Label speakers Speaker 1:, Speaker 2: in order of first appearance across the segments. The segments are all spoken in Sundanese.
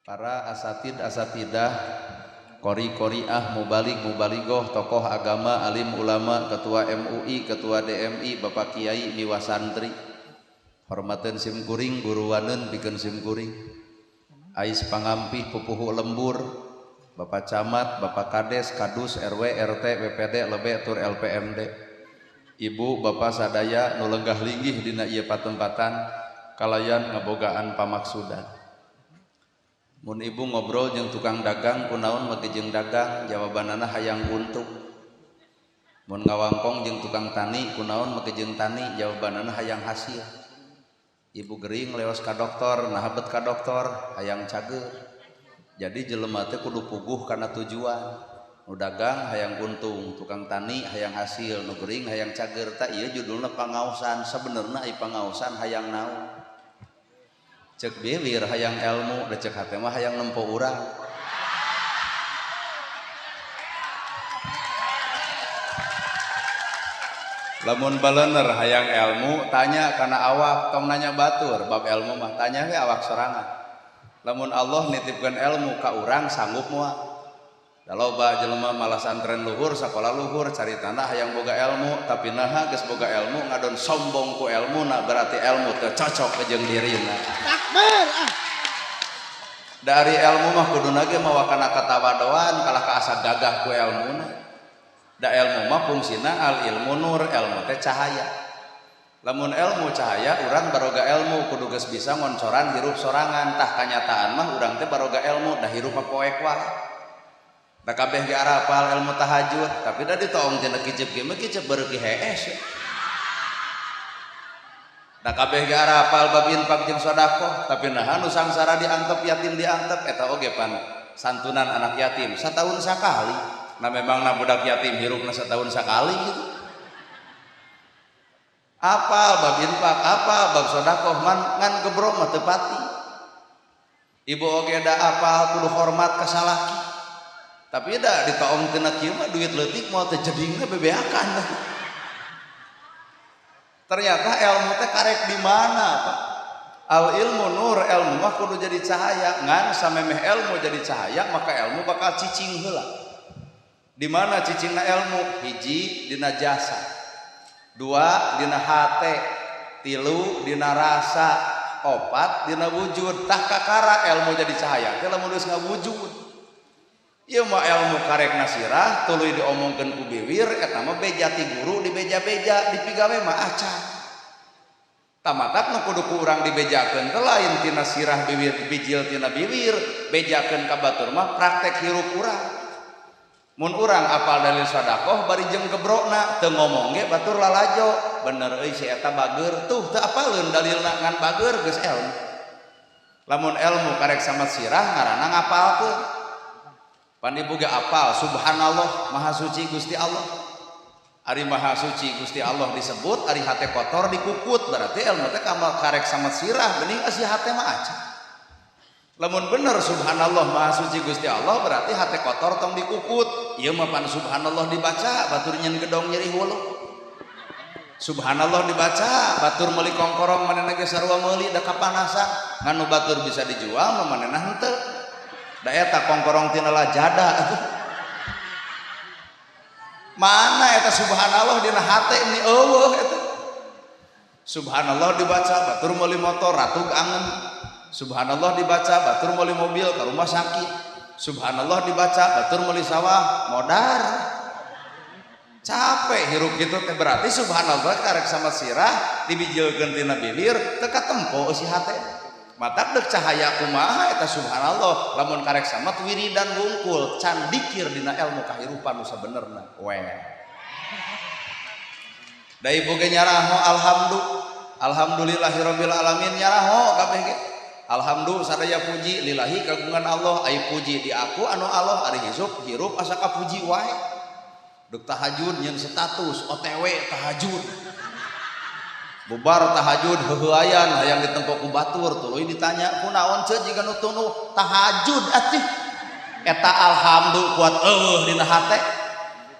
Speaker 1: Para asatid asatidah, qori qoriah, mubalig mubaligoh, tokoh agama, alim ulama, ketua MUI, ketua DMI, bapak kiai, miwa santri, hormaten sim kuring, guruwaneun pikeun sim kuring, ais pangampih pupuhu lembur, bapak camat, bapak kades, kadus, RW, RT, BPD, lebe tur LPMD, ibu bapak sadaya nu lenggah linggih dina ieu patempatan kalayan ngabogaan pamaksudan. Mun ibu ngobrol jeung tukang dagang kunaon make jeung dagang, jawabanana hayang untung. Mun ngawangkong jeung tukang tani kunaon make jeung tani, jawabanana hayang hasil. Ibu gering leos ka dokter, nah bet ka dokter hayang cager. Jadi jelema teh kudu puguh kana tujuan. Nu dagang hayang untung, tukang tani hayang hasil, nu gering hayang cager. Ta ieu judulna pangaosan, sabenerna ieu pangaosan hayang naon? Cek bilir hayang ilmu, da cek hate mah hayang nempo urang. Lamun balener hayang ilmu, tanya kana awak, tong nanya batur, bab ilmu mah tanya we awak sorangan. Lamun Allah nitipkeun ilmu ka urang sanggup moal? Da loba jelema malah santren luhur, sakola luhur, caritana hayang boga ilmu, tapi naha geus boga ilmu ngadon sombong ku ilmuna, berarti ilmu teu cocok jeung dirina.
Speaker 2: Takbir ah.
Speaker 1: Dari ilmu mah kuduna ge mawa kana katawadoan, kalah ka asa gagah ku ilmuna. Da ilmu mah fungsina al ilmu nur, ilmu teh cahaya. Lamun ilmu cahaya, urang baroga ilmu kudu geus bisa ngoncoran hirup sorangan. Tah kanyataan mah urang teh baroga ilmu da hirup mah poek wae. Da kabeh ge arapal ilmu tahajud, tapi da ditoong cenah kicep ge mah kicep beuki hees. Da kabeh ge arapal bab infak jeung sedekah, tapi naha nu sangsara diantep, yatim diantep, eta oge pan santunan anak yatim satahun sakali. Nah memang na budak yatim hirupna setahun sakali gitu. Apal bab infak, apal bab sedekah, man ngan gebro mah teu pati. Ibu oge da apal kudu hormat ka salaki. Tapi da ditoong tina kieu mah duit leutik moal teu jedingna bebeakan. Ternyata ilmu teh karek di mana, Pak? Al ilmu nur, ilmu mah kudu jadi cahaya. Ngan samemeh ilmu jadi cahaya, maka ilmu bakal cicing heula. Di mana cicingna ilmu? Hiji dina jasa, dua dina hate, tilu dina rasa, opat dina wujud. Tah kakara ilmu jadi cahaya teh lamun geus ngawujud. Ieu mah ilmu karek nasirah tuluy diomongkeun ku biwir, eta mah beja ti guru dibeja-beja, dipigawe mah acan. Tamatak nu kudu ku urang dibejakeun teh lain tina sirah biwir, bijil tina biwir, bejakeun ka batur mah praktek hirup urang. Mun urang apal dalil sedekah bari jeung gebrokna teu ngomong ge batur lalajo, bener euy si eta bager, tuh teu apaleun dalilna ngan bager geus ilmu. Lamun ilmu karek samet sirah ngaranna ngapalkeun. Pan ibu ge apal subhanallah maha suci Gusti Allah. Ari maha suci Gusti Allah disebut, ari hate kotor dikukut, berarti ilmu teh kamal karek samet sirah geuning asih hate mah acan. Lamun bener subhanallah maha suci Gusti Allah berarti hate kotor tong dikukut. Ieu mah pan subhanallah dibaca batur nyen gedong nyeri hulu. Subhanallah dibaca batur meuli kongkorong manehna ge sarua meuli da kapanasan. Ngan nu batur bisa dijual nu manehna henteu. Da eta kongkorong tina lajada atuh. Mana eta subhanallah dina hate ni eueuh eta. Subhanallah dibaca batur meuli motor ratug angen. Subhanallah dibaca batur meuli mobil ka rumah sakit. Subhanallah dibaca batur meuli sawah modar. Capek hirup gitu teh, berarti subhanallah karek sama sirah dibijilkeun tina bibir teu katempo eusi hate. Matak deuk cahaya kumaha eta subhanallah lamun karek samet wiridan wungkul can dikir dina ilmu kahirupan nu sabenerna we. Da ibu ge nyaraho alhamdulillah, alhamdulillahirabbil alamin nyaraho kabeh ge. Alhamdulillah sadaya puji lillahi kagungan Allah, ai puji di aku anu Allah ari hirup hirup asa kapuji wae. Deuk tahajud nyeun status OTW tahajud. Bubar tahajud heuheuayan hayang ditempo ku batur tuluy ditanya kunaon ceu jiga nu tunu tahajud atuh. Eta alhamdulillah kuat eueuh dina hate.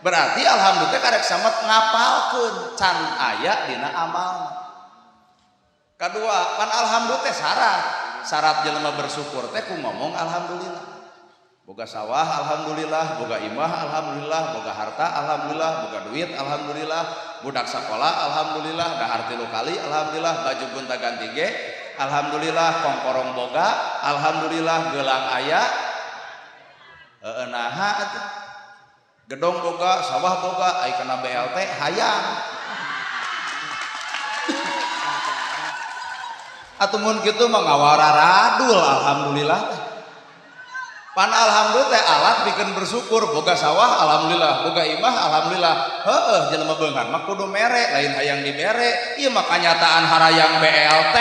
Speaker 1: Berarti alhamdulillah teh karek samet ngapalkeun can aya dina amal. Kadua pan alhamdulillah teh syarat. Syarat jelema bersyukur teh ku ngomong alhamdulillah. Boga sawah alhamdulillah, boga imah alhamdulillah, boga harta alhamdulillah, boga duit alhamdulillah, budak sekolah alhamdulillah, dahar 3 kali alhamdulillah, baju gonta ganti ge alhamdulillah, kongkorong boga alhamdulillah, gelang aya. Heeh, naha atuh? Gedong boga, sawah boga, ai kana BLT hayang. Atuh mun kitu mah ngawararadul alhamdulillah teh. Pan alhamdulillah teh alat bikin bersyukur, boga sawah alhamdulillah, boga imah alhamdulillah. Heeh, jelema beunghar mah kudu mere, lain hayang dibere. Ieu mah kanyataan harayang BLT.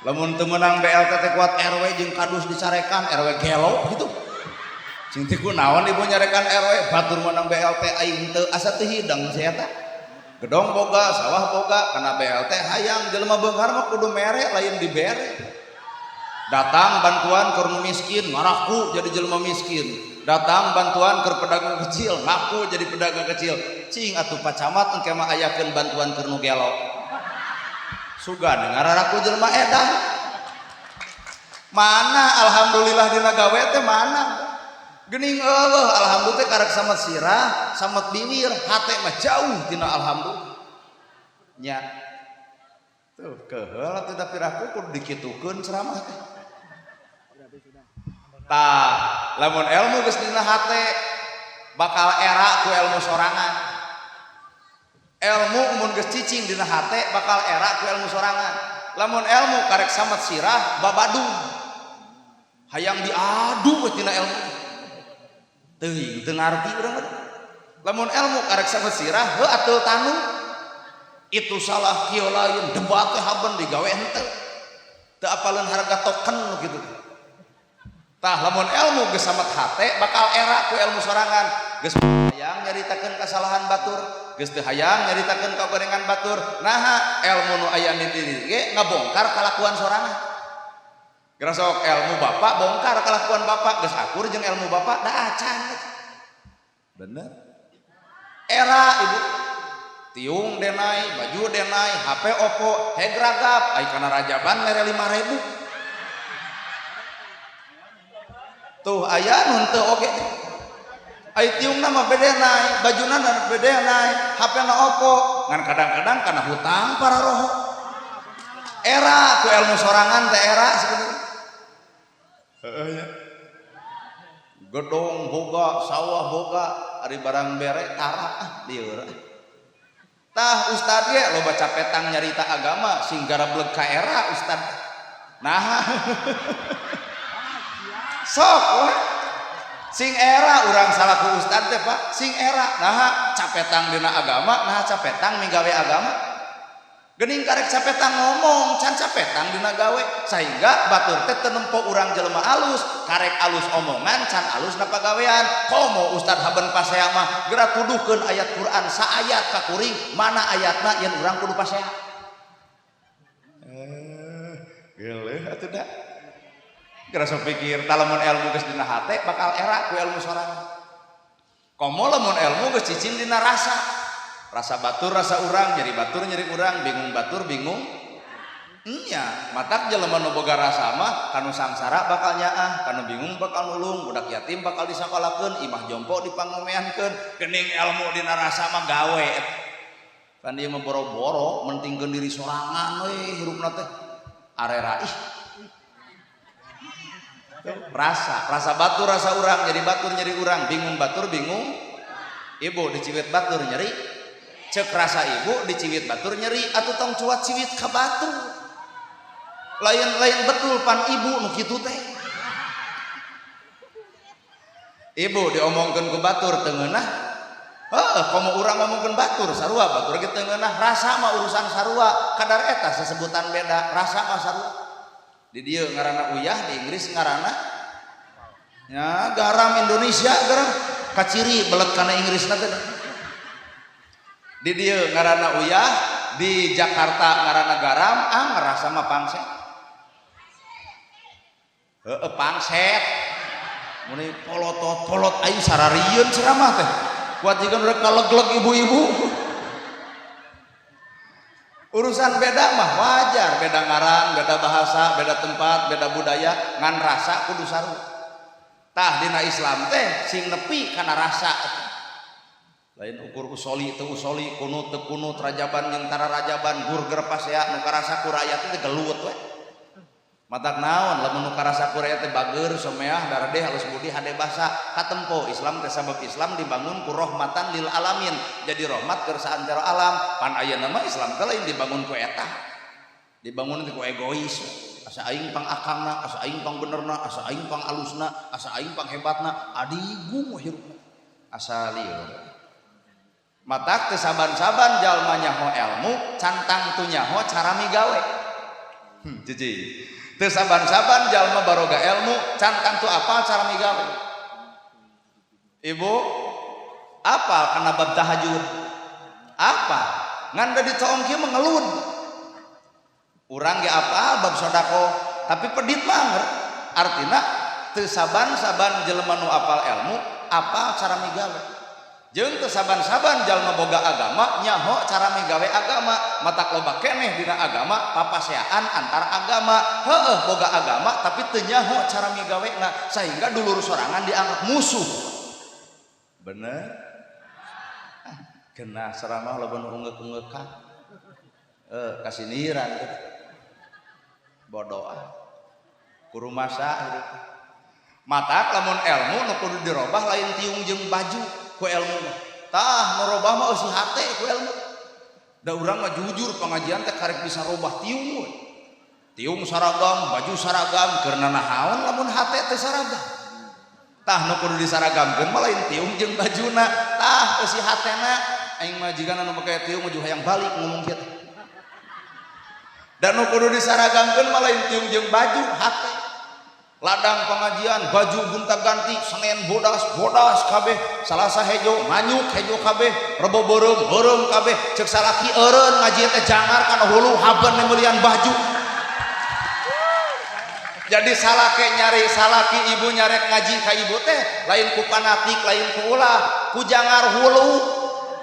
Speaker 1: Lamun teu meunang BLT teh kuat RW jeung kadus dicarekan, RW gelo gitu. Cing teh kunaon ibu nyarekan RW, batur meunang BLT aing teu asa teu hidang sia eta. Gedong boga, sawah boga, kana BLT hayang. Jelema beunghar mah kudu mere, lain dibere. Datang bantuan keur nu miskin, ngaraku jadi jelema miskin. Datang bantuan keur pedagang kecil, ngaku jadi pedagang kecil. Cing atuh Pak Camat engke mah ayakeun bantuan keur nu gelo. Sugan ngararaku jelema edan. Mana alhamdulillah dina gawe teh mana? Geuning eueuh alhamdulillah teh karek samet sirah, samet bibir, hate mah jauh tina alhamdulillah. Nya. Tuh keheul atuh da piraku kudu dikitukeun ceramah teh. Tah, lamun ilmu geus dina hate bakal era ku ilmu sorangan. Ilmu mun geus cicing dina hate bakal era ku ilmu sorangan. Lamun ilmu karek samet sirah babadung. Hayang diadu we tina ilmu. Teuing teu ngarti urang mah. Lamun ilmu karek samet sirah heuh ateul tanu. Itu salah kieu lain debat teh haben digawe henteu. Teu apaleun harga token gitu. Tah lamun ilmu geus samet hate bakal era ku ilmu sorangan. Geus hayang nyaritakeun kasalahan batur, geus teu hayang nyaritakeun kagorengan batur. Naha ilmu nu aya di diri ge ngabongkar kalakuan sorangan. Geura sok ilmu bapak bongkar kalakuan bapak, geus akur jeung ilmu bapak da acan. Bener. Era ibu tiung denai, baju denai, HP Oppo, hegragap, ai kana rajaban mere 5.000. Tuh aya nu henteu oge. Ai tiungna mah bedenai, bajuna bedenai, HP-na Oppo, ngan kadang-kadang kana hutang para roho. Era ku ilmu sorangan teh era sebenarnya. Heeh nya. Gedong boga, sawah boga, ari barang bere tara ah lieur. Tah ustad ge loba capetang nyarita agama sing garableg ka era ustad. Nah. Sok we. Sing era urang salaku ustad teh Pak, sing era. Naha capetang dina agama, naha capetang migawe agama. Geuning karek capetang ngomong, can capetang dina gawe, sehingga batur teh teu nempo urang jelema alus, karek alus omongan can alus na pagawean. Komo ustad haben pasea mah geura tuduhkeun ayat Quran saayat ka kuring, mana ayatna yen urang kudu pasea. Geuleuh atuh da. Geura sok pikir tah lamun ilmu geus dina hate bakal era ku ilmu sorangan. Komo lamun ilmu geus cicing dina rasa. Rasa batur rasa urang, nyeri batur nyeri urang, bingung batur bingung. Nya, matak jelema nu boga rasa mah kanu sangsara bakal nyaah, kanu bingung bakal nulung, budak yatim bakal disakolakeun, imah jompo dipangomeankeun, geuning ilmu dina rasa mah gawe. Pan ieu mah boro-boro mentingkeun diri sorangan we hirupna teh. Arera ih. Rasa, rasa batur rasa urang, nyeri batur nyeri urang, bingung batur bingung. Ibu diciwit batur nyeri. Cek rasa ibu diciwit batur nyeri atuh tong cuat ciwit ka batur. Lain-lain betul pan ibu nu kitu teh. Ibu diomongkeun ku batur teu ngeunah. Heuh, komo urang ngomongkeun batur sarua batur ge teu ngeunah, rasa mah urusan sarua, kadar eta sesebutan beda, rasa mah sarua. Di dieu ngaranna uyah, di Inggris ngaranna nya garam Indonesia garam kaciri belet kana Inggrisna teh. Di dieu ngaranna uyah, di Jakarta ngaranna garam, ah ngerasa mah pangset. Heeh pangset. Mun polotot-polot aing sararieun ceramah teh. Kuat jiga rek ngalegleg ibu-ibu. Urusan beda mah wajar, beda ngaran, beda bahasa, beda tempat, beda budaya, ngan rasa kudu sarua. Tah dina Islam teh sing nepi kana rasa. Lain ukur usoli teu usoli, kunut teu kunut, rajaban jeung tara rajaban, burger pasea nu karasa ku rakyat teh gelut we. Matak naon lamun nu karasa ku rakyat teh bager, someah, daradeh, halus budi, hade basa, katempo Islam teh sabab Islam dibangun ku rahmatan lil alamin. Jadi rahmat keur saantero alam. Pan ayeuna mah Islam teh lain dibangun ku eta. Dibangun ku egois. Asa aing pang akangna, asa aing pang benerna, asa aing pang alusna, asa aing pang hebatna, adigung hirupna. Asa lieur. Matak teu saban-saban jalma nyaho ilmu, can tangtu nyaho cara migawe. Cici. Teu saban-saban jalma baroga ilmu, can tangtu apal cara migawe. Ibu, apal kana bab tahajud? Apa? Ngan da ditoong kieu mah ngelud. Urang ge apal bab sedekah, tapi pedit mah. Artina teu saban-saban jelema nu apal ilmu, apal cara migawe. Jeung teu saban-saban jalma boga agama nyaho cara migawe agama. Matak loba keneh dina agama papaseaan antar agama. Heueuh boga agama tapi teu nyaho cara migawena sehingga dulur sorangan dianggap musuh. Bener? Ah, kena ceramah loba nu ungeuk-ungeukkan. Kasiniran gitu. Bodoh ah. Kurumasa hidup. Matak lamun ilmu nu kudu dirobah lain tiung jeung baju ku ilmu mah. Tah nu robah mah eusi hate ku ilmu. Da urang mah jujur pengajian teh karek bisa robah tiung we. Tiung saragam, baju saragam, keur nanahaon lamun hate teh saragam. Tah nu kudu disaragamkeun mah lain tiung jeung bajuna, tah eusi hatena. Aing mah jigana nu make tiung maju hayang balik ngomong kieu teh. Dan nu kudu disaragamkeun mah lain tiung jeung baju, hate. Ladang pengajian, baju gonta-ganti, Senin bodas, bodas kabeh, Salasa hejo, manyuk hejo kabeh, Rebo beureum, beureum kabeh, cek salaki eureun ngaji teh jangar kana hulu haben meulieun baju. Jadi salake nyari salaki ibu nyarek ngaji ka ibu teh lain ku fanatik, lain ku ulah, ku jangar hulu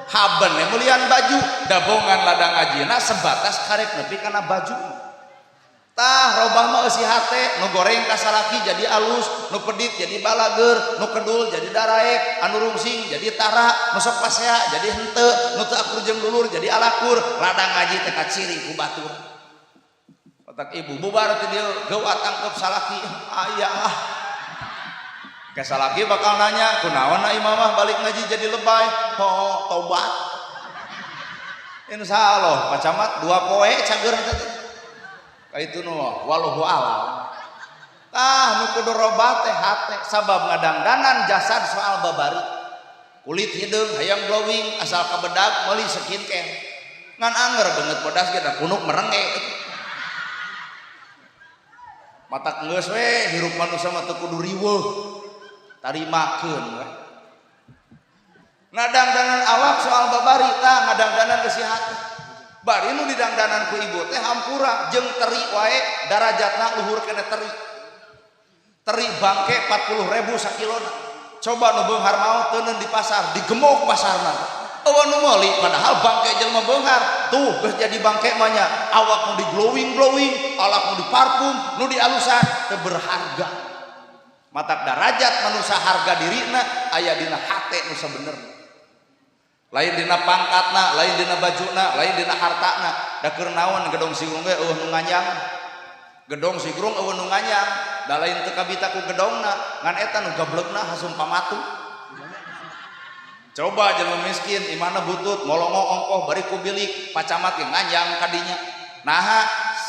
Speaker 1: haben meulieun baju, dabongan ladang ngajina sebatas karek nepi kana baju. Tah robah mah eusi hate, nu goreng ka salaki jadi alus, nu pedit jadi balager, nu kedul jadi daraek, anu rungsing jadi tara, nu sok pasea jadi henteu, nu teu akur jeung dulur jadi alakur, ladang ngaji teh kaciri ku batur. Otak ibu bubar teh dieu geuat tangkep salaki, ayah. Ke salaki bakal nanya, kunaon na imamah balik ngaji jadi lebay? Oh, tobat. Insya Allah, Pak Camat 2 poe cager teh. Itu nu wallahu alam. Tah nu kudu robah teh hate sabab ngadangdanan jasad soal babari. Kulit hideung hayang glowing asal kabedag meuli skincare. Ngan anger beungeut bodas ge da punuk merenge. Matak geus we hirup manusia mah teu kudu riweuh. Tarimakeun we. Ngadangdanan awak soal babari tah ngadangdanan eusi hate. Bari nu didangdanan ku ibu teh hampura jeung teri wae darajatna luhur kene teri. Teri bangke 40.000 sakilona. Coba nu beunghar maot teuneun di pasar, digemok pasarna. Eueuh nu meuli padahal bangke jelema beunghar. Tuh geus jadi bangke mah nya. Awak nu di glowing-glowing, awak nu di parfum, nu di alusan teu berharga. Matak darajat manusia harga dirina aya dina hate nu sabenerna. Lain dina pangkatna, lain dina bajuna, lain dina hartana. Da keur naon gedong sigrung ge eueuh nu nganyang. Gedong sigrung eueuh nu nganyang, da lain teu kabita ku gedongna, ngan eta nu gablegna hasum pamatu. Coba jelema miskin imana butut, molongo ongkoh bari ku bilik, Pak Camat ge nganyang kadinya. Naha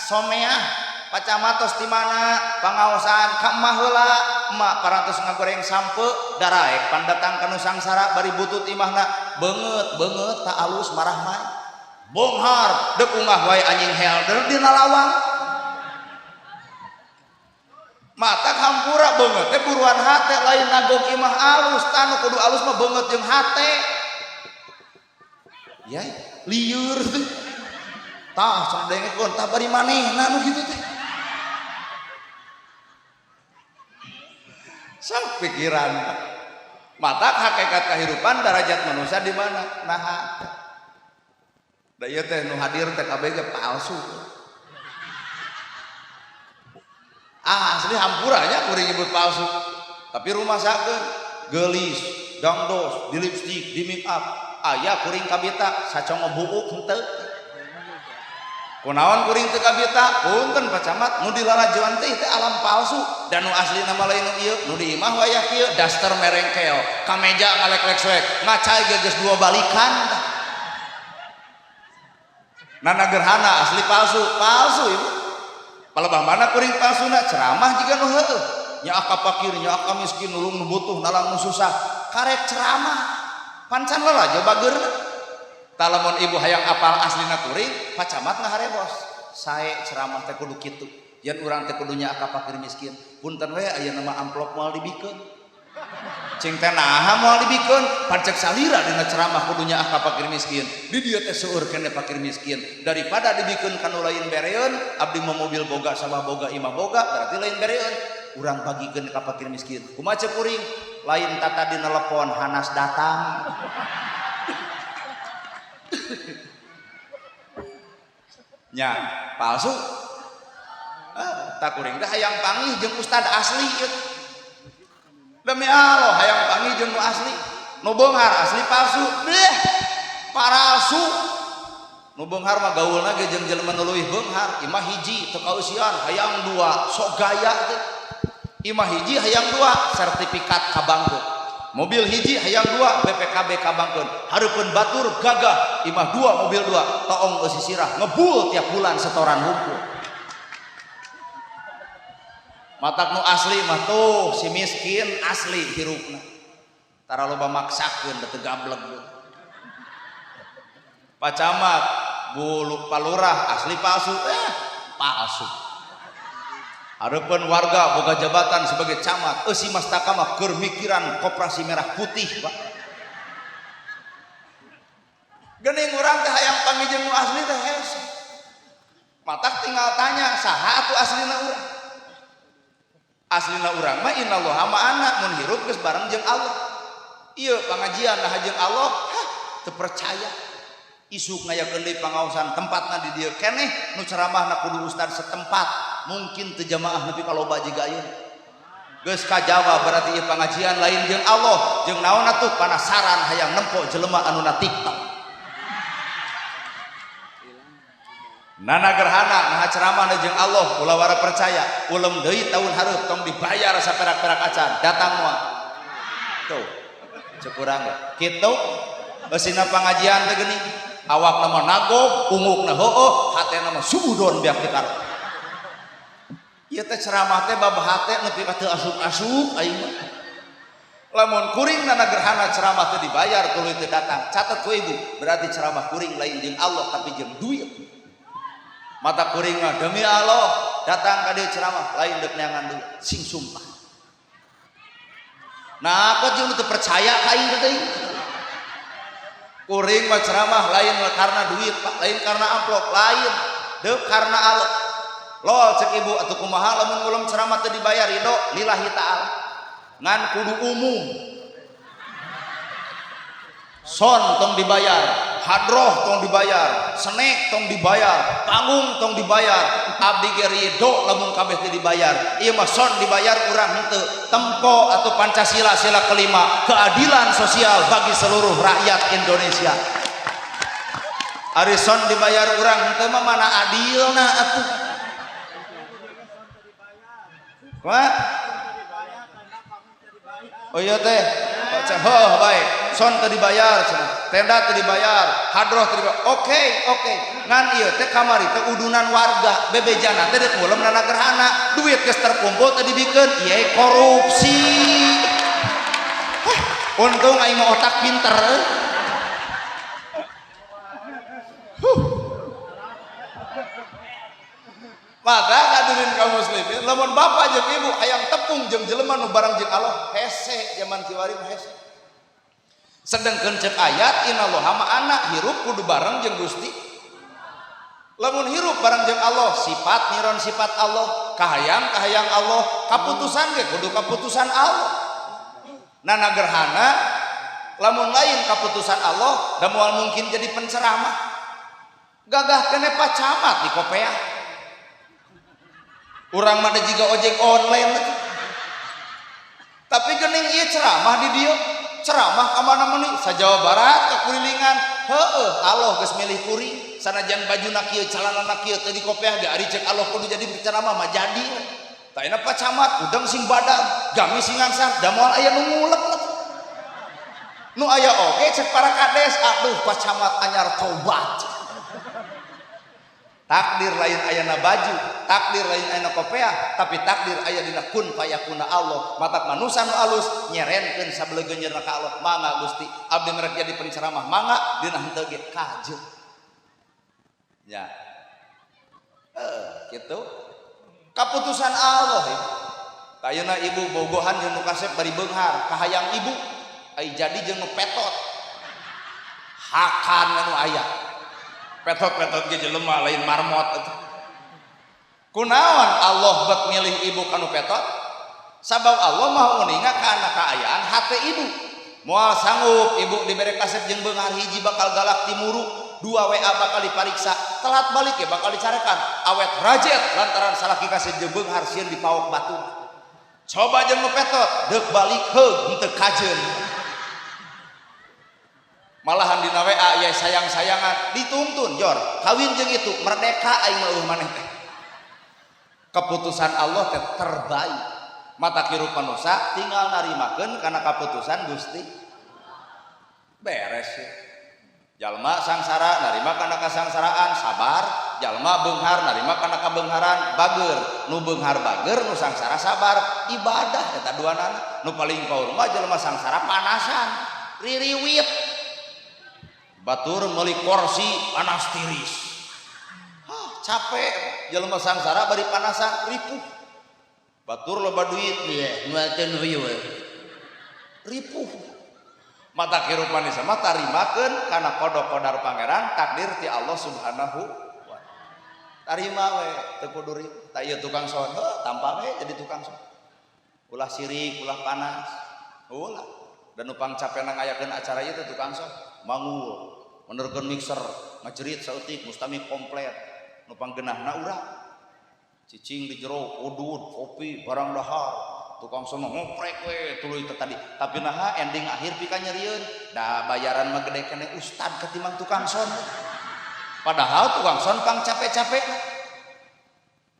Speaker 1: someah Pak Camat tos di mana pangaosan ka emah heula, emak parantos ngagoreng sampe daraek pandatang ka nu sangsara bari butut imahna beungeut beungeut tak alus marah mai. Bonghar deuk ungah wae anjing helder dina lawang. Mata hampura beungeut teh buruan hate lain nagog imah alus, tanu kudu alus mah beungeut jeung hate. Ya, lieur teh. Tah cenah dengekeun tah bari manehna nu kitu teh. Sok pikiran. Mata hakikat kehidupan darajat manusia di mana? Nah, Da ieu teh nu hadir teh kabeh ge palsu. Ah, asli hampuranya kuring nyebut palsu. Tapi rumah sakeun geulis, dangdos, di lipstik, di make up. Aya kuring kabita sacongo buuk henteu. Kunaon kuring teu kabita? Punten Pak Camat, nu dilarajuan teh teh alam palsu dan nu aslina mah lain nu ieu, nu di imah wayah kieu daster merengkel, kameja ngalek-lek soek, ngacai ge geus dua balikan tah. Nana gerhana asli palsu, palsu ibu. Palebah mana kuring palsuna ceramah jiga nu heueuh. Nyaah ka fakir, nyaah ka miskin, nulung nu butuh, nalang nu susah. Karek ceramah. Pancan lalajo bageurna. Talamun ibu hayang apal aslina kuring, Pak Camat ngaharebos. Sae ceramah teh kudu kitu. Yen urang teh kudu nyaah ka fakir miskin. Punten we aya nama amplop moal dibikeun. Cing teh naha moal dibikeun, pancek salira dina ceramah kudu nyaah ka fakir miskin. Di dieu teh seueur keneh fakir miskin. Daripada dibikeun ka nu lain bereun, abdi mah mobil boga, sawah boga, imah boga, berarti lain bereun. Urang bagikeun ka fakir miskin. Kumaha ceuk kuring? Lain tata di nelepon, hanas datang. Nya palsu. Ah, tak kuring teh hayang panggih jeung ustad asli ieu. Demi Allah hayang panggih jeung nu asli. Nu beunghar asli palsu. Bleh. Palsu. Nu beunghar mah gaulna ge jeung jelema nu leuwih beunghar. Imah hiji teu kausian hayang dua, sok gaya teh. Imah hiji hayang dua, sertifikat kabangkeun. Mobil hiji hayang dua, BPKB kabangkeun. Hareupeun batur gagah, imah dua mobil dua, toong eusi sirah ngebul tiap bulan setoran hukum. Matak nu asli mah tuh si miskin asli hirupna. Tara loba maksakeun da teu gableg. Pak Camat, Bu Palurah asli palsu, palsu. Hareupeun warga boga jabatan sebagai camat, eusi mastaka mah keur mikiran koperasi merah putih, Pak. Geuning urang teh hayang panggih jeung nu asli teh hese. Matak tinggal tanya saha atuh aslina urang. Aslina urang mah innallaha ma'ana, mun hirup geus bareng jeung Allah. Ieu pangajian nah jeung Allah, hah, teu percaya. Isuk ngayakeun deui pangaosan tempatna di dieu keneh nu ceramahna kudu ustad setempat. Mungkin teu jamaah nepi ka loba jiga ayeuna. Geus kajawa berarti ieu pangajian lain jeung Allah, jeung naon atuh panasaran hayang nempo jelema anu na TikTok. Nana gerhana nah ceramahna jeung Allah ulah wara percaya, ulem deui taun hareup tong dibayar saperak-perak acan, datang moal. Tuh, cek urang ge. Kitu eusina pangajian teh geuning. Awakna mah nagog, ungukna heueuh, hatena mah suudon biak teu karep. Ieu teh ceramah teh bab hate nepi ka teu asup-asup aing mah. Lamun kuring nana gerhana ceramah teu dibayar tuluy teu datang. Catet ku ibu, berarti ceramah kuring lain jeung Allah tapi jeung duit. Mata kuring mah demi Allah datang ka dieu ceramah lain deuk neangan duit, sing sumpah. Nah, kok jeung teu percaya ka aing teh? Kuring mah ceramah lain karena duit, Pak, lain karena amplop, lain deuk karena Allah. Lol cek ibu atuh kumaha lamun ngulem ceramah teu dibayar ridho lillahi ta'ala. Ngan kudu umum. Son tong dibayar, hadroh tong dibayar, snack tong dibayar, panggung tong dibayar, abdi ge ridho lamun kabeh teu dibayar. Ieu mah son dibayar urang henteu. Tempo atau Pancasila sila kelima, keadilan sosial bagi seluruh rakyat Indonesia. Ari son dibayar urang henteu mah mana adilna atuh. Kumaha? Oh iya teh, baca heuh bae. Son teu dibayar cenah, tenda teu dibayar, hadroh teu dibayar. Oke, oke. Ngan ieu teh kamari teh udunan warga, bebejana teh deuk ngulem nana gerhana, duit geus terkumpul teu dibikeun, ieu korupsi. Hah, untung aing mah otak pinter. Huh. Maka hadirin kaum muslimin, lamun bapak jeung ibu hayang tepung jeung jelema nu bareng jeung Allah, hese zaman kiwari mah hese. Sedengkeun ceuk ayat innallaha ma'ana, hirup kudu bareng jeung Gusti. Lamun hirup bareng jeung Allah, sifat niron sifat Allah, kahayang kahayang Allah, kaputusan ge kudu kaputusan Allah. Nana gerhana lamun lain kaputusan Allah, da moal mungkin jadi penceramah. Gagah keneh Pak Camat di kopeah. Urang mah jiga ojek online. Tapi geuning ieu ceramah di dieu, ceramah ka mana-mana sa Jawa Barat kekurilingan. Heueuh, Allah geus milih kuring. Sanajan bajuna kieu, calanana kieu, teu di kopeah ge ari cek Allah kudu jadi ceramah mah jadi. Tah ayeuna Pak Camat udang sing badag, gamis sing ngangsar, da moal aya nu ngulek. Nu aya oge cek para kades, aduh Pak Camat anyar tobat. Takdir lain ayana baju, takdir lain ayana kopeah, tapi takdir aya dina kun fayakuna Allah. Matak manusa nu alus nyerenkeun sabeleugeun ka Allah. Mangga Gusti, abdi merek jadi penceramah, mangga dina henteu ge kajeun. Ya. Gitu. Kaputusan Allah ibu. Ayeuna ibu bogohan jeung nu kasep bari beunghar, kahayang ibu ai jadi jeung nu petot. Hakan anu aya. Petot-petot ge jelema lain marmot atuh. Kunaon Allah bet milih ibu kanu petot? Sabab Allah Maha uninga kana kaayaan hate ibu. Moal sanggup ibu dibere kasep jeung beunghar, hiji bakal galak timuru, dua WA bakal dipariksa, telat balik ya bakal dicarekan, awet rajet lantaran salaki kasep jeung beunghar sieun dipaok batu. Coba jeung nu petot, deuk balik heug henteu kajeun. Malahan dina WA ya sayang-sayangan dituntun jor kawin jeung itu merdeka aing mah eueuh maneh teh. Keputusan Allah teh terbaik. Mata hirup manusia tinggal narimakeun kana kaputusan Gusti. Beres ya. Jalma sangsara narima kana kasangsaraan sabar, jalma beunghar narima kana kabeungharan bager, nu beunghar bager, nu sangsara sabar, ibadah eta duanana. Nu paling paur mah jalma sangsara panasan, ririwit. Batur meuli kursi panas tiris. Hah, capek jelema sangsara bari panasan ripuh. Batur loba duit ye nguakeun we ripuh. Mata kehidupan sama tarimakeun kana qada qadar pangeran takdir ti Allah Subhanahu wa taala. Tarima we teu kudu ripuh. Tah ieu tukang sound, heuh tampa we jadi tukang sound. Ulah sirik, ulah panas. Ulah. Dan nu pang capena ngayakeun acara ieu teh tukang sound mangul menerkeun mixer ngajerit saeutik mustami komplet nu panggenahna urang cicing di jero udud kopi barang dahar tukang sono ngoprek we tuluy teh tadi tapi naha ending akhir pika nyerieun da bayaran mah gede keneh ustad ketimbang tukang sound, padahal tukang sound pang capek-capek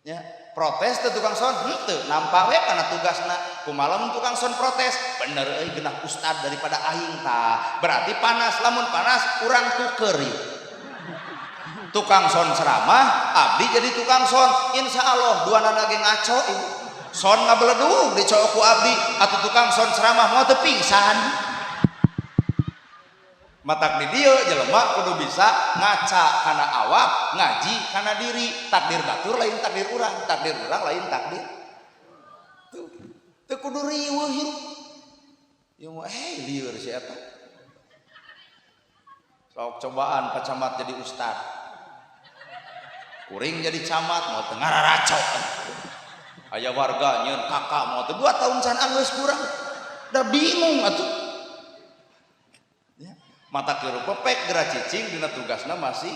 Speaker 1: ya. Protes teh tukang sound henteu, nampak we kana tugasna. Kumaha lamun tukang sound protes, bener euy genah ustad daripada aing. Tah berarti panas, lamun panas urang tuker yeuh. Tukang sound ceramah, abdi jadi tukang sound, insya Allah dua nana ge ngaco ibu. Sound ngabeledug dicowok ku abdi atau tukang sound ceramah mau teu pingsan. Matak di dieu jelema kudu bisa ngaca kana awak, ngaji kana diri. Takdir batur lain takdir urang, takdir urang lain takdir. Tuh, teu kudu riweuh hirup. Ieu mah lieur si eta. Sok cobaan Pak Camat jadi ustad. Kuring jadi camat mau teu ngararacok. Aya warga nyeun kakak mau teu 2 tahun can anggeus kurang. Da bingung atuh. Ya. Mata kirup pek geura cicing dina tugasna masih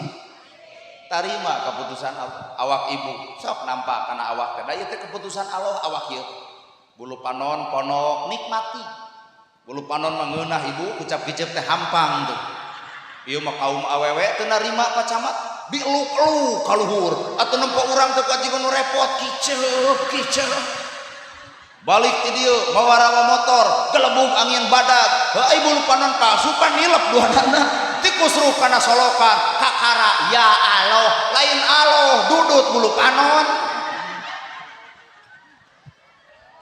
Speaker 1: tarima keputusan Allah. Awak ibu sok nampak kana awak teh. Da ieu teh keputusan Allah awak ieu. Bulu panon ponok nikmati. Bulu panon mah ngeunah ibu kucap-kicep teh hampang tuh. Ieu mah kaum awewe teu narima Pak Camat. Dieluk-eluk kaluhur atau nempo urang teh kuat jiga nu repot kicep kicep. Balik ti dieu mawa rawa motor, gelebug angin badag. Heuh bulu panon palsu pan nilep duanana. Tikusruk kana solokan, kakara ya Allah, lain Allah dudut bulu panon.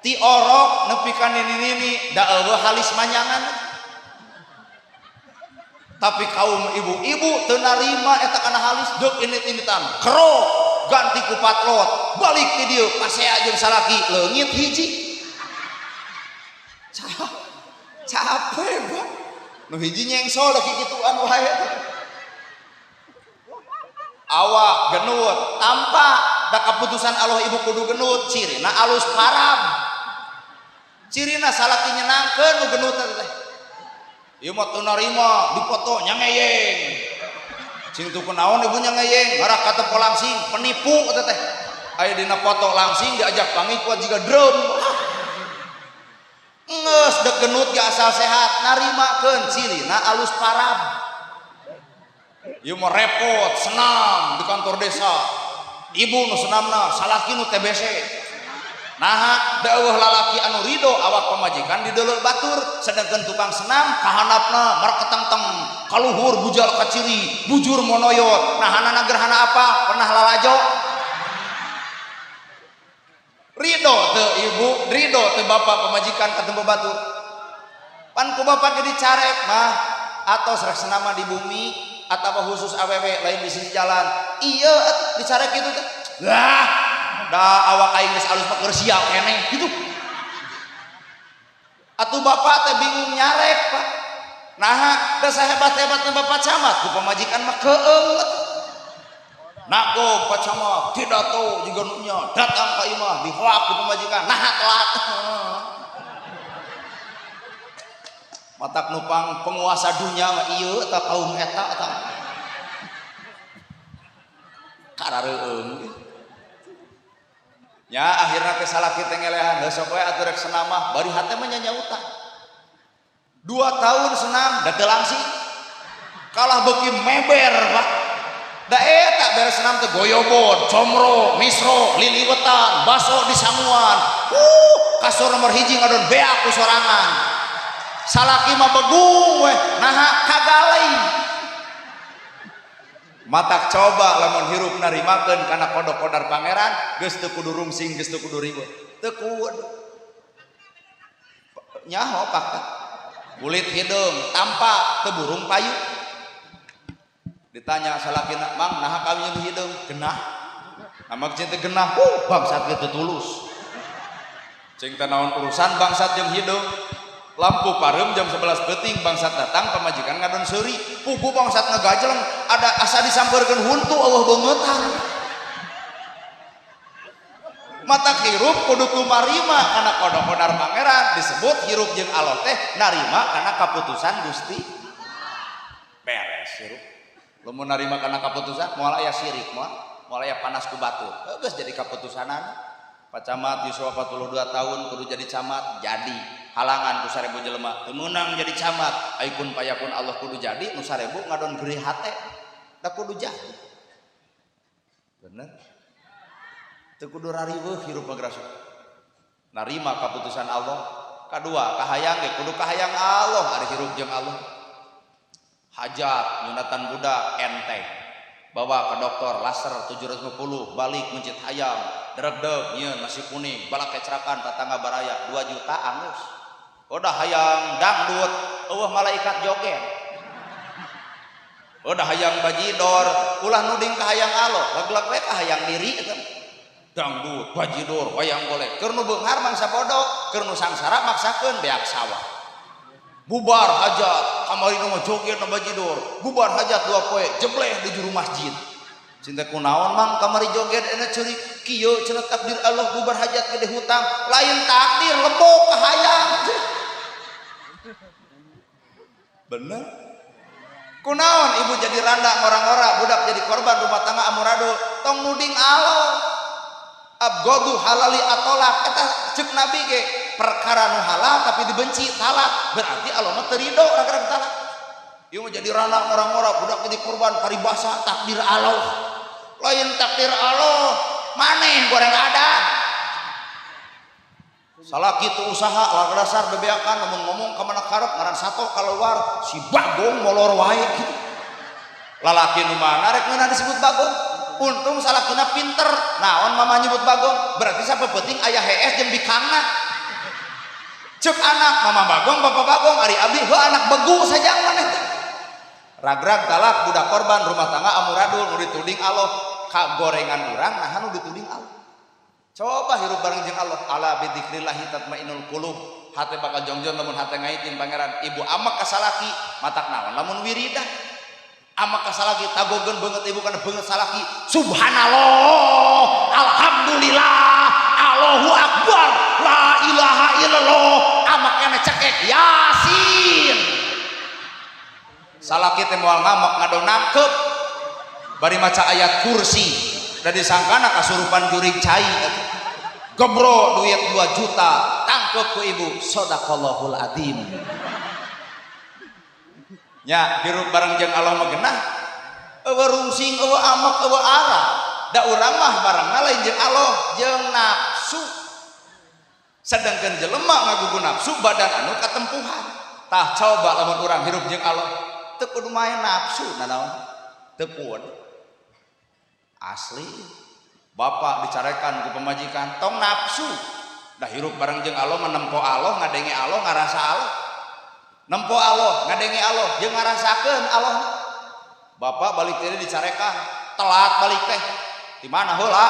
Speaker 1: Ti orok nepi ka nini-nini da eueuh halis manyangan. Tapi kaum ibu-ibu teu narima eta kana halis deuk init-initan. Kerok ganti ku patlot, balik ti dieu pasea jeung salaki leungit hiji. Capek Pak. Nu hiji nyengsol da kikituan wae. Awak genut tampa da kaputusan Allah ibu kudu genut, cirina alus parab. Cirina salaki nyenangkeun nu genut teh. Ieu mah teu narima dipoto nyangeyeng. Cing tuh kunaon ibunya ngeyeng, ngarah katempo langsing, penipu eta teh. Aya dina foto langsing diajak panggih kuat jiga drum. Geus dek genut ge asal sehat, narimakeun cirina alus parab. Ieu mah repot senam di kantor desa. Ibu nu senamna, salaki nu TBC. Naha da eueuh lalaki anu ridho awak pamajikan dideuleu batur, sedangkan tukang senam kahandapna marketengteng, kaluhur bujal kaciri, bujur monoyot, nahanana gerhana apa pernah lalajo. Ridho teu ibu, ridho teu bapak pamajikan ketemu batur. Pan ku bapak jadi carek mah atau rek senama di bumi atau khusus awewe lain di sisi jalan. Iya atuh dicarek kitu teh. Lah, da awak aing geus alus mah keur sia keneh gitu. Atuh bapak teh bingung nyarek, Pak. Naha da sahebat-hebatna bapak camat ku pamajikan mah keung atuh. Nagog Pak Camat pidato jiga nu nya datang ka imah dihoak ku pamajikan naha telat. Matak nupang penguasa dunia mah ieu eta kaum eta eta. Karareueung. Ya akhirna teh salaki teh ngelehan heuh sok we atuh rek senam mah bari hate mah nyanyautan. 2 tahun senam da teu langsing. Kalah beuki meber, Pak. Da eta beres senam teh goyobon, comro, misro, liliwetan, baso di sanguan. Kasur nomor hiji ngadon beak ku sorangan. Salaki mah begung weh, naha kagalei. Matak coba lamun hirup narimakeun kana kodok kodar pangeran, geus teu kudu rungsing, geus teu kudu riweuh. Teu kudu. Nyaho fakta. Kulit hideung, tampa teu burung payu. Ditanya salakina, "Mang, naha kawin jeung hideung?" Genah. Nama cinta genah, bangsat ge teu tulus. Cing teh naon urusan bangsat jeung hideung? Lampu pareum jam 11 peuting bangsat datang pamajikan ngadon seuri. Pugu bangsat ngagajleng ada asa disampeurkeun huntu eueuh beungeutan. Mata hirup kudu kumarima kana kodok kodar pangeran disebut hirup jeung Allah teh narima kana kaputusan Gusti. Beres hirup. Lamun narima kana kaputusan moal aya sirik moal, moal aya panas ku batur. Geus jadi kaputusanana. Pak Camat yuswa 42 tahun kudu jadi camat, jadi halangan ku 1000 jelema teu meunang jadi camat. Ai kun payakun Allah kudu jadi nu 1000 ngadon geri hate da kudu jadi. Bener? Teu kudu rariweuh hirup mah grasu. Narima kaputusan Allah. Kadua kahayang ge kudu kahayang Allah ari hirup jeung Allah. Hajat nyunatan budak enteng. Bawa ke dokter laser 750 balik mencit hayam dregdeg nyieun nasi kuning balak kecrakan tatangga baraya 2 juta angus. Udah hayang dangdut eueuh malaikat joget. Udah hayang bajidor ulah nuding ka hayang Allah leg-leg we ka hayang diri eta. Dangdut bajidor wayang golek keur nu beunghar mangsa bodoh keur nu sangsara maksakeun beak sawah. Bubar hajat kamari nu joget nu bajidor bubar hajat 2 poe jebleh di juru masjid. Cinta kunaon mang kamari joget enak ceurik kieu cenah takdir Allah bubar hajat gede hutang lain takdir lebok kahayang. Bener? Kunaon ibu jadi randa ngora-ngora budak jadi korban rumah tangga amuradul tong nuding Allah. Abgodu halali atolak eta cek nabi ge perkara nu halal tapi dibenci talak berarti Allah mah teu ridho ragrag talak. Ieu mah jadi randa ngora-ngora budak jadi korban paribasa takdir Allah. Lain takdir Allah maneh goreng adat. Salah kitu usaha lah dasar bebeakan lamun ngomong ka mana karep ngaran sato keluar si bagong molor wae gitu. Lalaki nu mana rek ngeunah disebut bagong. Untung salakina pinter. Naon mama nyebut bagong? Berarti sapeuting aya hees jeung bikangna. Cek anak mama bagong bapak bagong ari abdi heuh anak begu sajang maneh teh. Ragrag talak budak korban rumah tangga amuradul nu dituding Allah ka gorengan urang naha nu dituding Allah. Coba hirup bareng jeung Allah ala bidzikrillah tatmainnul qulub. Hate bakal jongjon lamun hate ngaitin pangeran. Ibu amak ka salaki matak naon lamun wiridan. Amak ka salaki tagogeun beungeut ibu kana beungeut salaki. Subhanallah, alhamdulillah, Allahu akbar, la ilaha illallah. Amak kana cekek Yasin. Salaki teh moal ngamuk ngadon nangkep. Bari maca ayat kursi da disangkana kasurupan jurig cai. Gebro duit 2 juta, tangkep ku ibu, sadaqallahul adzim. Nya hirup bareng jeung Allah mah genah. Eueuh rungsing, eueuh amek, eueuh arah. Da urang mah barengna lain jeung Allah, jeung nafsu. Sedangkan jelema ngagugu nafsu badan anu katempuhan. Tah coba lamun urang hirup jeung Allah, teu kudu main nafsu nanaon. Teu kudu. Asli bapak dicarekan ku pamajikan, tong nafsu. Da hirup bareng jeung Allah mah nempo Allah, ngadenge Allah, ngarasa Allah. Nempo Allah, ngadenge Allah, jeung ngarasakeun Allah. Bapak balik teh dicarekan, telat balik teh. Di mana heula?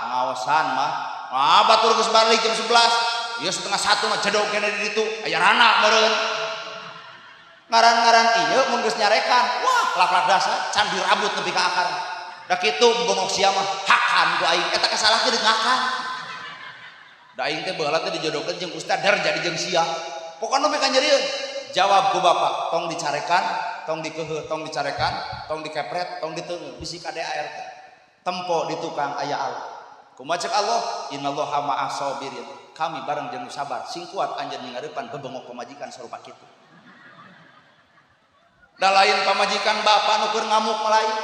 Speaker 1: Pengawasan mah. Ah batur geus balik jam 11. Ieu 12:30 mah jedog keneh di ditu. Aya rana meureun. Ngaran-ngaran ieu mun geus nyarekan, wah lak-lak dasar can dirabut nepi ka akar. Da kitu bengok sia mah hakan ku aing eta kasalahkeun deuk ngakan. Da aing teh baheula teh dijodohkeun jeung ustad dar jadi jeung sia. Pokona nepi ka nyerieun. Jawab ku bapak, tong dicarekan, tong dikeuheuh, tong dicarekan, tong dikepret, tong diteungeun, bisi ka DART. Tempo di tukang aya Allah. Kumaha cek Allah? Innallaha ma'as sabirin. Kami bareng jeung sabar, sing kuat anjeun ngarepan bebengok pamajikan sarupa kitu. Da lain pamajikan bapak nu keur ngamuk mah lain.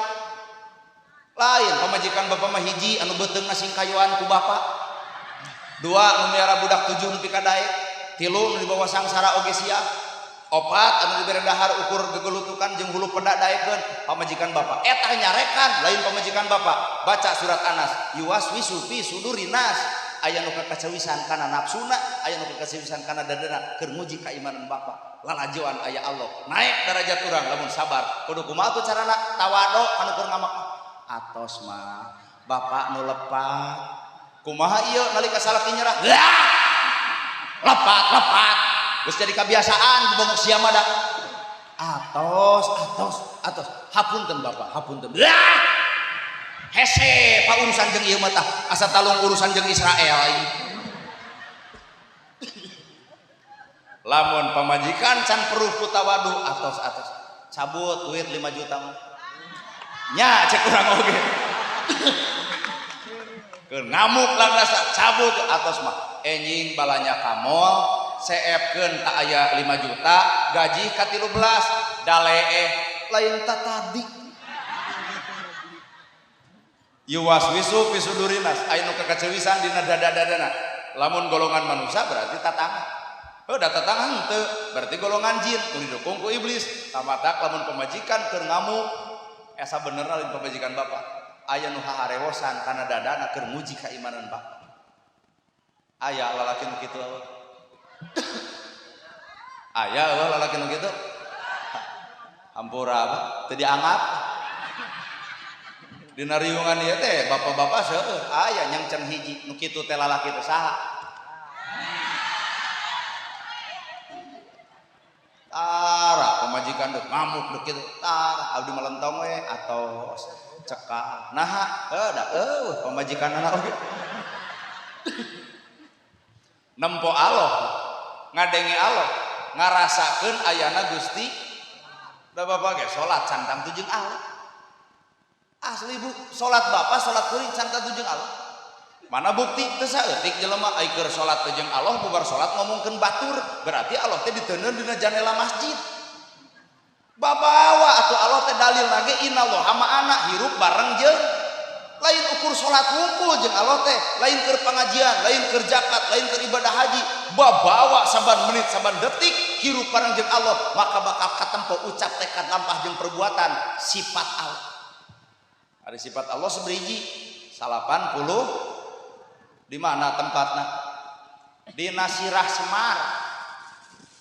Speaker 1: Lain pamajikan bapak mah hiji anu beuteungna sing kayuan ku bapak. Dua nu miara budak 7 nepi ka daek. Tilu nu dibawa sangsara oge sia. Opat anu dibere dahar ukur gegelutukan jeung hulu peda daekeun pamajikan bapak. Eta nyarekan lain pamajikan bapak. Baca surat Anas, yuwaswisu fi sudurinas. Aya nu kakacawisan kana nafsuna, aya nu kakacawisan kana dadana keur nguji kaimanan bapak. Lalajoan aya Allah. Naik derajat urang lamun sabar. Kudu kumaha tuh carana? Tawado anu keur ngamak. Atos mah bapak nu lepat. Kumaha ieu nalika salaki nyerah? Lah! Lepat, lepat. Geus jadi kebiasaan bengok sia mah da. Atos, atos, atos. Hapunten bapak, hapunten. Lah! Hese pak urusan jeung ieu mah tah, asa talung urusan jeung Israel aing. Lamun pamajikan can peruh ku tawadu, atos, atos. Cabut duit 5 juta mah. Nya cek urang oge. Keur ngamuk langrasa cabut atos mah. Enjing balanya ka mall, seepkeun tak aya 5 juta, gaji ka 13, daleeh lain ta tadi. Yuwaswisu fi sudurinas, aya nu kakacewisan dina dada-dadana. Lamun golongan manusia berarti tatangah. Heuh da tatangah henteu, berarti golongan jin nu didukung ku iblis. Tamatak lamun pamajikan keur ngamuk, asa benerna lain pamajikan bapak. Aya nu haharewosan kana dadana keur nguji kaimanan bapak. Aya lalaki nu kitu eueuh. Aya eueuh lalaki nu kitu. Hampura apa? Teu dianggap. Dina riungan ieu teh bapak-bapak seueur aya nyangceng hiji nu kitu teh lalaki teh saha? Tara pamajikan deuk ngamuk deuk kitu. Tara abdi mah lentong we atos cekak. Naha? Heuh da eueuh pamajikanana oge. Nempo Allah, ngadenge Allah, ngarasakeun ayana Gusti. Da bapak ge salat can tangtu jeung Allah. Asli bu, salat bapak salat kuring can tangtu jeung Allah. Mana bukti teu saeutik jelema ai keur salat teh jeung Allah bubar salat ngomongkeun batur, berarti Allah teh diteundeun dina janela masjid. Babawa atuh Allah teh dalil lagi innallaha ma'ana hirup bareng jeung lain ukur salat wungkul jeung Allah teh, lain keur pengajian, lain keur zakat, lain keur ibadah haji, babawa saban menit saban detik hirup bareng jeung Allah, maka bakal katempo ucap tekad lampah jeung perbuatan sifat Allah. Ari sifat Allah seberiji 80 di mana tempatna? Di Nasirah Semar.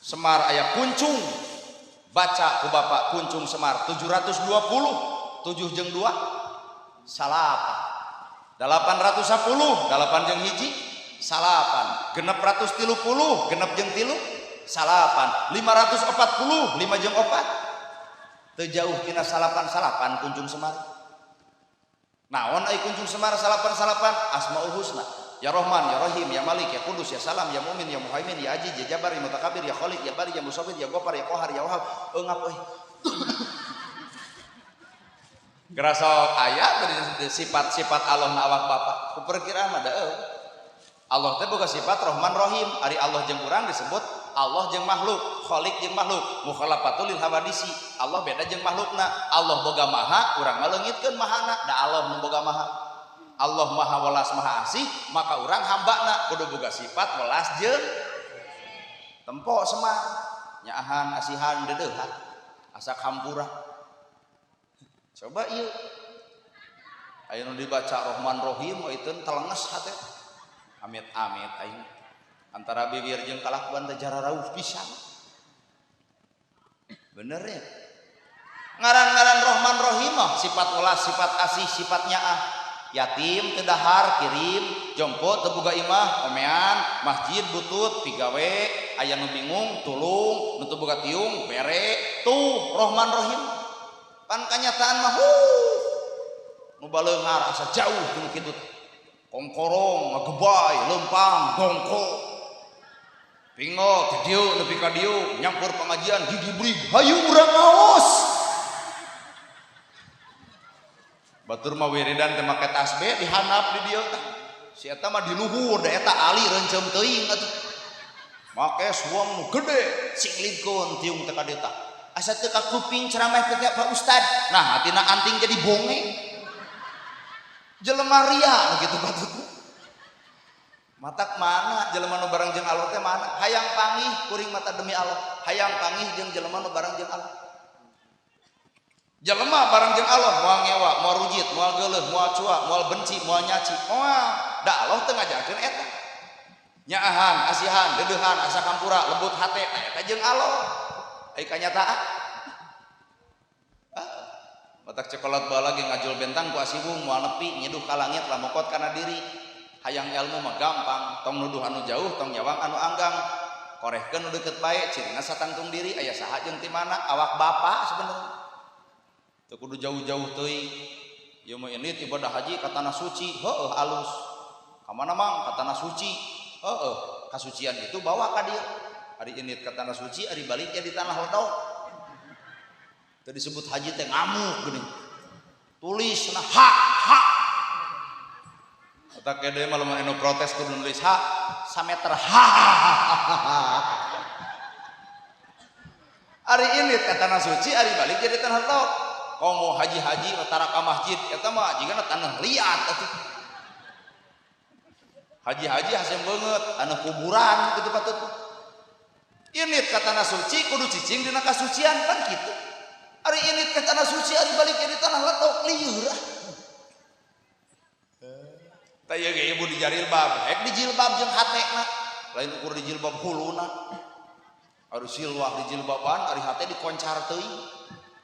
Speaker 1: Semar aya kuncung. Baca ku bapak kuncung Semar 720, 7 jeung 2 salapan. 810, 8 jeung hiji salapan. 630, genep jeung 3 salapan. 540, 5 jeung 4. Teu jauh tina salapan-salapan kuncung Semar. Naon ai kuncung Semar salapan-salapan? Asmaul Husna. Ya Rahman, Ya Rahim, Ya Malik, Ya Kudus, Ya Salam, Ya Mumin, Ya Muhaimin, Ya Aziz, Ya Jabar, Ya Mutakabir, Ya Khaliq, Ya Bari, Ya Musawwir, Ya Ghaffar, Ya Qahar, Ya Wahhab. Eungap euy. Gerasa aya tadi sifat-sifat Allah na awak bapak. Ku perkiraan mah da Allah teh boga sifat Rahman Rahim. Ari Allah jeung urang disebut Allah jeung makhluk, Khalik jeung makhluk, mukhalafatul lil hawadisi. Allah beda jeung makhlukna. Allah boga maha, urang mah leungitkeun mahana. Da Allah nu boga maha. Allah maha welas maha asih, maka urang hambana kudu boga sifat welas jeung tempo semar. Nyaahan asihan dedeuhan asa hampura. Coba ieu aya nu dibaca Rahman Rahim itu telenges hate. Amit-amit aing antara bibir jeung kalakuan teh jararauh pisan. Bener ya? Ngaran-ngaran Rahman Rahim mah sifat welas, sifat asih, sifat nyaah. Yatim teu dahar kirim, jompo teu boga imah omean, masjid butut pigawe, aya nu bingung tulung, nu teu boga tiung bere. Tuh Rahman Rahim. Pan kanyataan mah nu baleunghar asa jauh jeung kitu. Kongkorong, ngagebay, lempang, dongko. Pingo ti dieu nepi ka dieu, nyampur pengajian gigi brig, hayu urang ngaos. Batur mah wiridan teh make tasbih dihandap di dieu tah. Si eta mah di luhur da eta ali reunceum teuing atuh. Make suang nu gede, singlidkeun tiung teh ka dieu tah. Asa teu ka kuping ceramah teh Pak Ustad. Nah, hatina anting jadi bonge. Jelema ria nu kitu patut. Matak mana jelema nu bareng jeung Allah teh mana? Hayang panggih kuring mata demi Allah. Hayang panggih jeung jelema nu bareng jeung Allah. Jelema bareng jeung Allah moal ngewa, moal rujit, moal geuleuh, moal cuak, moal benci, moal nyaci. Moal. Da Allah teu ngajarkeun eta. Nyaahan, asihan, dedeuhan, asa kampura, lembut hate, eta jeung Allah. Ai kanyataan. Matak cekolot baheula ge ngajul bentang ku asiwung moal nepi nyiduh ka langit lamokot kana diri. Hayang ilmu mah gampang, tong nuduh anu jauh, tong nyawang anu anggang. Korehkeun nu deukeut bae, cirina satangtung diri aya saha jeung ti mana, awak bapak sebenarnya. Teu kudu jauh-jauh teuing. Ieu mah indit ibadah haji ka tanah suci, heueuh alus. Ka mana mang ka tanah suci? Heueuh, kasucian itu bawa ka dieu. Ari indit ka tanah suci, ari balik jadi tanah ledok. Teu disebut haji teh ngamuk geuning. Tulis na hak hak. Otak gede mah lamun anu protes kudu nulis hak sameter ha. Ari indit ka tanah suci, ari balik jadi tanah ledok. Komo haji-haji tara ka masjid eta mah jigana tanah liat atuh. Haji-haji hasem beungeut tanah kuburan kitu patut. Indit ka tanah suci kudu cicing dina kasucian pan kitu. Ari indit ka tanah suci ari balik jadi tanah ledok lieur ah. Tah ieu ge ibu dijarilbab, hek dijilbab jeung hatena. Lain ukur dijilbab huluna. Ari silwah dijilbaban, ari hate dikoncar teuing.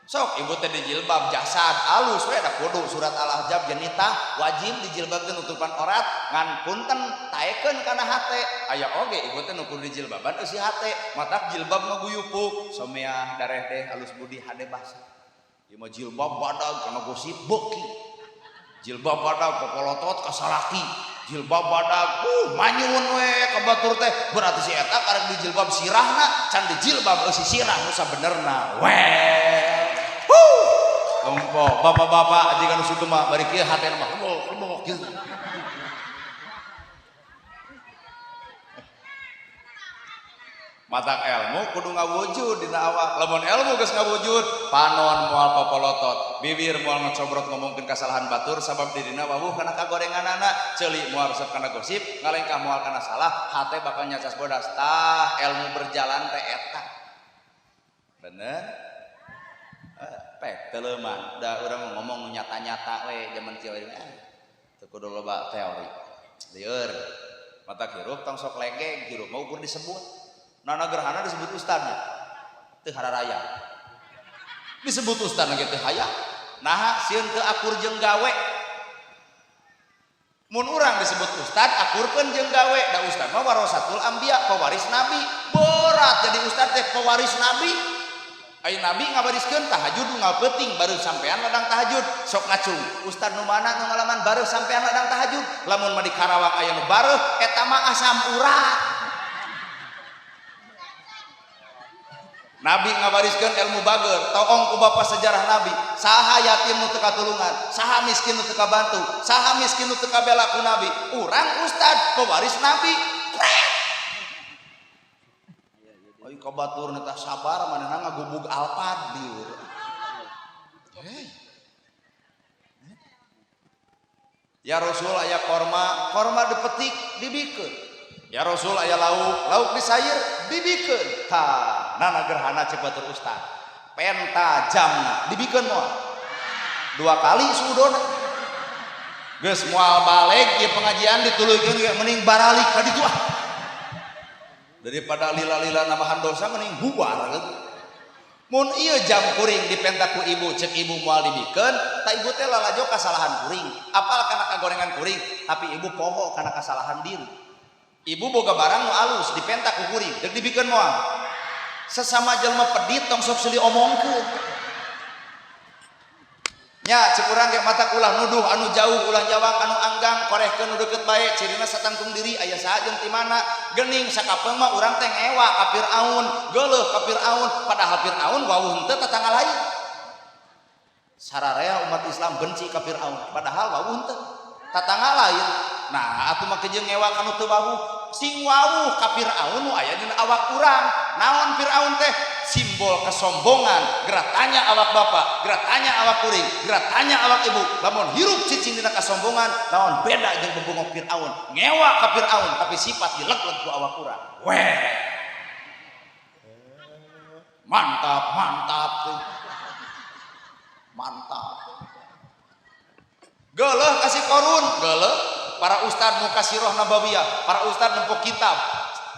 Speaker 1: Sok ibu teh dijilbab jasad alus we da kudu surat Al-Ahzab jenita wajib dijilbabkeun nutupan orat ngan punten taekeun kana hate. Aya oge ibu teh nu kudu dijilbaban eusi hate, matak jilbab ngaguyupuk someah dareh deh alus budi hade basa. Ieu mah jilbab badag kana gosip beuki. Jilbab badag popolotot ka salaki. Jilbab badag manyun we ka batur teh berarti si eta karek dijilbab sirahna can dijilbab eusi sirah nu sabenerna we. Lompo, bapak-bapak jika nu suka mah bari kieu hatena mah lebok kieu. Matak ilmu kudu ngawujud dina awak. Lamun ilmu geus ngawujud, panon moal popolotot, bibir moal ngocobrot ngomongkeun kasalahan batur sabab dirina wawuh kana kagorenganana, ceuli moal resep kana gosip, ngalengkah moal kana salah, hate bakal nyacas bodas. Tah ilmu berjalan teh eta. Bener? Pek teleuman da urang ngomong nyata-nyata we jaman kieu teu kudu loba teori. Lieur. Matak hirup tong sok legeg, hirup mah ukur disebut. Nana gerhana disebut ustadnya. Teu hararaya. Disebut ustad ge teu hayang. Naha sieun teu akur jeung gawe. Mun urang disebut ustad akurkeun jeung gawe, da ustad mah warasatul anbiya, pewaris nabi. Berat jadi ustad teh pewaris nabi. Ayo nabi ngabariskeun tahajud unggal peuting baru sampean ladang tahajud sok ngacung. Ustad nu mana nu ngalaman baru sampean ladang tahajud. Lamun mah di Karawang aya nu bareuh eta mah asam urat. Nabi ngawariskeun ilmu bager, toong ku bapak sejarah Nabi. Saha yatim nu teu katulungan, saha miskin nu teu kabantu, saha miskin nu teu kabela ku Nabi. Urang ustad pewaris Nabi. Ai ka batur teh sabar manehna ngagubug Alphard lieur. Hey. Ya Rasul aya korma, korma dipetik dibikeun. Ya Rasul aya lauk, lauk disayur dibikeun. Tah, nana gerhana cek batur ustad. Penta jamna dibikeun moal. Dua kali suudona. Geus moal balik ieu pengajian dituluykeun ge mending baralik ka ditu ah. Daripada lila-lila nambahan dosa mending bubar gitu. Mun ieu jam kuring dipenta ku ibu cek ibu moal dibikeun, ta ibu teh lalajo kasalahan kuring. Apal kana kagorengan kuring, tapi ibu poho kana kasalahan diri. Ibu boga barang nu alus dipenta ku kuring, deuk dibikeun moal. Sesama jelema pedit tong sok silih omongkeun. Nya cek urang ge mata ulah nuduh anu jauh ulah jawang anu anggang korehkeun nu deukeut bae cirina satangtung diri aya saha jeung ti mana geuning sakapeung mah urang teh ngewa ka Firaun geuleuh ka Firaun padahal Firaun wawuh henteu tatangga lain sararea umat Islam benci ka Firaun padahal wawuh henteu tatangga lain. Nah atuh mah jeung ngewa ka nu teu wawuh sing wawuh ka Firaun nu aya dina awak urang. Naon Firaun teh simbol kesombongan, geura tanya awak bapak, geura tanya awak kuring, geura tanya awak ibu, lamun hirup cicing dina kasombongan, naon beda jeung bebungok Firaun, ngewa ka Firaun tapi sifat dileg-leg ku awak urang. Weh. Mantap, mantap. Mantap. Geuleuh kasih korun, geuleuh para ustad nu kasirah nabawiyah, para ustad nempo kitab,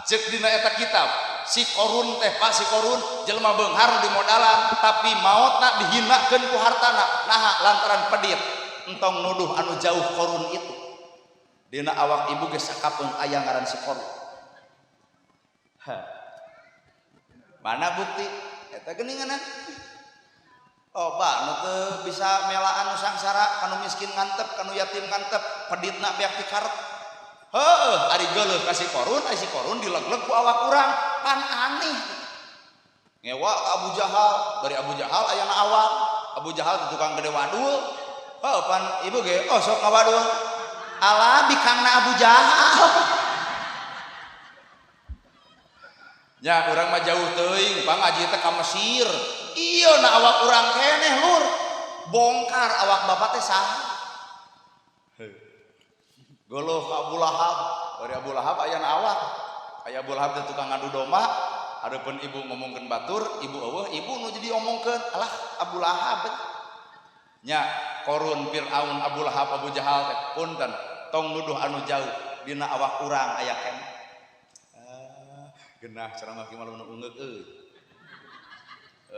Speaker 1: ceuk dina eta kitab. Si korun teh pak si korun jelema beunghar di modalan tapi maotna dihinakeun ku hartana naha lantaran pedit entong nuduh anu jauh korun itu dina awak ibu geus sakapeung aya ngaran si korun. Ha. Mana bukti eta geuninganan loba nu teu bisa melaan nu sangsara kanu miskin ngantep kanu yatim ngantep peditna beak ti karep. Heuh, ari geuleuh ka si korun, ari si korun dileg-leg ku awak urang, pan aneh. Ngewa ka Abu Jahal, bari Abu Jahal ayana awak. Abu Jahal teh tukang gede wadul. Heuh, pan ibu ge oh sok ngawadul. Alah bikangna Abu Jahal. Nya urang mah jauh teuing, pangaji teh ka Mesir. Ieu na awak urang keneh lur. Bongkar awak bapak teh saha? Geuleuh ka Abu Lahab, bari Abu Lahab aya na awak. Aya Abu Lahab teh tukang ngadu domba, hareupeun ibu ngomongkeun batur, ibu eueuh, ibu nu jadi omongkeun, alah Abu Lahab. Nya Korun, Firaun, Abu Lahab, Abu Jahal teh punten, tong nuduh anu jauh dina awak urang aya keneh. Ah, geunah ceramah ki malu nu ungeuk euy.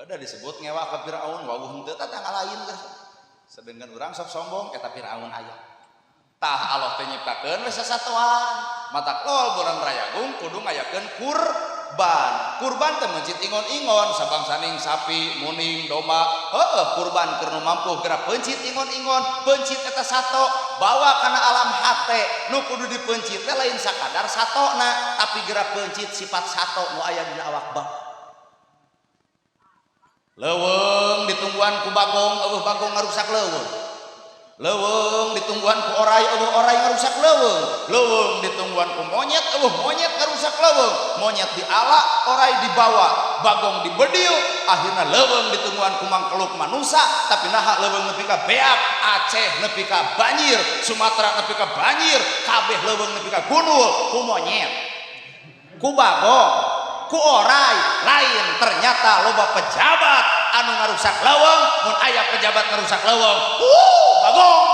Speaker 1: Udah disebut ngewa ka Firaun, wawuh henteu tatangga lain geus. Sedengkeun urang sok sombong eta Firaun aya. Tah Allah teh nyiptakeun we sasatoan. Matak lol bulan Rayagung kudu ngayakeun kurban. Kurban teh mencit ingon-ingon sabangsaning sapi, muning, domba. Heueuh kurban keur nu mampu geura peuncit ingon-ingon, peuncit eta sato bawa kana alam hate. Nu kudu dipeuncit teh lain sakadar satona, tapi geura peuncit sifat sato nu aya dina awak bapak. Leuweung ditungguan ku bagong, eueuh bagong ngarusak leuweung. Leuweung ditungguan ku orai, eueuh orai ngarusak leuweung. Leuweung ditungguan ku monyet, eueuh monyet ngarusak leuweung. Monyet diala, orai dibawa, bagong dibedil, akhirna leuweung ditungguan ku mangkeluk manusa, tapi naha leuweung nepi ka beak, Aceh nepi ka banjir, Sumatera nepi ka banjir, kabeh leuweung nepi ka gunul ku monyet, ku bagong, ku orai. Lain ternyata loba pejabat anu ngarusak leuweung, mun aya pejabat ngarusak leuweung, bagong.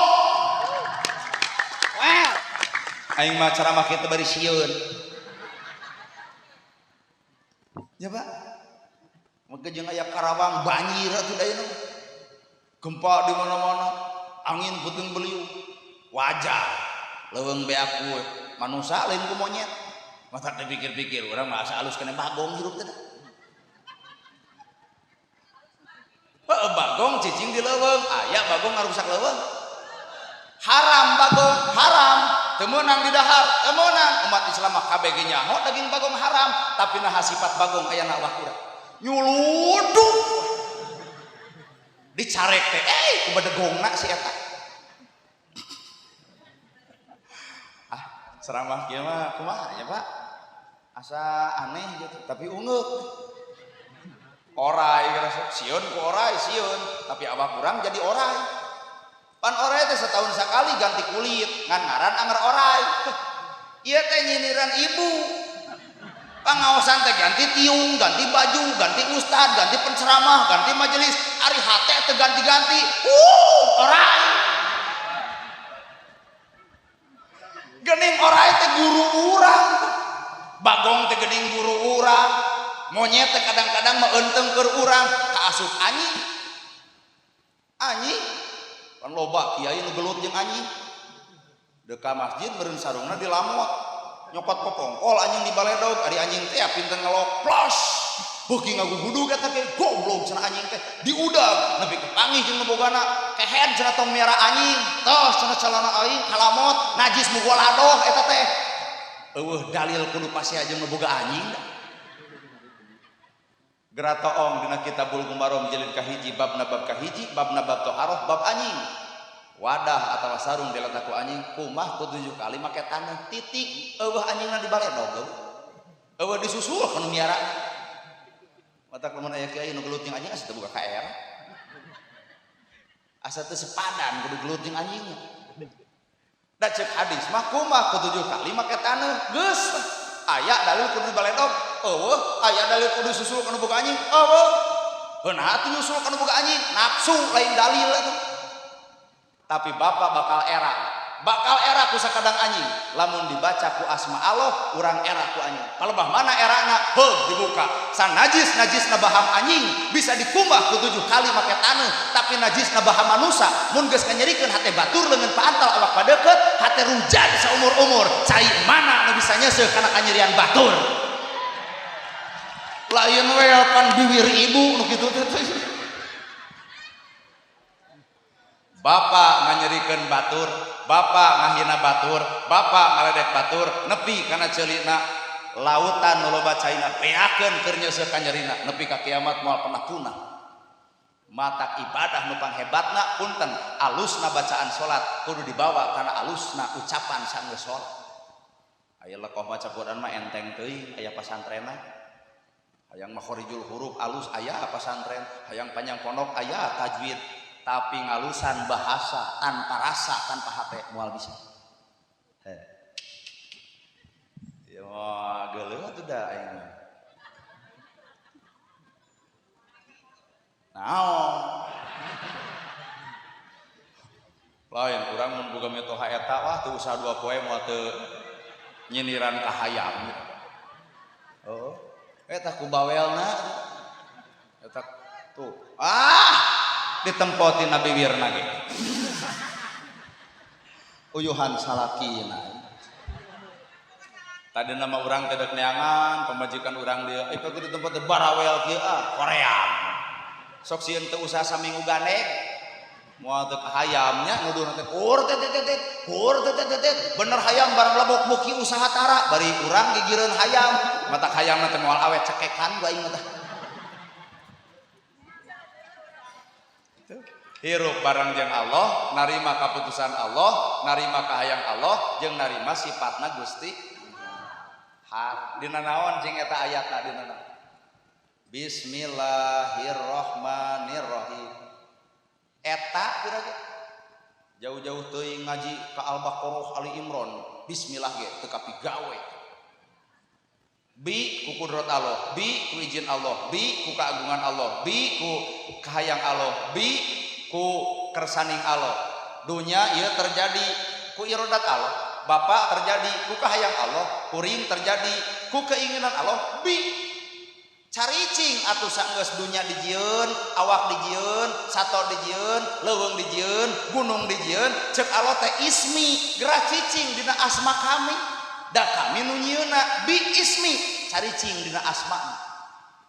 Speaker 1: Well, aing mah ceramah kitu bari sieun. Ya Pak. Maka jeung aya Karawang banjir atuh da ayeuna. Gempa di mana-mana, angin puting beliung. Wajar. Leuweung beak ku manusa lain ku monyet. Mata dipikir-pikir urang mah asa alus kene bagong hirup teh. Heuh, bagong cicing di leuweung, aya bagong ngarusak leuweung. Haram bagong, haram. Teu meunang didahar, teu meunang. Umat Islam mah kabeh ge nyaho daging bagong haram, tapi naha sifat bagong aya na awak urang. Nyuluduk. Dicarek teh, ku bedegongna si eta. Ah, ceramah kieu mah kumaha nya, Pak? Asa aneh gitu, tapi ungeuk. Orai rasa sieun ku orai sieun, tapi abah kurang jadi orai. Pan orai teh setahun sekali ganti kulit, ngan ngaran anger orai. Ieu teh nyindiran ibu. Pangaosan teh ganti tiung, ganti baju, ganti ustad, ganti penceramah, ganti majelis, ari hate teh ganti-ganti. Orai. Gening orai teh guru urang. Bagong teh gening guru urang. Monyet teh kadang-kadang mah eunteng keur urang, kaasup anjing. Anjing pan loba kiai nu gelut jeung anjing. Deka masjid meureun sarungna dilamot. Nyokot popongkol anjing di baledog, ari anjing teh pinter ngelok plos. Beuki ngagugudug eta ge goblok cenah anjing teh diudag nepi ka panggih jeung nu bogana kehed cenah tong miara anjing. Tos cenah calana aing kalamot najis mugoladoh eta teh. Eueuh dalil kudu pasea jeung nu boga anjing da. Geratoong dina Kitabul Mubarom jilid kahiji babna bab kahiji babna bab toharoh bab anjing. Wadah atawa sarung diletak ku anjing kumah ku 7 kali make tanah titik eueuh anjingna di baledog eueuh disusul kana miara. Matak lamun aya kiai nu gelut jeung anjing asa teu boga KR. Asa teu sepadan kudu gelut jeung anjing. Da ceuk hadis mah kumah ku 7 kali make tanah geus aya dalil kudu baledog eueuh aya dalil kudu susul kana boga anjing eueuh heuh atuh nyusul kana boga anjing nafsu lain dalil atuh. Tapi bapak bakal era ku sakadang anjing lamun dibaca ku asma Allah urang era ku anjing palebah mana erana heuh dibuka san najis najisna baham anjing bisa dikumbah ku 7 kali make taneuh tapi najisna baham manusa mun geus nganyerikeun hate batur leungeun paantal awak padeukeut hate rujad saumur-umur cai mana nu bisa nyeuseuh kana kanyerian batur lain we pan biwir ibu nu kitu teh. Bapak nganyerikeun batur, bapak ngahina batur, bapak ngaledek batur, nepi kana ceulina lautan nu loba caina beakeun keur nyeuseuh kanyerina nepi ka kiamat moal pernah punah. Matak ibadah nu panghebatna punten alusna bacaan salat kudu dibawa kana alusna ucapan sanggeus salat. Aya lekoh maca Quran mah enteng teuing aya pasantrenna. Hayang makhorijul huruf alus aya pasantren, hayang panjang pondok aya tajwid. Tapi ngalusan bahasa tanpa rasa tanpa hate moal bisa. Heh. Ya geuleuh atuh da aing mah. Naon? Lain urang mun boga mitoha eta wah teu usah 2 poe moal teu nyindiran ka hayam. Heeh. Eta ku bawelna. Eta tuh. Ah! Ditempotin Nabi Wirna ge. Uyuhan salakina. Tadi nama urang teh deuk neangan, pamajikan urang dieu, eh di tempat teh barawel kieu ah, koream. Sok sieun teu usah saminggu gandeng. Moal teu kahayamnya nuduh teh kur teh teh teh, kur teh teh teh. Bener hayam barang lebok beuki usaha tara, bari urang gigireun hayam. Matak hayamna teh moal awet cekekan ku aing mah tah. Hirup bareng jeung Allah, narima kaputusan Allah, narima kahayang Allah, jeung narima sifatna Gusti. Ha, dina naon jeung eta ayatna dina naon? Bismillahirrahmanirrahim. Eta kira ge jauh-jauh teuing ngaji ka Al-Baqarah Ali Imran, bismillah ge teu kapigawe. Bi ku kudrat Allah, bi ku izin Allah, bi ku keagungan Allah, bi ku kahayang Allah, bi ku kersaning Allah. Dunya ieu terjadi ku irodat Allah, bapak terjadi ku kahayang Allah, kuring terjadi ku keinginan Allah. Bi caricing atuh sanggeus dunya dijieun, awak dijieun, sato dijieun, leuweung dijieun, gunung dijieun, ceuk Allah teh ismi, gerah cicing dina asma kami. Da kami nu nyieunna bi ismi, caricing dina asma.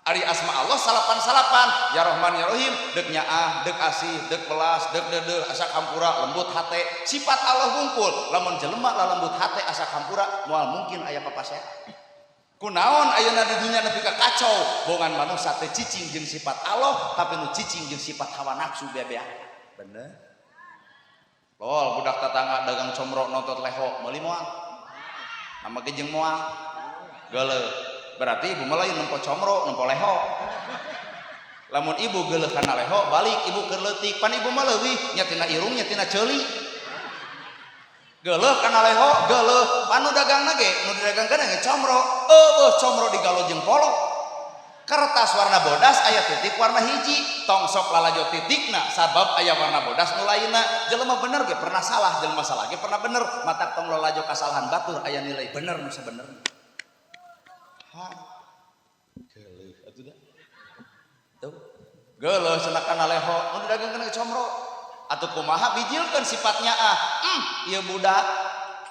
Speaker 1: Ari asma Allah salapan-salapan, ya Rahman ya Rahim, deuk nyaah, deuk asih, deuk welas, deuk deudeuh, asa kampura, lembut hate. Sifat Allah hungkul, lamun jelema lalembut hate asa kampura, moal mungkin aya papasean. Kunaon ayeuna di dunya nepi ka kacau, bongan manusia teh cicing jeung sifat Allah, tapi nu cicing jeung sifat hawa nafsu bea-bea. Bener. Lol, budak tetangga dagang comro nonton leho, meuli moal. Nama ge jeung moal. Geuleuh. Berarti ibu mah lain nempo comro, nempo leho. Lamun ibu geuleuh kana leho, balik ibu keur leutik, pan ibu mah leuwih nya tina irung nya tina ceuli. Geuleuh kana leho, geuleuh, pan nu dagangna ge, nu didagangkeun ge comro. Eueuh comro digalo jeung polo. Kertas warna bodas aya titik warna hiji, tong sok lalajo titikna sabab aya warna bodas nu lainna. Jelema bener ge pernah salah, jelema salah ge pernah bener, matak tong lalajo kasalahan batur aya nilai bener nu sabenerna. Ha. Geuleuh atuh da. Tuh. Geuleuh cenah kana leho, nu didagangkeun ge comro. Atuh kumaha bijilkeun sifatnya ah. Ieu budak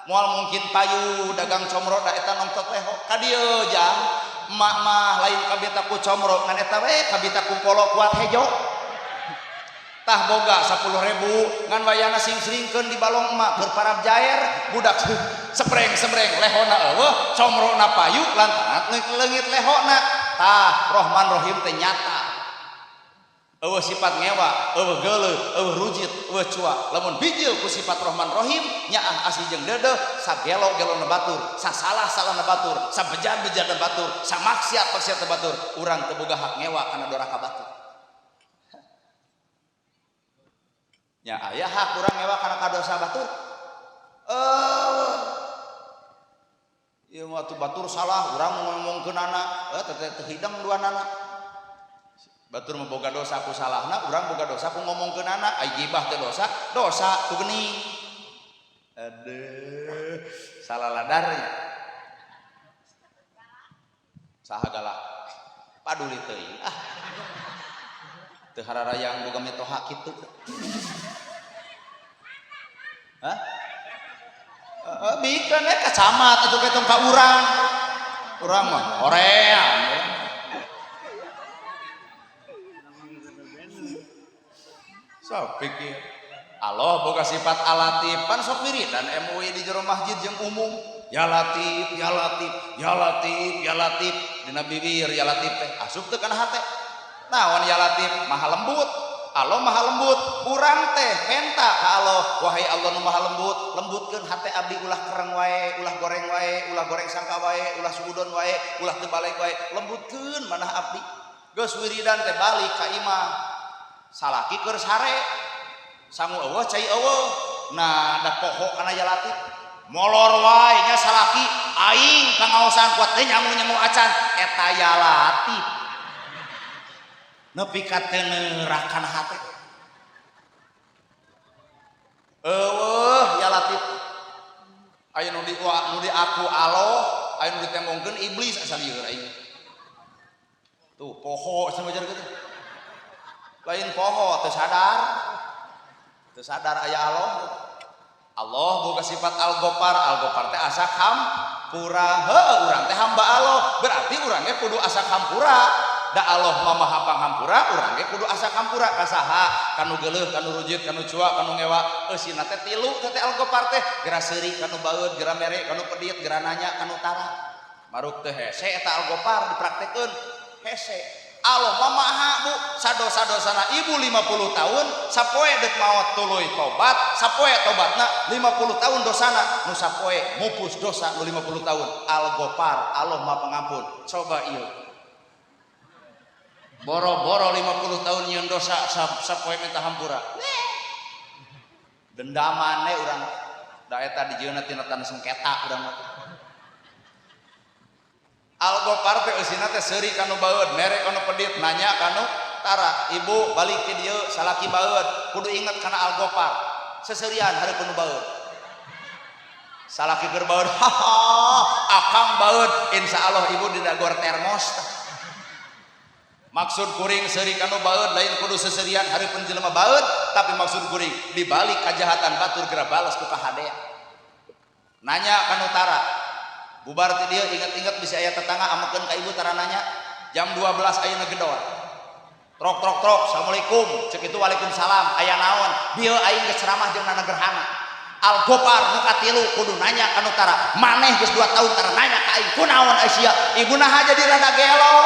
Speaker 1: moal mungkin payu dagang comro da eta nongtot leho. Ka dieu jang, emak mah lain kabita ku comro ngan eta we kabita ku polo kuat hejo. Tah boga 10.000 ngan wayana sing-sringkeun di balong emak keur parab jair budak sebreng-sebreng lehona eueuh comrona payu lantaran leungit lehona. Tah Rohman Rohim teh nyata. Eueuh sifat ngewa, eueuh geuleuh, eueuh rujit, eueuh cua. Lamun bijil ku sifat Rohman Rohim, nyaah asih jeung deudeuh, sagelo-gelona batur, sasalah-salahna batur, sabejan-bejanna batur, samaksiat-maksiatna batur, urang teu boga hak ngewa kana doraka batur. Nya aya hak urang ngewa kana kadosa batur. Ieu mah atuh batur salah, urang ngomongkeunana, teh teu hidang duanana. Batur mah boga dosa ku salahna, urang boga dosa ku ngomongkeunana, ai gibah teh dosa, dosa ku geuning. Aduh, salah ladarnya. Saha galak? Paduli teuing ah. Teu hararayang boga mitoha kitu. Hah? Heeh, bikeun we ka camat atuh ke tong ka urang. Urang mah hoream. Sok pikir. Allah boga sifat alatif, pan sok wiridan MUI di jero masjid jeung umum. Ya Latif, ya Latif, ya Latif, ya Latif. Dina bibir ya Latif teh asup teu kana hate. Naon ya Latif? Maha lembut. Allah maha lembut. Urang teh menta ka Allah, wahai Allah nu maha lembut, lembutkeun hate abdi ulah kereng wae, ulah goreng wae, ulah goreng sangka wae, ulah suudon wae, ulah teu balik wae, lembutkeun manah abdi. Geus wiridan teh balik ka imah. Salaki keur sare. Sangu eueuh cai eueuh. Nah, da poho kana ya Latif. Molor wae nya salaki aing pangaosan kuat teh nyamu-nyamu acan eta ya Latif. Nepi ka teu neurak kana hate. Eueuh ya Latif. Aya nu di nu di aku Allah, aya nu ditembongkeun iblis asa lieur aing. Tuh poho cenah wajar kitu. Lain poho teu sadar. Teu sadar aya Allah. Allah boga sifat Al-Ghaffar, Al-Ghaffar teh asa hampura. Heuh, urang teh hamba Allah, berarti urang ge kudu asa hampura. Da Allah mah maha panghampura, urang ge kudu asa hampura ka saha? Kanu geuleuh, kanu rujit, kanu cua, kanu ngewa. Eusina teh tilu teh Al-Ghaffar teh, geura seuri kanu baeud, geura mere kanu pedit, geura nanya kanu tara. Maruk teh hese eta Al-Ghaffar dipraktekeun. Hese. Allah mah maha bu, sadosa-dosana ibu 50 tahun, sapoe deuk maot tuluy tobat, sapoe tobatna 50 tahun dosana, nu sapoe mupus dosa nu 50 tahun. Al-Ghaffar, Allah Maha Pengampun. Coba ieu. Boro-boro 50 tahun nyieun dosa sapoe minta hampura. Dendamane urang da eta dijieunna tina tanah sengketa urang mah. Al-Ghaffar teh eusina teh seuri kanu baeud, mere kanu pedit, nanya kanu tara. Ibu balik ti dieu salaki baeud, kudu inget kana Al-Ghaffar. Seserian hareupeun nu baeud. Salaki keur baeud, haha, akang baeud, insyaallah ibu didagor termos. Maksud kuring seuri kanu baeud lain kudu seserian hareupeun jelema baeud, tapi maksud kuring dibalik kajahatan batur geura balas ku kahadean. Nanya kanu tara. Bubar ti dieu inget-inget bisa aya tetangga amekeun ka ibu tara nanya. Jam 12 ayeuna gedor. Trok trok trok, assalamualaikum. Cek itu waalaikumsalam. Aya naon? Bieu aing geus ceramah jeung nana gerhana. Al-Gopar nu katilu kudu nanya ka nu tara. Maneh geus 2 tahun tara nanya ka aing kunaon sia. Ibu naha jadi rada gelo.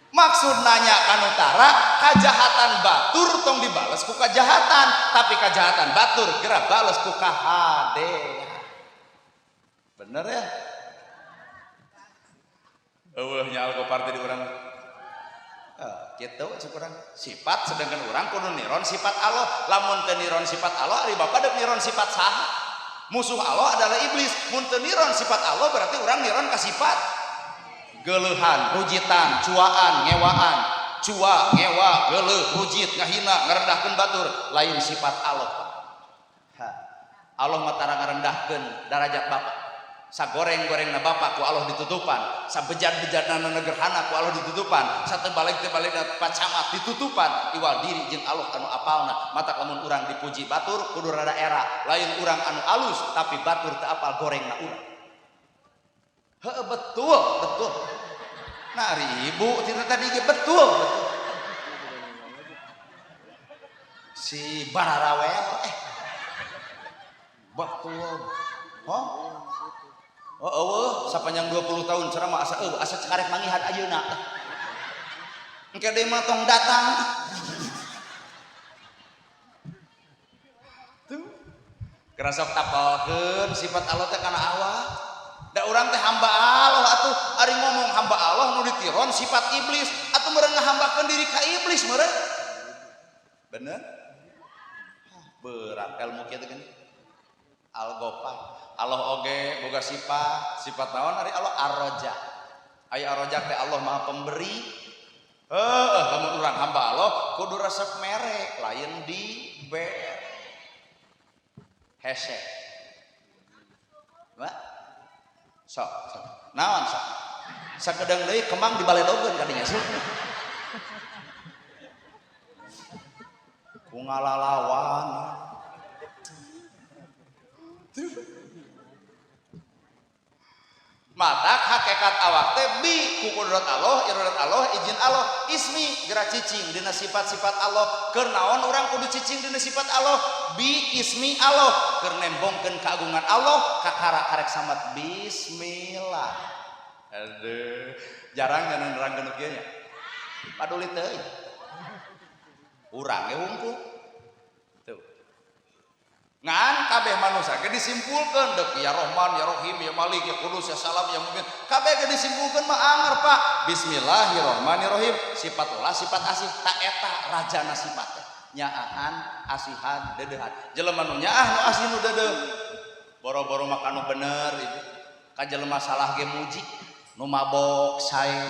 Speaker 1: Maksud nanya ka nu tara, kajahatan batur tong dibales ku kajahatan, tapi kajahatan batur geura bales ku kahadean. Bener ya? Eueuh nya Al-Gopar teh di urang. Gitu cek urang. Sifat sedangkan urang kudu niron sifat Allah. Lamun teu niron sifat Allah, ari bapak deuk niron sifat saha? Musuh Allah adalah iblis. Mun teu niron sifat Allah berarti urang niron ka sifat geuleuhan, rujitan, cuaan, ngewaan. Cua, ngewa, geuleuh, rujit, ngahina, ngarendahkeun batur, lain sifat Allah, Pak. Ha. Allah mah tara ngarendahkeun darajat bapak. Sagoreng-gorengna bapak ku Allah ditutupan, sabejat-bejatna negerhana ku Allah ditutupan, satebalik-tebalikna Pak Camat ditutupan, iwal diri jeung Allah anu apalna. Mata lamun urang dipuji batur kudu rada era, lain urang anu alus tapi batur teu apal gorengna urang. Heuh, betul, betul. Nah, ari ibu tita tadi ge betul, betul. Si bararawel betul. Hah? Oh, eueuh, sapanjang 20 tahun ceramah asa eueuh, asa karek mangihan ayeuna. Engke deui mah tong datang. Tuh. Kerasok tapalkeun sifat Allah teh kana awak. Da urang teh hamba Allah atuh, ari ngomong hamba Allah nu ditiron sifat iblis, atuh meureun ngahambakeun diri ka iblis meureun. Bener? Berat ilmu kieu teh geuning. Al-Ghaffar. Allah oge boga sifat, sifat naon ari Allah Ar-Razzaq. Aya Ar-Razzaq teh Allah Maha Pemberi. Heuh, lamun urang hamba Allah kudu resep mere, lain dibere. Hese. Wa? Sok, sok. Naon sok? Sakedeung deui kembang dibaledogeun ka dinya sok. Ku ngalalawan. Matak hakikat awak teh bi ku kudrat Allah, iradat Allah, izin Allah, ismi geura cicing dina sifat-sifat Allah. Keur naon urang kudu cicing dina sifat Allah? Bi ismi Allah, keur nembongkeun kagungan Allah, kakara karek samet bismillah. Aduh, jarang nya nerangkeun nu kieu nya. Paduli teuing. Urang ge hungkul. Tuh. Ngan kabeh manusia ge disimpulkeun deuk ya Rahman, ya Rahim, ya Malik, ya Kudus, ya Salam, ya Mumin. Kabeh ge disimpulkeun mah anger, Pak. Bismillahirrahmanirrahim. Sifat ulah sifat asih ta eta rajana sifat teh. Nyaahan, asihan, deudeuhan. Jelema nu nyaah nu asih nu deudeuh. Boro-boro mah kanu bener ibu. Ka jelema salah ge muji. Nu mabok sae,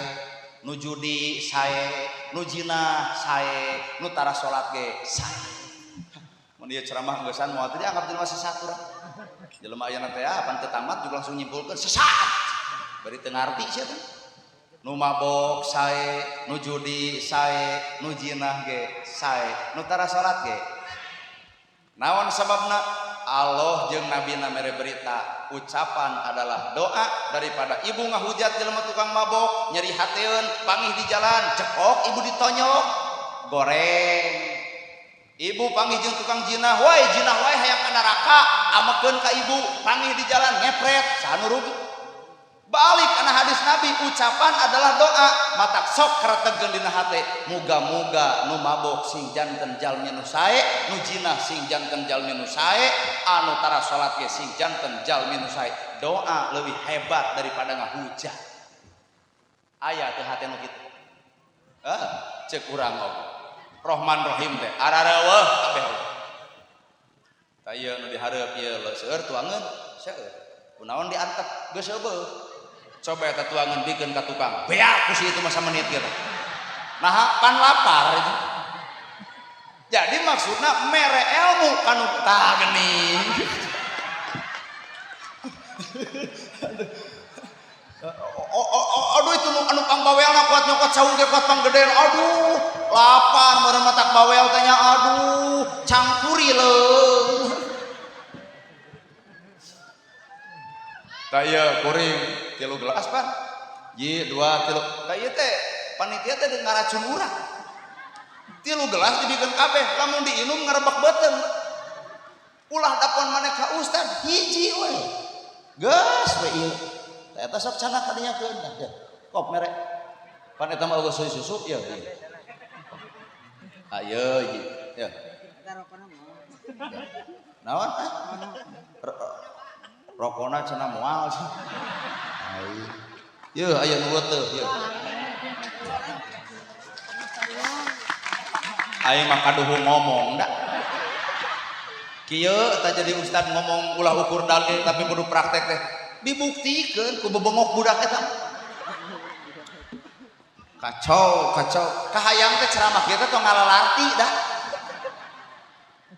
Speaker 1: nu judi sae, nu jinah sae, nu tara salat ge sae. Mun ieu ceramah geusan moal teh dianggap jelema sesat urang. Jelema ayeuna teh pan teu tamat juga langsung nyimpulkeun sesat. Bari teu ngarti sia teh. Nu mabok sae, nu judi sae, nu jinah ge sae, nu tara salat ge. Naon sababna? Allah jeung nabina mere berita ucapan adalah doa daripada ibu ngahujat jelema tukang mabok, nyeri hateun, pangih di jalan, cekok ibu ditonyok, goreng. Ibu panggih jeung tukang jinah wae, jinah wae hayang ka neraka, amekeun ka ibu, panggih di jalan ngepret, saha nu rugi? Balik kana hadis Nabi, ucapan adalah doa, matak sok karetegeun dina hate, muga-muga nu mabok sing janten jalmi nu sae, nu jinah sing janten jalmi nu sae, anu tara salat ge sing janten jalmi nu sae. Doa leuwih hebat daripada ngahujat. Aya teu hate nu kitu? Ceuk urang oge. Rahman Rahim teh arareuweuh kabeh oge. Tah ieu nu dihareup ieu seueur tuangeun, seueur. Kunaon diantep geus eueuh. Coba eta tuangeun bikeun ka tukang. Beak ku si itu mah samenit gitu. Nah, pan lapar itu. Jadi maksudna mere ilmu kanu tah geuning. Aduh itu anu pangbawelna kuat nyokot saung ge kuat panggedeen. Aduh, lapar meureun matak bawel teh nya aduh, cangkuri leung. Tah ieu kuring 3 gelas pan. Ji 2 3. Tah ieu teh panitia teh ngaracun urang. 3 gelas dibikeun kabeh, lamun diinum ngarebek beuteung. Ulah dapon maneh ka ustad hiji we. Geus we ieu. Eta sok cana kadinyakeun tah. Kop mere. Pan eta mah eueuh susu ieu. Ayo hiji. Ya. Naon? Rokona cenah moal. Yeuh aya nu teu yeuh. Aing mah kaduhu ngomong da. Kieu eta jadi ustad ngomong ulah ukur dalil tapi kudu praktek teh. Dibuktikeun ku bebengok budak eta. Kacau, kacau. Kahayang teh ceramah kieu teh tong ngalalarti da.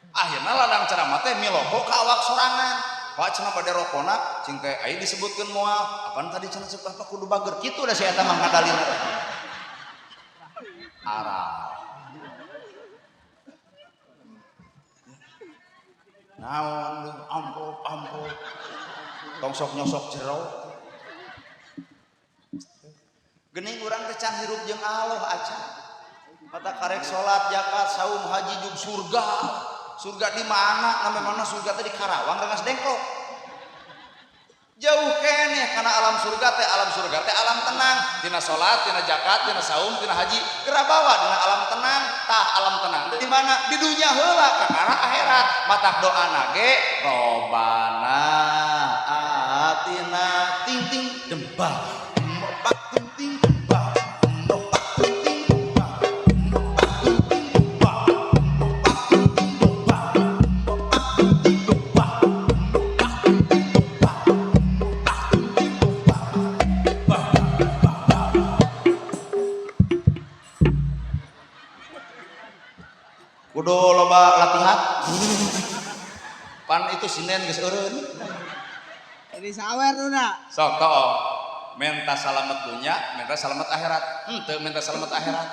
Speaker 1: Akhirna ladang ceramah teh miloko ka awak sorangan. Pak cenah bade rokona cing teh aya disebutkeun moal. Apaan tadi cenah cek apa kudu bager kitu da si eta mah ngadalilna teh. Arah. Naon amplop amplop. Tong sok nyosok jero. Gening urang teh can hirup jeung Allah acan. Mata karek salat, zakat, saum, haji jeung surga. Surga di mana? Namanya mana surga teh di Karawang Rengas Dengklok. Jauh keneh kana alam surga teh, alam surga teh alam tenang. Tina salat, tina zakat, tina saum, tina haji, geura bawa dina alam tenang. Tah alam tenang di mana? Di dunya heula kakara akhirat. Matak doana ge Robana atina ting ting dembah. Pak ting ting dembah. Pak ting ting dembah. Pak ting ting dembah. Pak ting ting dembah. Pak ting ting dembah. Pak ting ting dembah. Pak ting ting dembah. Bah bah bah. Kudu loba latihan. Pan itu sinden geus eureun.
Speaker 2: Jadi sawer tuh nak.
Speaker 1: Sok toh. Menta salamet dunya, menta salamet akhirat. Henteu menta salamet akhirat.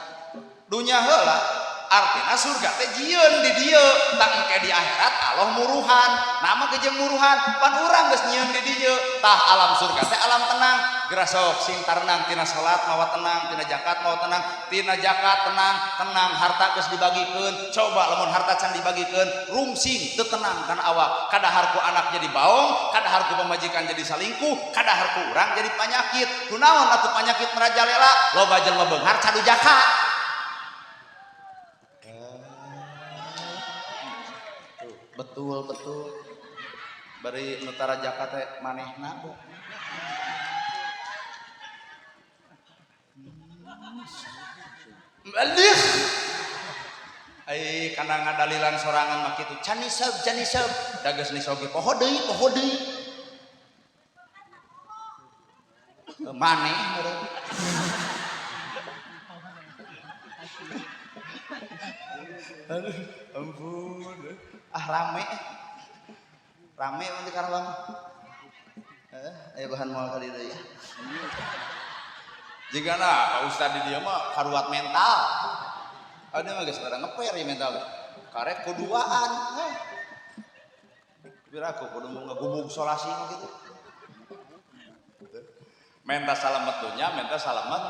Speaker 1: Dunya heula artina surga teh jieun di dieu, tah engke di akhirat Allah muruhan. Nama ge jeung muruhan, pan urang geus nyieun di dieu. Tah alam surga teh alam tenang. Geura sok sing tarenang tina salat mawa tenang, tina zakat mawa tenang, tina zakat tenang, tenang harta geus dibagikeun. Coba lamun harta can dibagikeun, rungsing teu tenang kana awak. Kadahar ku anak jadi baong, kadahar ku pamajikan jadi salingkuh, kadahar ku urang jadi panyakit. Kunaon atuh panyakit merajalela? Loba jelema beunghar cadu zakat. Betul betul. Bari nu tara zakat teh manehna bu. Alih. Ai kana ngadalilan sorangan mah kitu. Can nisab, can nisab. Da geus nisab ge poho deui, poho deui. Maneh meureun. Aduh, ampun. Ah rame. Rame mun di Karawang. Aya bahan moal ka dieu ya. Jigana Pak Ustad di dieu mah karuat mental. Ada mah geus pada ngeper ya mental. Karek kuduaan. Piraku kudu ngegubug solasi mah gitu. Menta salamet dunya, menta salamet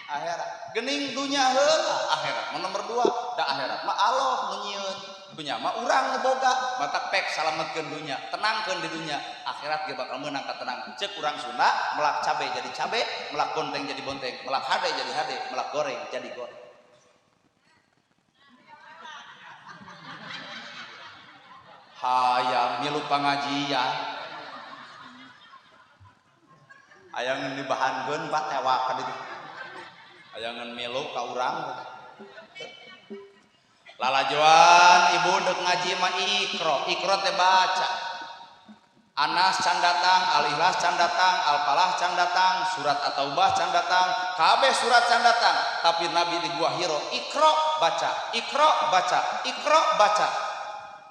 Speaker 1: akhirat. Gening dunya heula, akhirat mah nomor 2. Da akhirat mah Allah nu nyieun. Dunya mah urang nu boga, matak pek salametkeun dunya, tenangkeun di dunya. Akhirat ge bakal meunang katenangan. Ceuk urang Sunda, melak cabe jadi cabe, melak bonteng jadi bonteng, melak hade jadi hade, melak goreng jadi goreng. Hayang milu pangajian. Hayang dibahankeun Pak tewak ka ditu. Hayangan milu ka urang. Lalajoan ibu dek ngaji mah ikro, ikro teh baca. Anas can datang, Al-Ikhlas can datang, Al-Falah can datang, surat At-Taubah can datang, kabeh surat can datang. Tapi Nabi di Gua Hiro, ikro baca, ikro baca, ikro baca.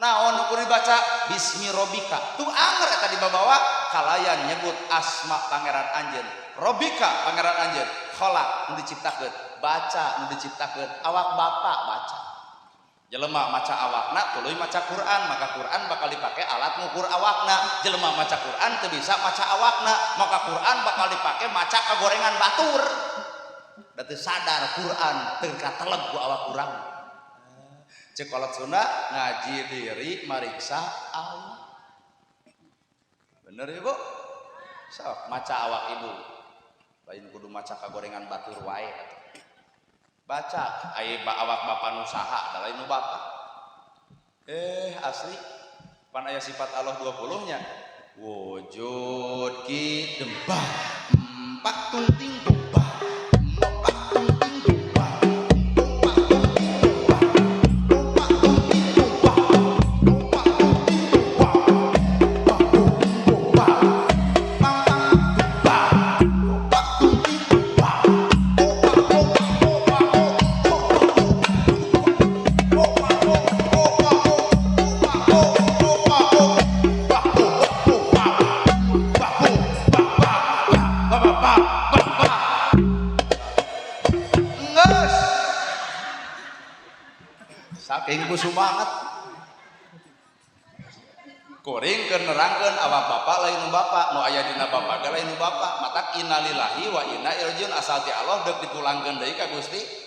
Speaker 1: Naon nu kudu dibaca? Bismi robbika. Tuh anger eta dibabawa kalayan nyebut asma pangeran anjeun. Robbika pangeran anjeun, khalaq nu diciptakeun, baca nu diciptakeun, awak bapak baca. Jelema maca awakna tuluy maca Quran, maka Quran bakal dipake alat ngukur awakna. Jelema maca Quran teu bisa maca awakna, maka Quran bakal dipake maca kagorengan batur. Da teu sadar Quran teu kateleg ku awak urang. Cek kolot Sunda ngaji diri mariksa awak. Bener ibu? Sok maca awak ibu. Lain kudu maca kagorengan batur wae atuh. Baca ai awak bapa nu saha da lain nu bapa. Asli pan aya sifat Allah 20 nya. Wujud ki dembah empat tungting tumbah empat tungting tumbah empat tungting tumbah empat tungting tumbah empat tungting tumbah empat tungting tumbah empat tungting tumbah saking ku sumangat kuring keur nerangkeun awak bapak lain nu bapak nu aya dina bapak ge lain nu bapak matak innalillahi wa inna ilaihi rajiun asal ti Allah deuk dipulangkeun deui ka Gusti.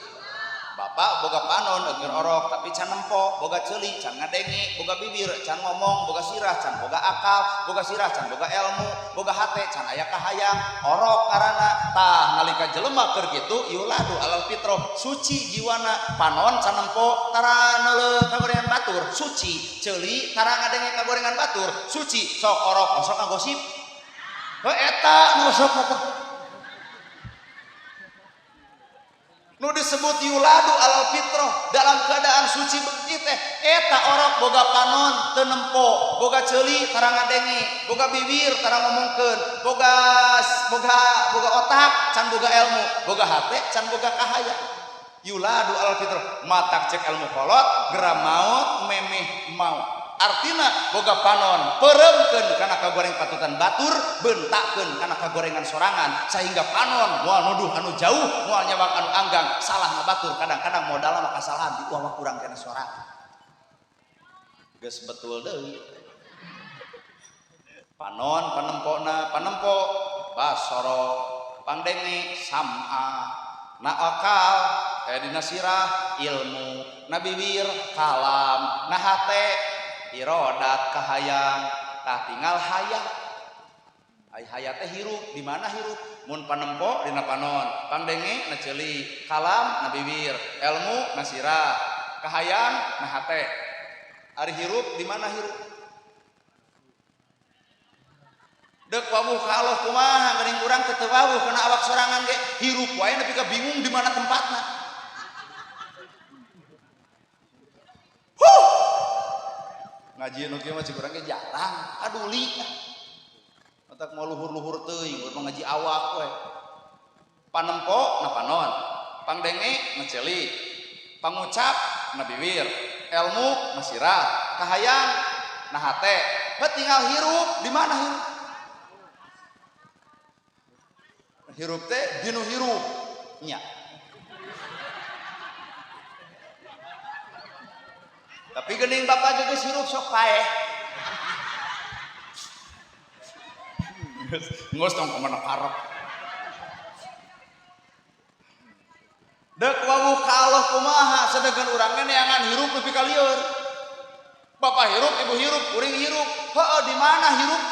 Speaker 1: Bapak boga panon keur orok tapi can nempo, boga ceuli can ngadenge, boga bibir can ngomong, boga sirah can boga akal, boga sirah can boga ilmu, boga hate can aya kahayang, orok ngaranna. Tah nalika jelema keur kitu yuladu alal fitrah, suci jiwana, panon can nempo, tara neuleuh kagorengan batur, suci, ceuli tara ngadenge kagorengan batur, suci, sok orok osok ngagosip. Heuh eta nu sok mah. Nu disebut yuladu alal fitrah dalam keadaan suci begitu teh eta orok boga panon teu nempo, boga ceuli tara ngadenge, boga bibir tara ngomongkeun, boga boga boga otak can boga ilmu, boga hate can boga kahayang. Yuladu alal fitrah matak cek ilmu kolot geura maot memeh maot. Artina boga panon pereumkeun kana kagoreng patutan batur, bentakeun kana kagorengan sorangan sehingga panon moal nuduh anu jauh, moal nyawang anu anggang, salah ngabatur kadang-kadang modal mah kasalahan di uang kurang kana sorangan. Geus betul deui. Panon panempona, panempo basoro, pangdenge sam'a, na akal dina sirah ilmu, na bibir kalam, na hate irodat kahayang, tah tinggal hayang. Ai hayat teh hirup, di mana hirup? Mun panempo dina panon, pangdenge na ceuli, kalam na bibir, ilmu na sirah, kahayang na hate. Ari hirup di mana hirup? Deuk wawuh ka Allah kumaha geuning urang teu teu wawuh kana awak sorangan ge hirup wae nepi ka bingung di mana tempatna. Huh. Ngaji nu kieu mah cik urang ge jarang, aduli. Matak moal luhur-luhur teuing buat ngaji awak we. Panempo na panon, pangdenge na ceuli, pangucap na bibir, ilmu na sirah, kahayang na hate. Heuh tinggal hirup, di mana hirup? Hirup teh dinu hirup nya. Tapi geuning bapak geus hirup sok paeh. Ngos tong ka mana karep. Deuk wawuh ka Allah kumaha sedengkeun urang ge neangan hirup nepi ka lieur. Bapak hirup, ibu hirup, kuring hirup. Heueuh di mana hirup?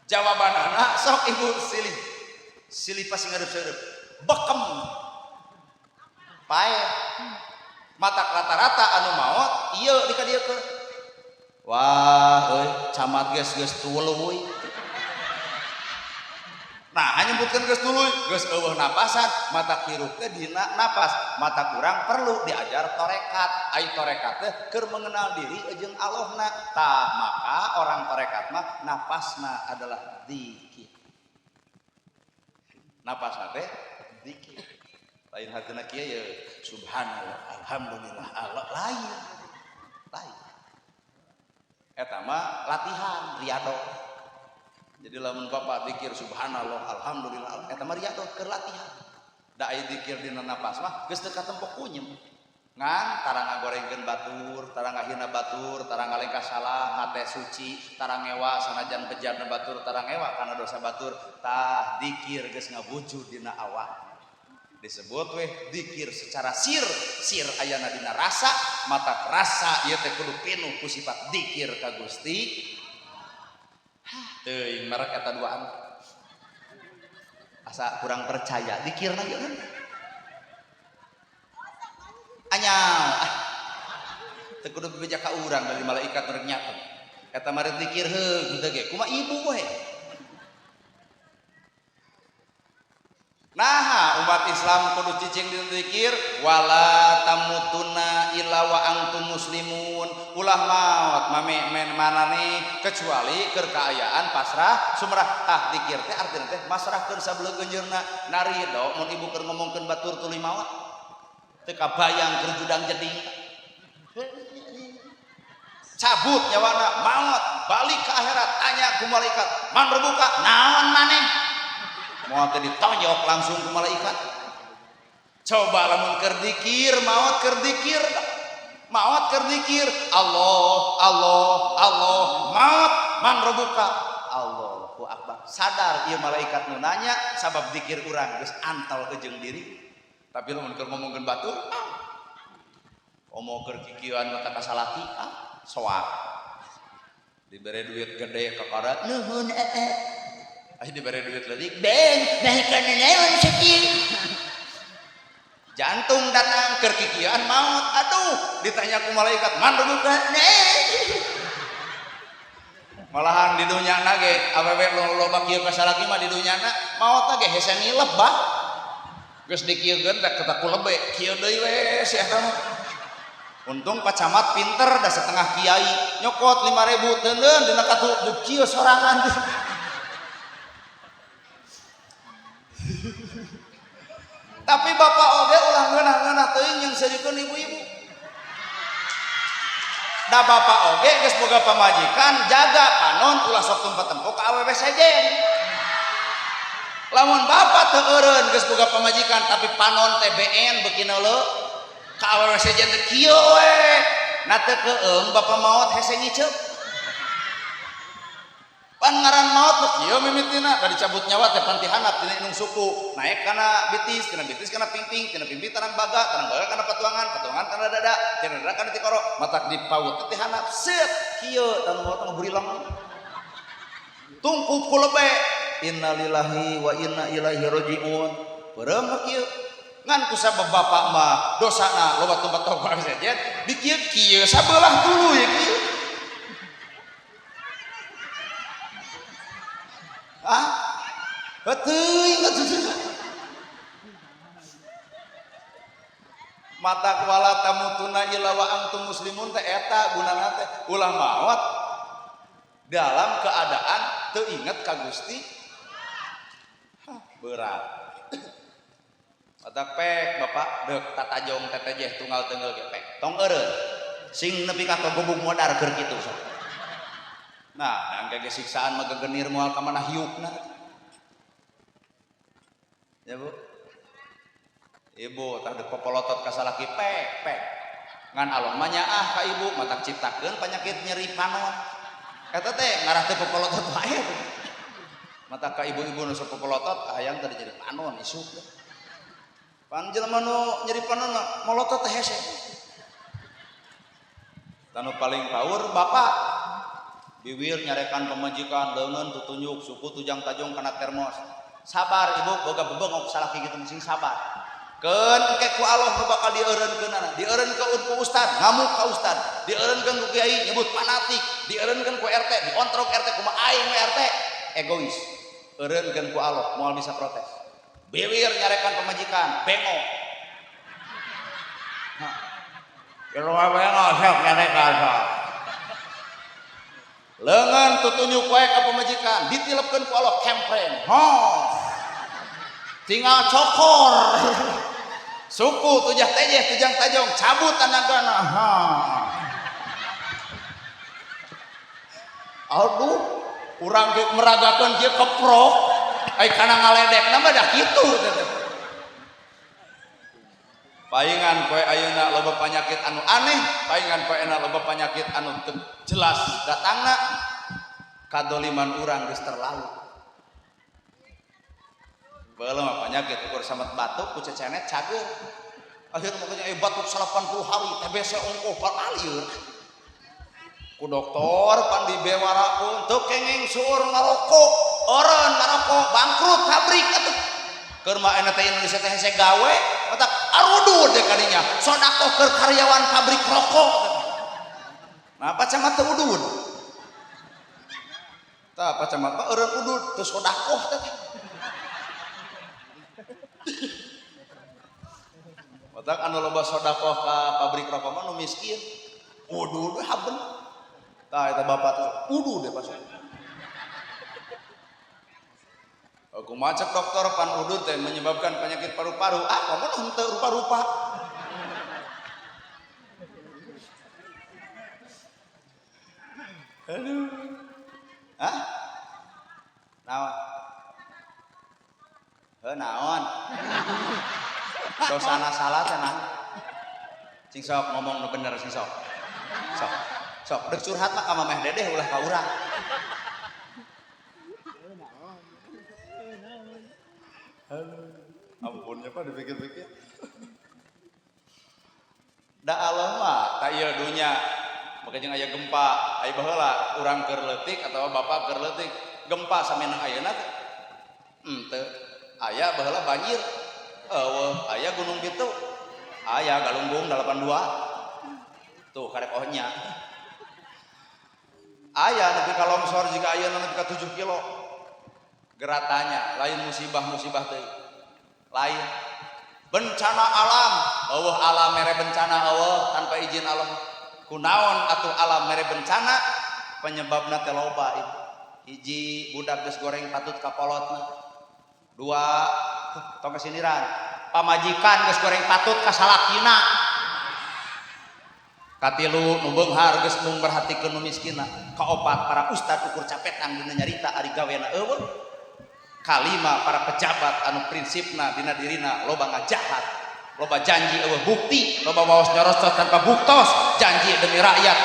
Speaker 1: Jawabanana sok ibu silih. Silih pasti ngareup-seureub. Bekem. Paeh. Matak rata-rata anu maot ieu dikadiekeun. Wah euy camat geus geus tuluy. Nah, nyebutkeun geus tuluy, geus eueuh napasan, matak hirup teh dina napas. Matak urang perlu diajar torekat. Ai torekat teh keur mengenal diri jeung Allahna. Tah maka orang torekat mah napasna adalah dzikir. Napasna teh dzikir. Lain hatina kieu ye subhanallah alhamdulillah Allah lain. Lain. Eta mah latihan riado. Jadi lamun bapak dzikir subhanallah alhamdulillah eta mah riado keur latihan. Da aya dzikir dina napas mah geus teu katempo kunyem. Ngan tara ngagorengkeun batur, tara ngahina batur, tara ngalengkah salah, hate suci, tara ngewa sanajan bejana batur, tara ngewa kana dosa batur. Tah dzikir geus ngawujud dina awak. Disebut weh dikir secara sir, sir ayana dina rasa, mata rasa ieu teh kudu pinuh ku sifat dikir ka Gusti. Hah, teuing merek eta duaan. Asa kurang percaya dikirna ieu kan. Anyal ah. Teu kudu bebeja ka urang dari malaikat nu rek nyatet. Eta mah rek dikir heug henteu ge kumaha ibu we. Nah, umat Islam kudu cicing dina zikir wala tamutuna illa wa antum muslimun. Ulah maot mame men manane kecuali keur kaayaan pasrah sumrah. Tah dikir teh artina teh masrahkeun sabeleugeunjeurna narido mun ibu keur ngomongkeun batur tuluy maot. Teu kabayang keur judang jeding. Cabut nyawana maot balik ke akhirat tanya ku malaikat man rebuka naon maneh. Maot teh ditonjok langsung ku malaikat. Coba lamun keur dikir maot keur dikir maot keur dikir Allah Allah Allah maot man rebuka Allahu akbar. Sadar ieu malaikat nu nanya sabab dikir urang geus antal jeung diri. Tapi lamun keur ngomongkeun batur omo keur kikieuan mata ka salaki soak dibere duit gede kakara
Speaker 3: nuhun ee.
Speaker 1: Ayo diberi duit leutik
Speaker 3: ben nah kana naon sakieu.
Speaker 1: Jantung datang keur kikieuan maot. Aduh, ditanya ku malaikat man rebuka. Malahan di dunyana ge awewe loba kieu ka salaki mah di dunyana maot ge hese ngilep bah. Geus dikieukeun teh kata ku lebe kieu deui we si eta mah. Untung Pak Camat pinter da setengah kiai nyokot 5.000 teuneun dina katu kieu sorangan. Tapi bapak oge ulah ngeunah-ngeunah teuing jeung seurikeun ibu-ibu. Da bapak oge geus boga pamajikan jaga panon ulah sok tempo-tempo ka awewe sejen. Lamun bapak teu eureun geus boga pamajikan tapi panon teh BN beuki neuleu ka awewe sejen teh kieu we. Na teu keung bapak maot hese ngiceup. Pan ngaran maot mah kieu mimitina da dicabut nyawa teh pan ti handap tina indung suku naik kana bitis tina bitis kana pingping tina pingping tarang baga kana patuangan patuangan kana dada tina dada kana tikoro matak dipaut teh ti handap seut kieu tanu maot mah burileng tungkup ku lebe innalillahi wa inna ilaihi rajiun beureum mah kieu ngan ku sabab bapak mah dosana loba tempat tong sejen dikieu kieu sabelah tuluy kieu. Ah, teuing atuh. Mata wala tamutuna illa wa antum muslimun teh eta gunana teh ulah maot dalam keadaan teu inget ka Gusti. Hah, berat. Mata pek bapak deuk tatajong tetejeh tunggal tenggel ge pek. Tong eureun. Sing nepi ka kagubug modar keur kitu sok. Nah, dan kage siksaan mah gegenir moal ka mana hiukna. Ya Bu. Ibu tah deuk popolotot ka salaki pek pek. Ngan Allah mah nyaah ka ibu matak ciptakeun penyakit nyeri panon. Eta teh ngarah teu popolotot wae. Matak ka ibu-ibu nu sok popolotot kahayang teh jadi panon isuk. Pan jelema nu nyeri panon molotot teh hese. Tanu paling paur bapak biwir nyarekan pemajikan leungeun tutunjuk suku tujang tajong kana termos. Sabar ibu boga bebengok salaki kitu sing sabar. Keun engke ku Allah nu bakal dieureunkeunana, dieureunkeun ku ustad ngamuk ka ustad, dieureunkeun ku kiai nyebut fanatik, dieureunkeun ku RT diontrok RT kumaha aing we RT egois. Eureunkeun ku Allah moal bisa protes. Biwir nyarekan pemajikan bengok. Hah. Jelema bengok sok nyarekan sok. Lengan tutunjuk wae ka pamajikan ditilepkeun ku Allah kempreng. Hos. Tinggal cokor. Suku tujah tejeh tujang tajong cabut tanagana. Ha. Aduh, urang ge meragakeun kieu keprok. Ai kana ngaledekna mah da kitu teh. Paingan poe ayeuna loba panyakit anu aneh, paingan poe ayeuna loba panyakit anu teu jelas datangna. Kadoliman urang geus terlalu. Baheula mah penyakit ukur samet batuk ku cecenet cager. Akhirna mah aya batuk 80 hari TBC ongkoh palieur. Ku dokter pan dibewara pun teu kenging seueur ngarokok, eureun ngarokok bangkrut pabrik atuh. Keur mah ayeuna teh Indonesia teh hese gawe, matak arudud deh kadinya. Sodakoh keur karyawan pabrik rokok. Nah, pacamat teu udud. Tah pacamat mah eureun udud teu sodakoh teh. Matak anu loba sodakoh ka pabrik rokok mah nu miskin. Udud we haben. Tah eta bapak teh udud deh pas. Aku macet dokter pan udud teh menyebabkan penyakit paru-paru. Ah, kamu henteu rupa-rupa. Aduh. Hah? Naon? Heuh naon? Dosana salah teh naon? Cing sok ngomong nu bener sing sok. Sok. Sok deuk curhat mah ka Mameh Dedeh ulah ka urang. Ampunnya Pak dipikir-pikir. Da Allah mah tak ieu dunya. Maka jeung aya gempa, aya baheula urang keur leutik atawa bapak keur leutik, gempa samenang ayeuna teh. Henteu. Aya baheula banjir. Eueuh, aya Gunung Pitu. Aya Galunggung 82. Tuh karek oh nya. Aya nepi ka longsor jika ayeuna nepi ka 7 kilo. Geratanya lain musibah-musibah teh. Lain bencana alam, eueuh alam mere bencana eueuh tanpa izin Allah. Kunaon atuh alam mere bencana penyebabna teh loba ieu. Hiji budak geus goreng patut ka kolotna. Dua tong kesindiran, pamajikan geus goreng patut ka salakina. Katilu nu beunghar geus mung merhatikeun nu miskinna. Kaopat para ustad ukur capetang dina nyarita ari gawena eueuh. Kalima para pejabat anu prinsipna dina dirina loba ngajahat, loba janji eueuh bukti, loba waos nyorostos tanpa buktos, janji demi rakyat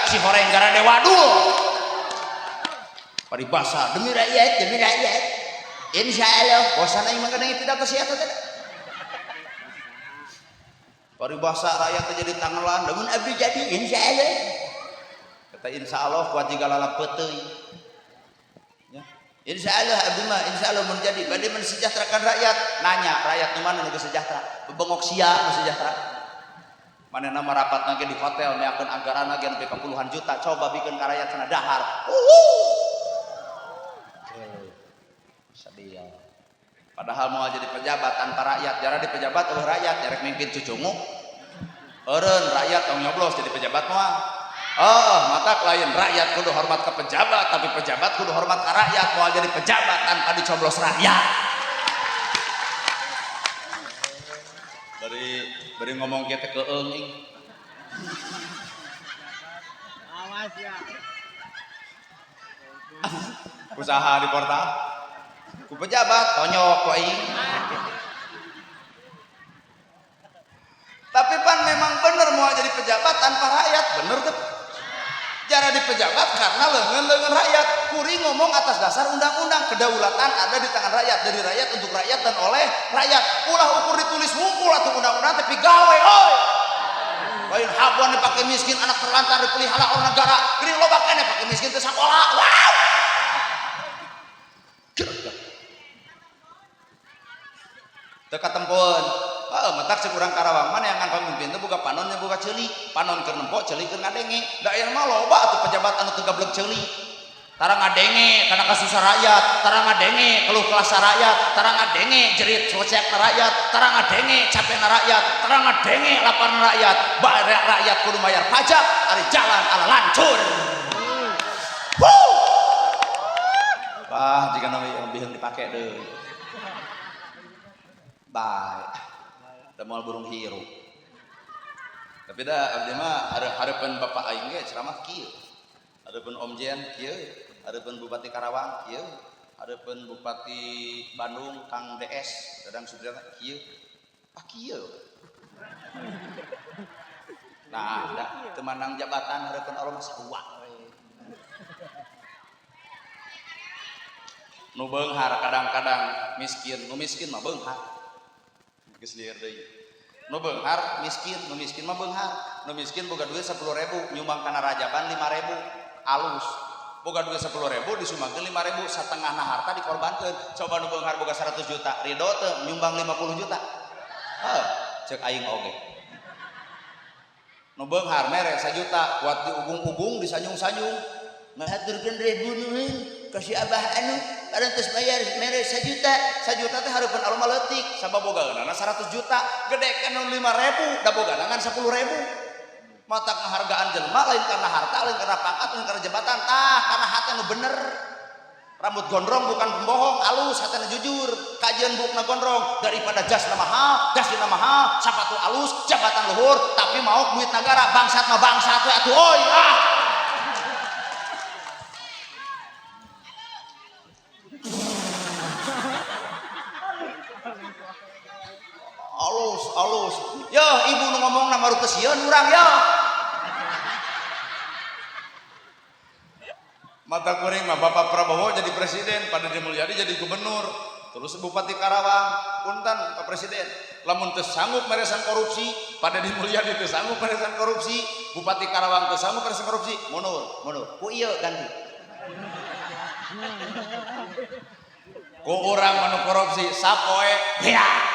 Speaker 1: si horeng garade wadul. Paribasa demi rakyat, demi rakyat. Insya Allah, bosan aing mah kadang pidato si eta teh. Paribasa rakyat teh jadi tangelan, lamun abdi jadi insya Allah. Kata insya Allah kuat jiga lalap peuteuy. Insya Allah abdi mah insya Allah mun jadi bade mensejahterakan rakyat. Nanya rakyat nu mana nu geus sejahtera? Bebengok sia nu sejahtera. Manehna mah rapat ge di hotel meakeun anggaran ge nepi ka puluhan juta, coba bikeun ka rakyat cenah dahar. Sedih. Padahal mau jadi pejabat tanpa rakyat, jara di pejabat eueuh rakyat, jarek mimpin cucungu. Eureun rakyat tong nyoblos jadi pejabat moal. Oh, matak lain rakyat kudu hormat ke pejabat, tapi pejabat kudu hormat ke rakyat. Moal jadi pejabat tanpa dicoblos rakyat. Bari ngomong kieu teh keung ing.
Speaker 2: Awas ya.
Speaker 1: Usaha di portal. Ku pejabat tonyok ku aing. Tapi pan memang bener mau jadi pejabat tanpa rakyat, bener tuh. Jara di pejabat karena leungeun-leungeun rakyat. Kuring ngomong atas dasar undang-undang, kedaulatan ada di tangan rakyat, dari rakyat untuk rakyat dan oleh rakyat. Ulah ukur ditulis wungkul atau undang-undang tapi gawe oi. Lain habuan dipake miskin, anak terlantar dipelihara oleh negara. Geuning loba keneh pake miskin teu sakola. Wow. Teu katempoeun. Heeh, matak cek urang Karawang mah neangan pamimpin teh boga panon nya boga ceuli. Panon keur nempo, ceuli keur ngadenge. Da aya mah loba atuh pejabat anu teu gablek ceuli. Tara ngadenge kana kasusah rakyat, tara ngadenge keluh kelasa rakyat, tara ngadenge jerit socek rakyat, tara ngadenge capena rakyat, tara ngadenge laparna rakyat. Bae rakyat kudu bayar pajak ari jalan ala lancur. Wuh. Wah, jika nama yang lebih dipake deui. Bae. Da moal burung hirup. Tapi da abdi mah hareupeun bapak aing ge ceramah kieu. Hareupeun Om Jen kieu, hareupeun Bupati Karawang kieu, hareupeun Bupati Bandung Kang DS Dadang Sutriana kieu. Ah kieu. Nah, da teu mandang jabatan hareupeun Allah mah sarua we. Nu beunghar kadang-kadang miskin, nu miskin mah beunghar. Geus lieur deui. Nu beunghar miskin, nu miskin mah beunghar. Nu miskin boga duit 10.000, nyumbang kana rajaban 5.000, alus. Boga duit 10.000 disumbangkeun 5.000, satengahna harta dikorbankeun. Coba nu beunghar boga 100 juta, ridho teu nyumbang 50 juta. Heuh, ceuk aing oge. Nu beunghar mere 1 juta, kuat diugung-ugung, disanjung-sanjung.
Speaker 3: Ngahaturkeun ribu nuhun ka si abah anu parantos bayar mere 1 juta.
Speaker 1: 1 juta teh hareupeun alus mah leutik, sabab bogaeunana 100 juta, gedekeun nu 5.000, da bogana ngan 10.000. Mata penghargaan jelema lain karena harta, lain karena pangkat, lain karena jabatan, tah karena hati nu bener. Rambut gondrong bukan pembohong, alus hatena jujur, kajian buukna gondrong daripada jasna mahal, jasna mahal, sapatu alus, jabatan luhur, tapi mau duit negara, bangsat mah bangsat we atuh oi ah. Alus, alus. Yo, ibu nu ngomongna baru kesieun urang yo. Mata kuring mah Bapak Prabowo jadi presiden, Pak Dedi Mulyadi jadi gubernur, terus Bupati Karawang, punten Pak Presiden. Lamun teu sanggup meresan korupsi, Pak Dedi Mulyadi teu sanggup meresan korupsi, Bupati Karawang teu sanggup meresan korupsi, mundur, mundur.
Speaker 3: Ku ieu ganti.
Speaker 1: Ku urang manu korupsi sapoe beak.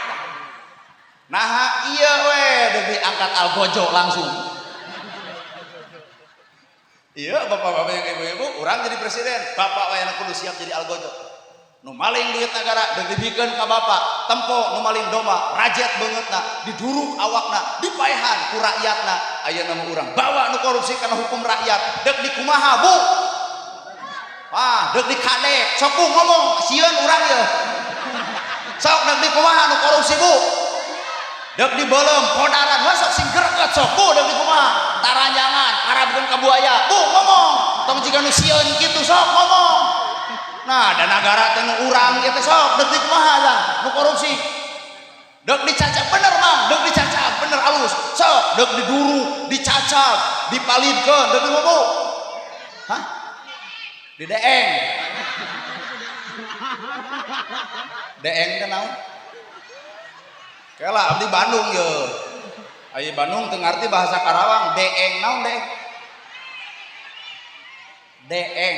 Speaker 1: Nah iya we demi angkat algojo langsung. Iya bapak-bapak yang ibu-ibu, orang jadi presiden, bapak we kudu siap jadi algojo. Nu maling duit negara dibikeun ka bapak, tempo nu maling domba, rajet beungeutna, diduruk awakna, dipaehan ku rakyatna. Ayeuna mah urang bawa nu korupsi kana hukum rakyat, deuk dikumaha bu? Wah, deuk dikadek, sok bu ngomong, sieun urang ye. Sok deuk dikumaha nu korupsi bu? Dek dibelem podaran wah sok sing greget sok bu dek dikumaha taranjangan parabkeun ka buaya bu ngomong tong jiga nu sieun kitu sok ngomong. Nah da nagara teh nu urang ieu teh sok dek dikumaha lah nu korupsi dek dicacap bener mang dek dicacap bener alus sok dek diduruk dicacap dipalidkeun dek dikumaha hah di deeng deeng teh naon? Kela abdi Bandung ye. Aya Bandung teu ngarti bahasa Karawang, deeng naon deeng? Deeng.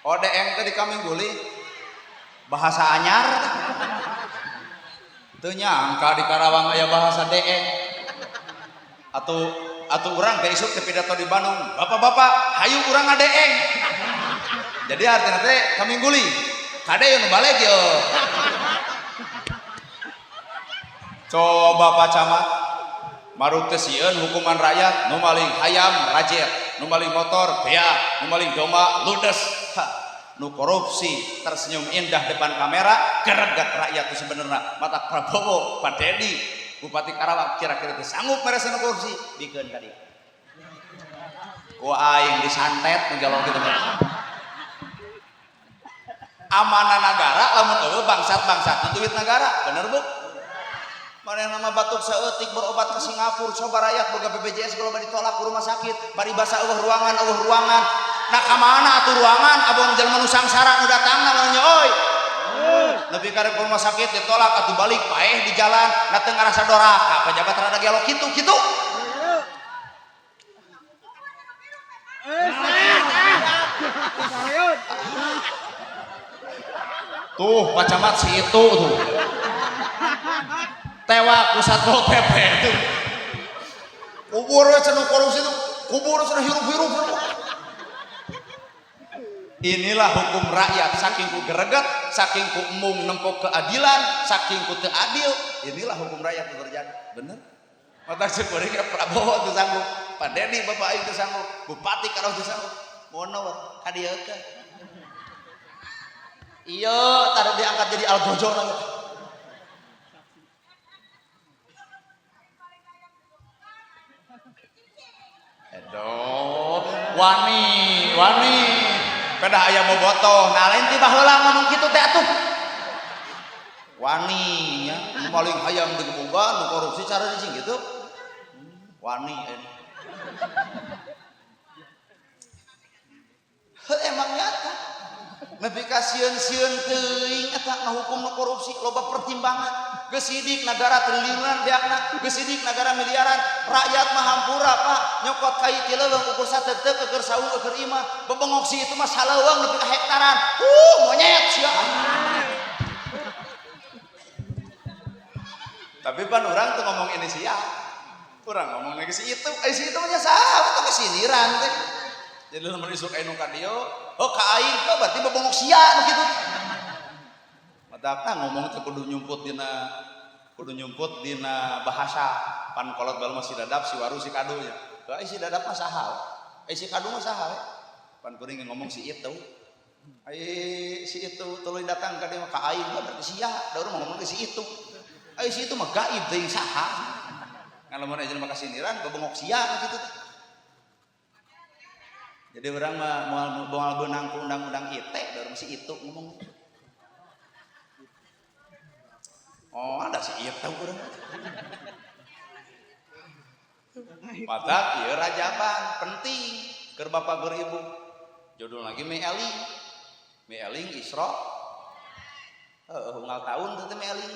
Speaker 1: Oh deeng teh di kambing guli. Bahasa anyar. Teu nyangka di Karawang aya bahasa deeng. Atuh urang teh isuk teh pidato di Bandung, bapak-bapak hayu urang ngadeeng. Jadi artina teh kambing guli. Kade nu balik ye. Coba Pak Camat maruk teh sieun hukuman rakyat nu maling hayam rajet, nu maling motor beak, nu maling domba ludes. Ha, nu korupsi tersenyum indah depan kamera, geregat rakyat itu sebenarnya. Mata Prabowo, Pak Dedi, Bupati Karawang kira-kira teh sanggup meresan korupsi bikeun ka dieu. Ku aing disantet nu jalong kitu mah. Amanah nagara lamun eueuh bangsat-bangsat duit nagara, bener Bu? Manehna mah batuk saeutik berobat ke Singapura, coba rakyat boga BPJS kalau ditolak ke rumah sakit, paribasa eueuh ruangan, eueuh ruangan. Nah ka mana atuh ruangan abong jelema nu sangsara nu datangna mah nya euy. Nepi ka rumah sakit ditolak atuh balik paeh di jalan, na teu ngarasa doraka, pejabat rada gelo kitu kitu. Tuh Pak Camat si itu tuh. Tewak ku Satpol PP itu. Kubur we cenah korupsi itu, kubur cenah hirup-hirup. Inilah hukum rakyat, saking ku greget, saking ku embung nempo keadilan, saking ku teu adil, inilah hukum rakyat yang terjadi. Bener? Mata ceuk kuring Prabowo teu sanggup, Pak Dedi bapak aing teu sanggup, Bupati Karawang teu sanggup. Mono ka dieu teh. Iya, tadi diangkat jadi algojo nang. Aduh, wani, wani. Pedah aya bobotoh. Nah, lain ti baheula ngomong kitu teh atuh. Wani nya, nu maling hayam digebugan, nu korupsi cara dicing gitu. Wani Heuh, emang nyata. Nepi ka sieun-sieun teuing eta ngahukum nu korupsi loba pertimbangan. Geus sidik nagara triliunan beakna, geus sidik nagara miliaran, rakyat mah hampura Pak, nyokot kai ti leuweung ukur sateuk-teuk eueur saung eueur imah, bebengok si itu mah saleuweung nepi ka hektaran. Monyet sia. Tapi pan urang tuh ngomong ini sia. Urang ngomong lagi si itu, si itu mah nya saha teh kesindiran teh. Jadi lamun isuk aya nu ka dieu, oh ka aing teh berarti bebongok sia nu kitu. Matakna ngomong teh kudu nyumput dina bahasa. Pan kolot bae mah si Dadap, si Waru, si Kadu nya. Heuh si Dadap mah saha? Si Kadu mah saha we? Pan kuring ngomong si itu. Ai si itu tuluy datang ka dieu mah ka aing mah berarti sia, da urang ngomong ke si itu. Ai si itu mah gaib teuing saha. Ngan lamun aya jelema kasindiran bebongok sia nu kitu teh. Jadi orang mah moal beunang ku undang-undang ITE, da urang si itu ngomong. Oh, ada si itu urang. Matak ieu rajaban penting keur bapak keur ibu. Judul lagi Meeling. Meeling Isra. Heuh, unggal taun teh Meeling.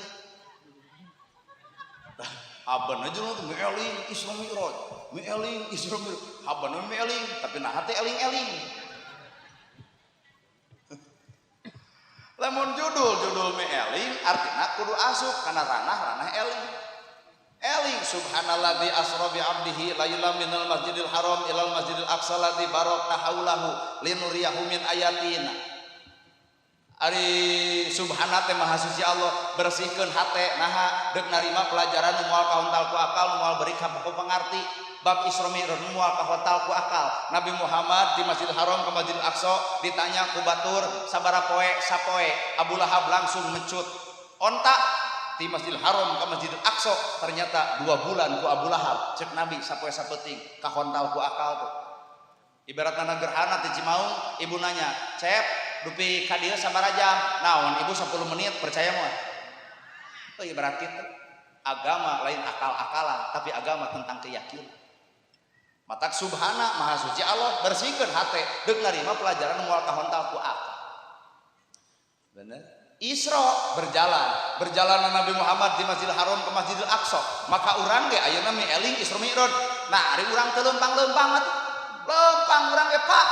Speaker 1: Haban aja lu tuh Meeling Isra Mi'raj. Meeling Isra Mi'raj. Haban we meeling, tapi nah hate eling-eling. Lamun judul meeling artina kudu asup kana ranah-ranah eling. Eling subhanalladzi asra bi 'abdihi lailan minal masjidil haram ilal masjidil aqsa ladzi barakna haulahu linuriyahu min ayatina. Ari subhana teh maha suci Allah, bersihkeun hate naha deuk narima pelajaran nu moal kahontal ku akal, nu moal beri ku pangarti. Bab Isra Mi'raj nu moal kahontal ku akal. Nabi Muhammad di Masjidil Haram ke Masjidil Aqsa ditanya ku batur sabaraha poe sapoe. Abu Lahab langsung mencut onta di Masjidil Haram ke Masjidil Aqsa, ternyata 2 bulan ku Abu Lahab. Cek Nabi sapoe sapeuting kahontal ku akal tuh. Ibaratna gerhana ti Cimaung, ibu nanya, "Cep, dupi ka dieu sabaraha jam?" Naon ibu 10 menit percaya moal? Oh, ibarat kitu. Agama lain akal-akalan, tapi agama tentang keyakinan. Matak subhana maha suci Allah, bersihkeun hate deuk narima pelajaran moal kahontal ku akal. Bener? Isra berjalan, berjalan Nabi Muhammad di Masjidil Haram ke Masjidil Aqsa. Maka urang ge ayeuna mieling Isra Mi'raj. Nah, ari urang teu leumpang-leumpang atuh. Leumpang urang ge, Pak.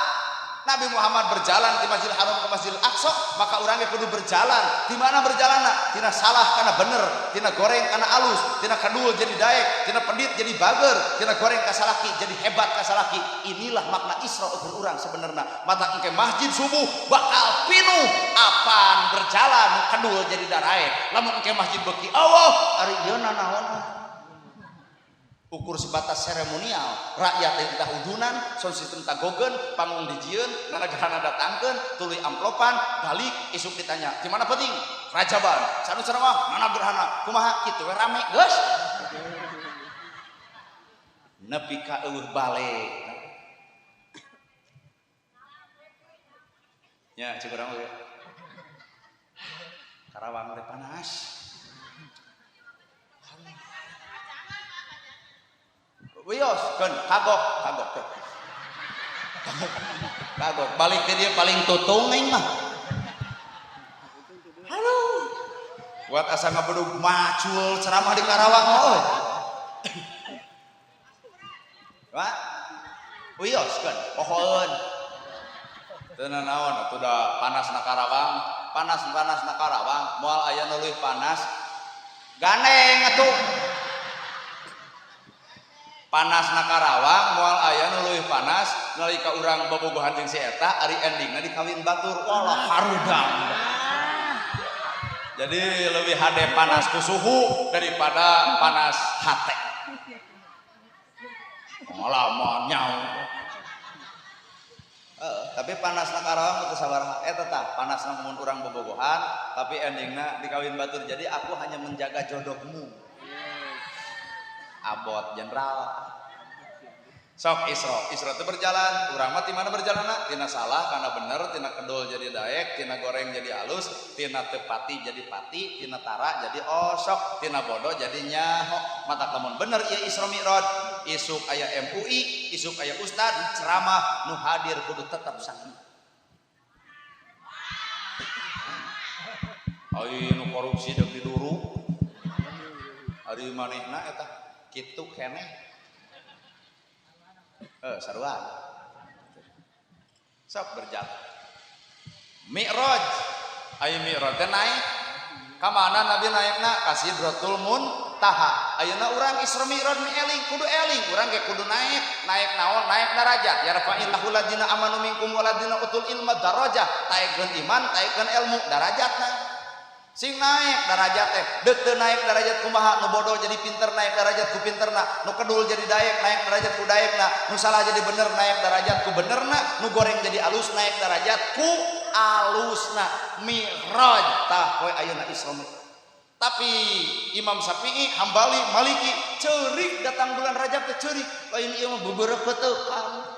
Speaker 1: Nabi Muhammad berjalan di Masjidil Haram ke Masjidil Aqsa, maka urang ge kudu berjalan. Di mana berjalanna? Tina salah kana bener, tina goreng kana alus, tina kadul jadi daek, tina pedit jadi bager, tina goreng ka salaki jadi hebat ka salaki. Inilah makna Isra ukur urang sebenarna. Mata engke masjid subuh bakal pinuh apan berjalan nu kadul jadi daraek. Lamun engke masjid beuki Allah, ari ieu nanaon? Ukur sebatas seremonial, rakyat yang entah udunan, sound system tagogen, panggung dijieun, nanagrana datangkeun, tuluy amplopan, balik isuk ditanya, di mana penting? Rajaban, sanu ceramah, nanagrana, kumaha kitu we rame geus. Nepi ka eueuh balik. Nya cik urang we. Karawang teh panas. Wios, keun kagok, kagok. Kagok, balik ke dia paling tutung aing mah. Halo. Buat asa ngabedug macul ceramah di Karawang euy. Pak. Wios keun, pohoeun. Teu nanaon atuh da panas na Karawang, panas-panas na Karawang, moal aya nu leuwih panas. Gandeng atuh. Panas na Karawang moal aya nu leuwih panas nalika urang bobogohan jeung si eta ari endingna dikawin batur walah harudang. Jadi leuwih hade panas ku suhu daripada panas hate. Pengalaman nyaho. Tapi panas na Karawang teu sabaraha eta tah panasna mun urang bobogohan tapi endingna dikawin batur. Jadi aku hanya menjaga jodohmu. Abot jenderal. Sok Isra, Isra itu berjalan, urang mah ti mana berjalanna? Tina salah kana bener, tina kedul jadi daek, tina goreng jadi alus, tina tepati jadi pati, tina tara jadi osok, tina bodoh jadi nyaho. Matak lamun bener ieu Isra Mi'raj, isuk aya MUI, isuk aya ustad ceramah nu hadir kudu tetap sakieu. Ai nu korupsi deuk diduru. Ari manehna eta kitu keneh. Sarua. Sok berjalan. Mi'raj. Ai mi'raj teh naik. Ka mana Nabi naikna? Ka Sidratul Muntaha. Ayeuna urang Isra Mi'raj mi eling, kudu eling, urang ge kudu naik, naik naon? Naik darajat. Ya rafa'illahu ladina amanu minkum waladina utul ilma darajah. Taekeun iman, taekeun ilmu, darajatna. Sing naik darajat teh, deuk teu naik darajat kumaha? Nu bodoh jadi pinter naik darajat ku pinterna, nu kedul jadi daek naik darajat ku daekna, nu salah jadi bener naik darajat ku benerna, nu goreng jadi alus naik darajat ku alusna. Mi'raj tah poe ayeuna Isra Mi'raj. Tapi Imam Syafi'i, Hambali, Maliki ceurik datang bulan Rajab teh ceurik, lain ieu mah beberekeuteukan.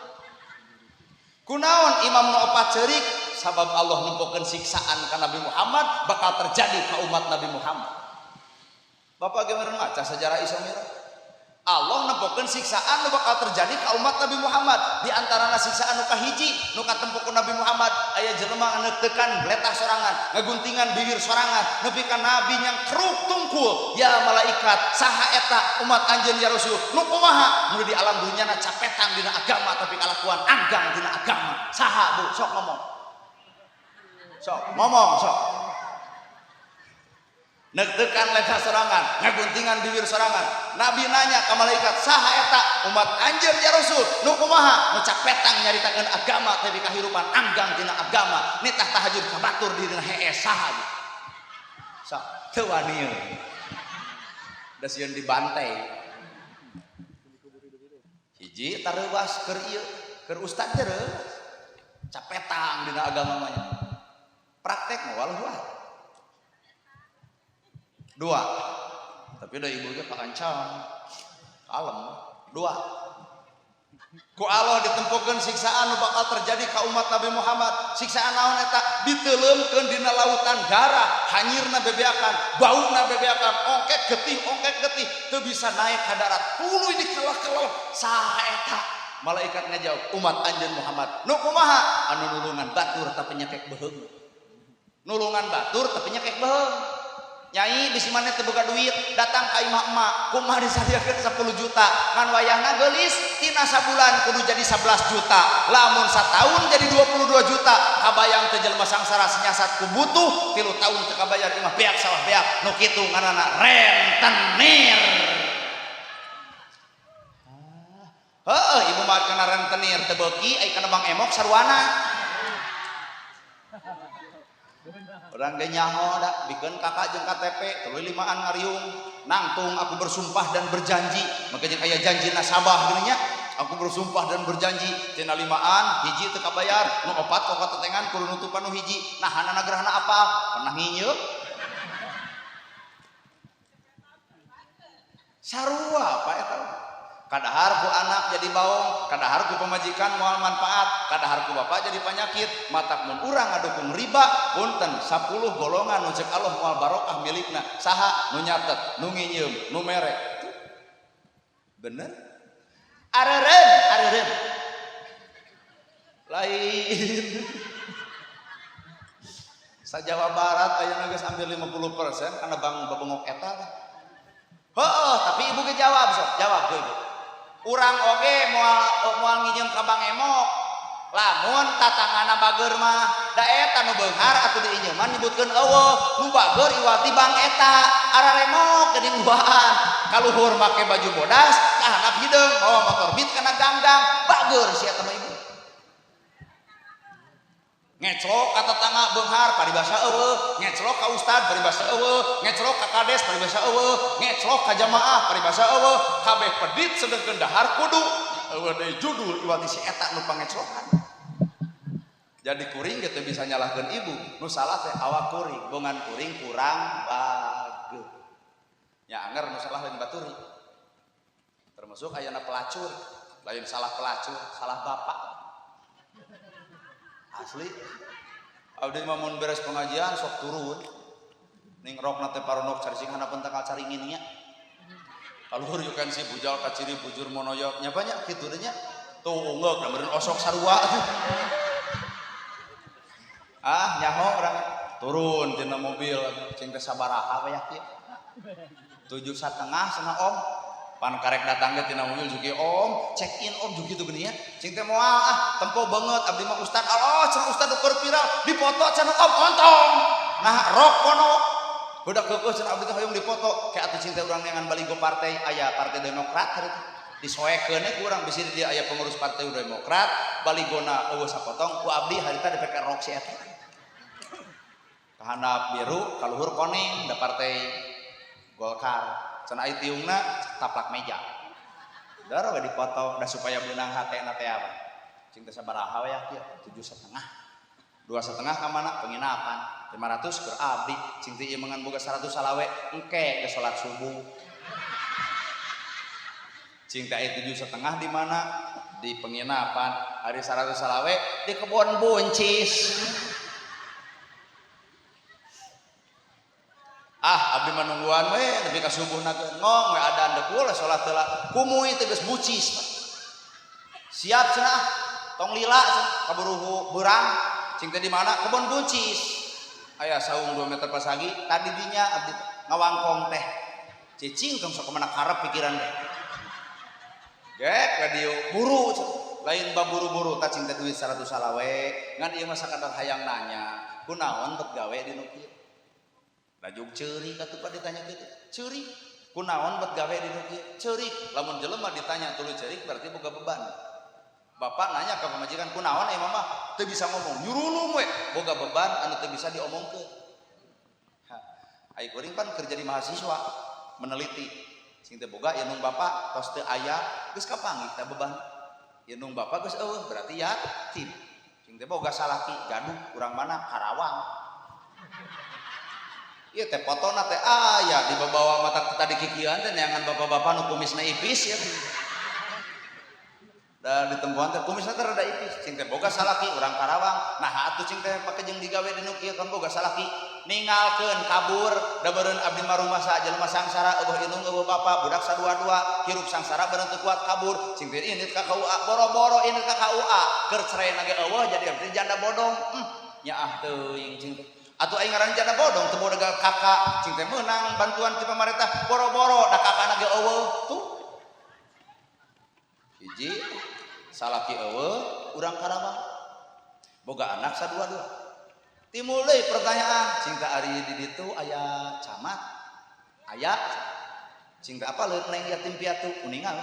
Speaker 1: Kunaon imam nu opat ceurik? Sabab Allah nempokeun siksaan ka Nabi Muhammad bakal terjadi ka umat Nabi Muhammad. Bapak ge meureun maca sejarah Isra Mi'raj. Allah nempokeun siksaan nu bakal terjadi ka umat Nabi Muhammad. Di antarana siksaan nu kahiji nu katempo ku Nabi Muhammad aya jelema neuteukan bletah sorangan, ngaguntingan bibir sorangan, nepi ka nabi nyangkruk tungkul. Ya malaikat, saha eta umat anjeun ya Rasul? Nu kumaha? Nu di alam dunyana capetang dina agama tapi kalakuan anggang dina agama. Saha Bu? Sok ngomong. Sok ngomong sok. Neuteukan letah sorangan, ngaguntingan bibir sorangan. Nabi nanya ka malaikat, saha eta umat anjeun ya Rasul? Nu kumaha? Nu capetang nyaritakeun agama tapi kahirupan anggang tina agama, nitah tahajud ka batur dirina hees saha Bu? Sok teu wani. Da sieun dibantai. Hiji tareuwas keur ieu, keur ustad teh reuwas. Capetang dina agama mah nya. Praktek mah walau wae. Dua. Tapi udah ibu ge kaancam. Kalem. Dua. Ku Allah ditempukeun siksaan nu bakal terjadi ka umat Nabi Muhammad. Siksaan naon eta? Diteuleumkeun dina lautan darah, hanyirna bebeakan, bauna bebeakan, ongkek getih, teu bisa naik ka darat. Tuluy dikeleh-keleh. Saha eta? Malaikat ngajawab, umat anjeun Muhammad. Nu kumaha? Anu nulungan batur tapi nyekek beuheung. Nulungan batur tapi nyekek beuheung. Nyai bisi maneh teu boga duit, datang ka imah emak, kumaha disadiakeun 10 juta, ngan wayahna geulis tina sabulan kudu jadi 11 juta, lamun sataun jadi 22 juta, kabayang teh jelema sangsara senyasat ku butuh, 3 tahun teu kabayar imah beak sawah beak, nu kitu ngaranna rentenir. Heeh, ibu mah kana rentenir teu beuki ai kana Bang Emok sarwana. Orang ge nyaho da bikeun kakak jeung KTP tuluy limaan ngariung nangtung aku bersumpah dan berjanji maka jeung aya janji nasabah geuning nya aku bersumpah dan berjanji tina limaan hiji teu kabayar nu opat kok katetengan kudu nutupan nu hiji nahanana gerahana apa pernah nginyeuk sarua apa eta kadahar ku anak jadi baong, kadahar ku pemajikan moal manfaat, kadahar ku bapak jadi penyakit, matak mun urang ngadukung riba, punten 10 golongan nu cek Allah moal barokah milikna, saha nu nyatet, nu nginyeum, nu mere. Bener?
Speaker 3: Areureun, areureun.
Speaker 1: Lain. Sa Jawa Barat ayeuna geus hampir 50% kana bank babengok eta. Heeh, tapi ibu ge jawab sok, jawab ge ibu. Urang oge moal nginjem ka Bang Emok. Lamun tatangana bager mah da eta nu beunghar atuh diinjeman nyebutkeun eueuh, nu bager iwati bank eta, araremok geuning duaan. Kaluhur make baju bodas, ka handap hideung, mawa motor beat kana ganggang, bager si eta mah ibu. Ngeclok ka tetangga beunghar paribasa eueuh, ngeclok ka ustad paribasa eueuh, ngeclok ka kades paribasa eueuh, ngeclok ka jamaah paribasa eueuh, kabeh pedit sedengkeun dahar kudu eueuh deui judul iwati si eta nu pangeclokan. Jadi kuring ge teu bisa nyalahkeun ibu, nu salah teh awak kuring, bongan kuring kurang bager. Nya anger nu salah lain baturi. Termasuk ayana pelacur, lain salah pelacur, salah bapak. Asli abdi mah mun beres pengajian sok turun ning rokna teh paronok cari sing handapeun tangkal caringin nya. Kaluhur yuk kan si bujal kaciri bujur monoyok nya banyak kitu deh nya. Tuh ungeuk da meureun osok sarua. Ah nyaho urang. Turun tina mobil cing teh sabaraha we yakin. 7,5 cenah om. Pan karek datang ge tina mobil juki om, check in om juki tuh geuning ya. Cing teh moal ah, tempo banget abdi mah ustad. Allah cenah ustad ukur viral, dipoto cenah om ontong. Nah rok kono. Budak keukeuh cenah abdi teh hoyong dipoto. Kayak atuh cing teh urang neangan baligo partai aya Partai Demokrat hari teh. Disoekeun ku urang bisi di dieu aya pengurus Partai Demokrat, baligona eueuh sapotong ku abdi harita dipake rok si eta. Kahandap biru, kaluhur kuning da Partai Golkar. Cenah aya tiungna taplak meja. Dar we dipoto da supaya beunang hatena teh apa. Cing teh sabaraha we kieu 7,5. 2,5 ka mana penginapan. 500 keur abdi. Cing teh ieu mengan boga 100 salawe engke geus salat subuh. Cing teh aya 7,5 di mana? Di penginapan. Hari 100 salawe di kebon buncis. Ah, abdi mah nungguan we nepi ka subuhna ge ngong we adan deuk we salat heula. Kumuy teh geus bucis. Siap cenah ah, tong lila cenah kaburuhu beurang. Cing teh di mana? Kebon buncis. Aya saung 2 meter pasagi, tadi dinya abdi ngawangkong teh. Cicing tong sok mana karep pikiran teh. Gek ka dieu buru cenah. Lain baburu-buru tah cing teh duit 100 salawe, ngan ieu mah sakadar hayang nanya, kunaon bet gawe di nu kieu? Lajug ceurik atuh Pak ditanya kitu. Ceurik. Kunaon bet gawe di nu kieu? Ceurik. Lamun jelema ditanya tuluy ceurik berarti boga beban. Bapak nanya ka pamajikan kunaon aya mama teu bisa ngomong, nyurulung we, boga beban anu teu bisa diomongkeun. Ha, ai kuring pan keur jadi mahasiswa meneliti. Sing teu boga indung bapak tos teu aya geus kapanggih tah beban. Indung bapak geus eueuh berarti yatim. Sing teu boga salaki gaduh urang mana Karawang. Ieu teh fotona teh aya dibawa mata tadi kikieuan teh neangan bapak-bapak nu kumisna ipis ya. Da ditempuhan teh kumisna teh rada ipis. Cing teh boga salaki urang Karawang. Nah atuh cing teh pake jeung digawe di nu kieu kan boga salaki. Ninggalkeun kabur da beureun abdi mah rumasa jelema sangsara eueuh indung eueuh bapa budak sadua-dua hirup sangsara beureun teu kuat kabur. Cing teh indit ka KUA boro-boro indit ka KUA keur ceraina ge eueuh jadi abdi janda bodong. Nyaah teuing cing teh. Atuh aing ngaran janda bodong teu boga kakak cing teh meunang bantuan ti pamarentah boro-boro da kakakna ge eueuh tuh. Hiji salaki eueuh urang Karawang boga anak sadua-dua. Timbul deui pertanyaan cing teh ari di ditu aya camat aya cing teh apaleun neng yatim piatu uningal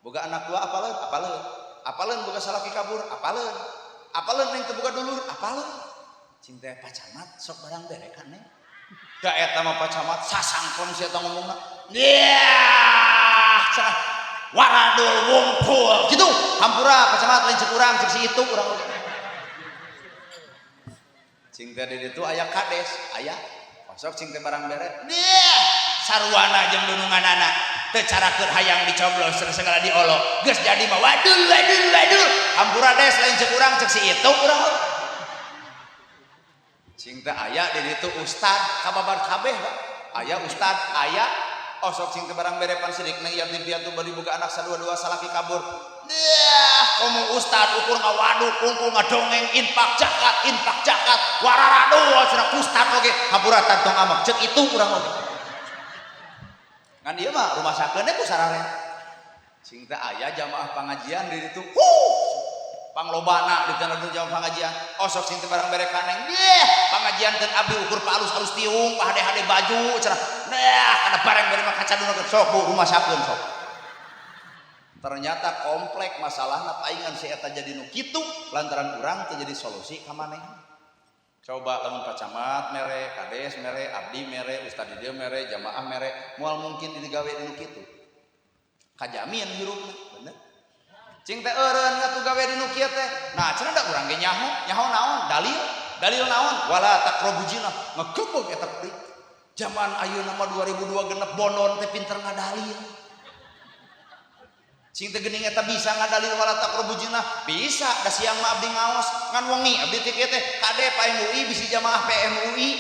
Speaker 1: boga anak dua apaleun apaleun apaleun boga salaki kabur apaleun apaleun neng teu boga dulur apaleun cing teh Pak Camat sok barang bere ka neng da eta mah Pak Camat sasangkleng sia eta ngomongna yah cenah waradul wungkul kitu hampura Pak Camat lain cek urang cek si itu urang oge. Cing teh di ditu aya kades aya osok cing teh barang bere
Speaker 3: Deh, sarwana jeung dununganana teu cara keur hayang dicoblos segala diolo geus jadi mah wadul wadul wadul
Speaker 1: hampura des lain cek urang cek si itu urang oge. Cing teh aya di ditu ustad kababar kabeh Pak aya ustad aya osok cing teh barang bere pan sidik neng yatim piatu bari boga anak sadua-dua salaki kabur. Deh,
Speaker 3: komo ustad ukur ngawaduk kungkul ngadongeng infak zakat wararado cenah ustad oge
Speaker 1: hampura tantong amak cek itu urang oge. Ngan ieu mah rumah sakeun ku sararea. Cing teh aya jamaah pangajian di ditu. Huh! Panglobana di tanah jamaah pangajian. Osok cing teh barang bere ka neng. Deh,
Speaker 3: pangajian teu abdi ukur palus-alus tiung, pahade-hade baju cenah. Nah, kana barang bere mah kacaduna
Speaker 1: sok bu rumah sakeun sok. Ternyata komplek masalahna paingan si eta jadi nu kitu lantaran urang teu jadi solusi ka maneh. Coba lamun Pak Camat mere, kades mere, abdi mere, ustad di dieu mere, jamaah mere, moal mungkin digawe di nu kitu. Kajamin hirupna, bener. Cing teh eureun ngatuh gawe di nu kieu teh. Nah, cenah da urang ge nyaho, nyaho naon? Dalil, dalil naon? Wala taqrabu zina, ngegebeg eta deui. Zaman ayeuna mah 2002 genep bonon teh pinter ngadalil. Cing teh geuning eta bisa ngadalil wala taqrabu zina, bisa da siang mah abdi ngaos ngan wengi abdi teh kieu teh kade PMUI bisi jamaah PMUI.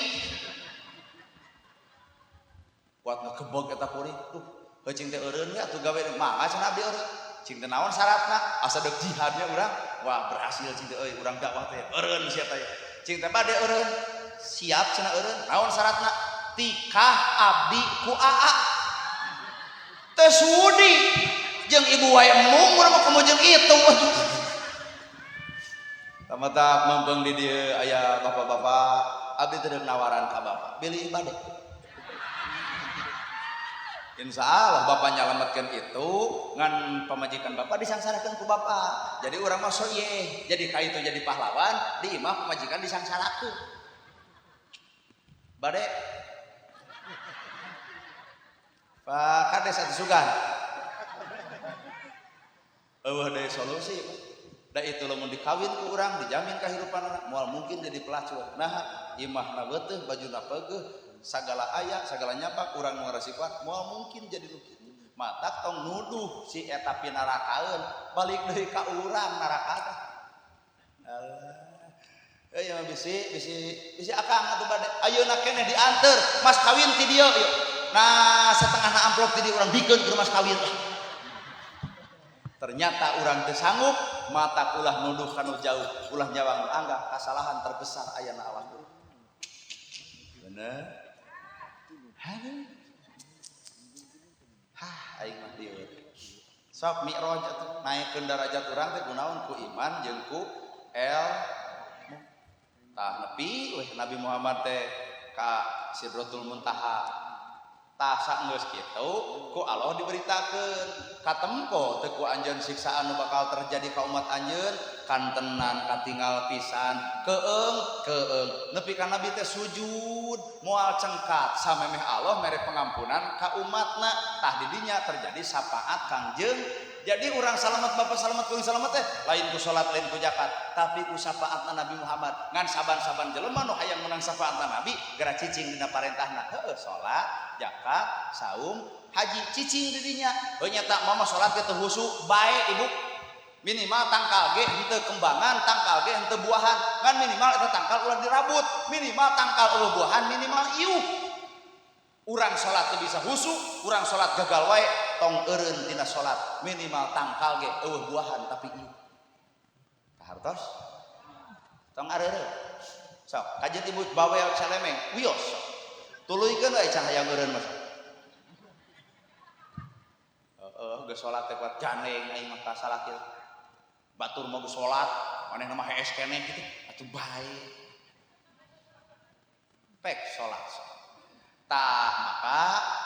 Speaker 1: Kuat ngegebeg eta kuring. Duh, heuh cing teh eureun ge atuh gawe mangga cenah abdi eureun. Cing teh naon syaratna? Asa deuk jihadnya urang. Wah, berhasil cing teh euy urang dakwah teh. Eureun sia teh. Cing teh bade eureun.
Speaker 3: Siap cenah eureun. Naon syaratna? Tikah abdi ku aa. Teu sudi jeung ibu wae embung urang mah komo jeung itu.
Speaker 1: Tamatak mempeng di dieu aya bapak-bapak, abdi teu deuk nawaran ka bapak. Bilih bade. Insya Allah bapak nyalametkeun itu ngan pamajikan bapak disangsarakeun ku bapak. Jadi urang mah soyeh. Jadi ka itu jadi pahlawan, di imah pamajikan disangsarakeun. Bade. Pak Kades atuh sugan. Eueuh deui solusi. Da itu lamun dikawin ku urang dijamin kahirupanna moal mungkin jadi pelacur. Nah, imahna beuteung, bajuna peugeuh, sagala aya, sagala nyapak urang nu ngarasikuan moal mungkin jadi nu kitu. Matak tong nuduh si eta pinarakaeun, balik deui ka urang naraka teh. Alah. Euy mah bisi bisi bisi akang atuh bade. Ayeuna keneh dianteur, mas kawin ti dieu ieu. Nah, setengahna amplop ti dieu urang bikeun ke mas kawin. Ternyata urang teu sanggup, matak ulah nuduh kanu jauh, ulah nyawang nu anggap kasalahan terbesar ayana awak. Bener? Hah, hah aing mah dieu. Sok mi'raj atuh naikkeun darajat urang teh kunaon ku iman jeung ku ilmu. Tah nepi weh Nabi Muhammad teh ka Sidratul Muntaha. Tah saenggeus kitu ku Allah diberitakeun katempo teu ku anjeun siksaan nu bakal terjadi ka umat anjeun kantenan katinggal pisan keung keung nepi ka nabi teh sujud moal cengkat samemeh Allah mere pengampunan ka umatna. Tah di dinya terjadi syafaat Kangjeng. Jadi urang salamet bapak salamet kuring salamet teh lain ku salat lain ku zakat tapi ku syafaatna Nabi Muhammad. Ngan saban-saban jelema nu hayang menang syafaatna Nabi geura cicing dina parentahna. Heueuh salat, zakat, saum, haji cicing di dinya. Heuh nyata mama salat ge teu husu bae ibu. Minimal tangkal ge henteu kembangan, tangkal ge henteu buahan. Ngan minimal eta tangkal ulah dirabut, minimal tangkal eueuh buahan minimal iuh. Urang salat teu bisa husu, urang salat gagal wae, tong eureun tina salat, minimal tangkal ge eueuh buahan tapi ieu. Kahartos? Tong areureun. Sok, kajeun ibu bawel calemeng, wios. Tuluykeun we can hayang eureun mah. Heeh, geus salat teh kuat gandeng aing mah ka salaki. Batur mah geus salat, manehna mah hees keneh kitu, atuh bae. Pek salat. Tah maka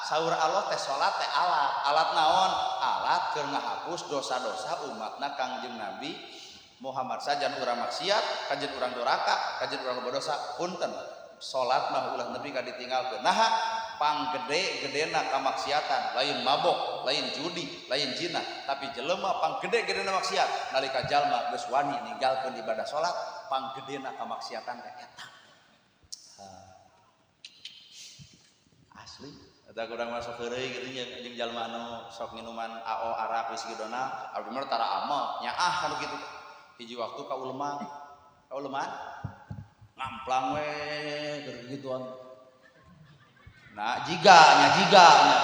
Speaker 1: saur Allah teh salat teh alat. Alat naon? Alat keur ngahapus dosa-dosa umatna Kangjeng Nabi Muhammad. Sajan urang maksiat, kajen urang doraka, kajen urang loba dosa, punten. Salat mah ulah nepi ka ditinggalkeun. Naha panggede gedena kamaksiatan, lain mabok, lain judi, lain zina, tapi jelema panggede gedena maksiat nalika jalma geus wani ninggalkeun ibadah salat, panggedena kamaksiatan teh eta. Asli eta kurang masuk heureuy kitu nya jeung jalma anu sok nginuman AO arak whisky dona abdi mah tara amel nyaah kanu kitu. Hiji waktu ka ulema, ka uleman ngamplang we keur gituan. Nah jiga nya jiga nya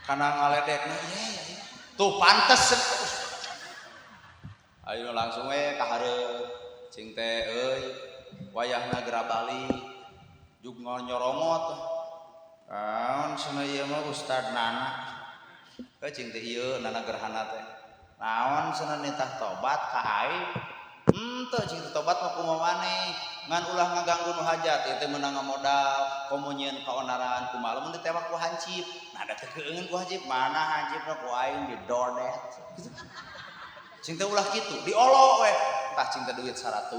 Speaker 1: kana ngaledekna ieu ya tuh pantes. Ayo langsung we ka hareup cing teh euy wayahna geura balik jug nyoromot. Naon cenah ieu mah Ustad Nana. Heuh cing teh ieu Nana gerhana teh. Naon cenah nitah tobat ka aing? Henteu cing teh tobat mah kumaha maneh. Ngan ulah ngaganggu nu hajat ieu teh meunang ngamodal, komo nyieun kaonaran kumaha lamun ditewak ku hancip. Nah da teu keungeun ku hancip, mana hancipna ku aing didodet. Cing teh ulah kitu, diolo we. Tah cing teh duit 100,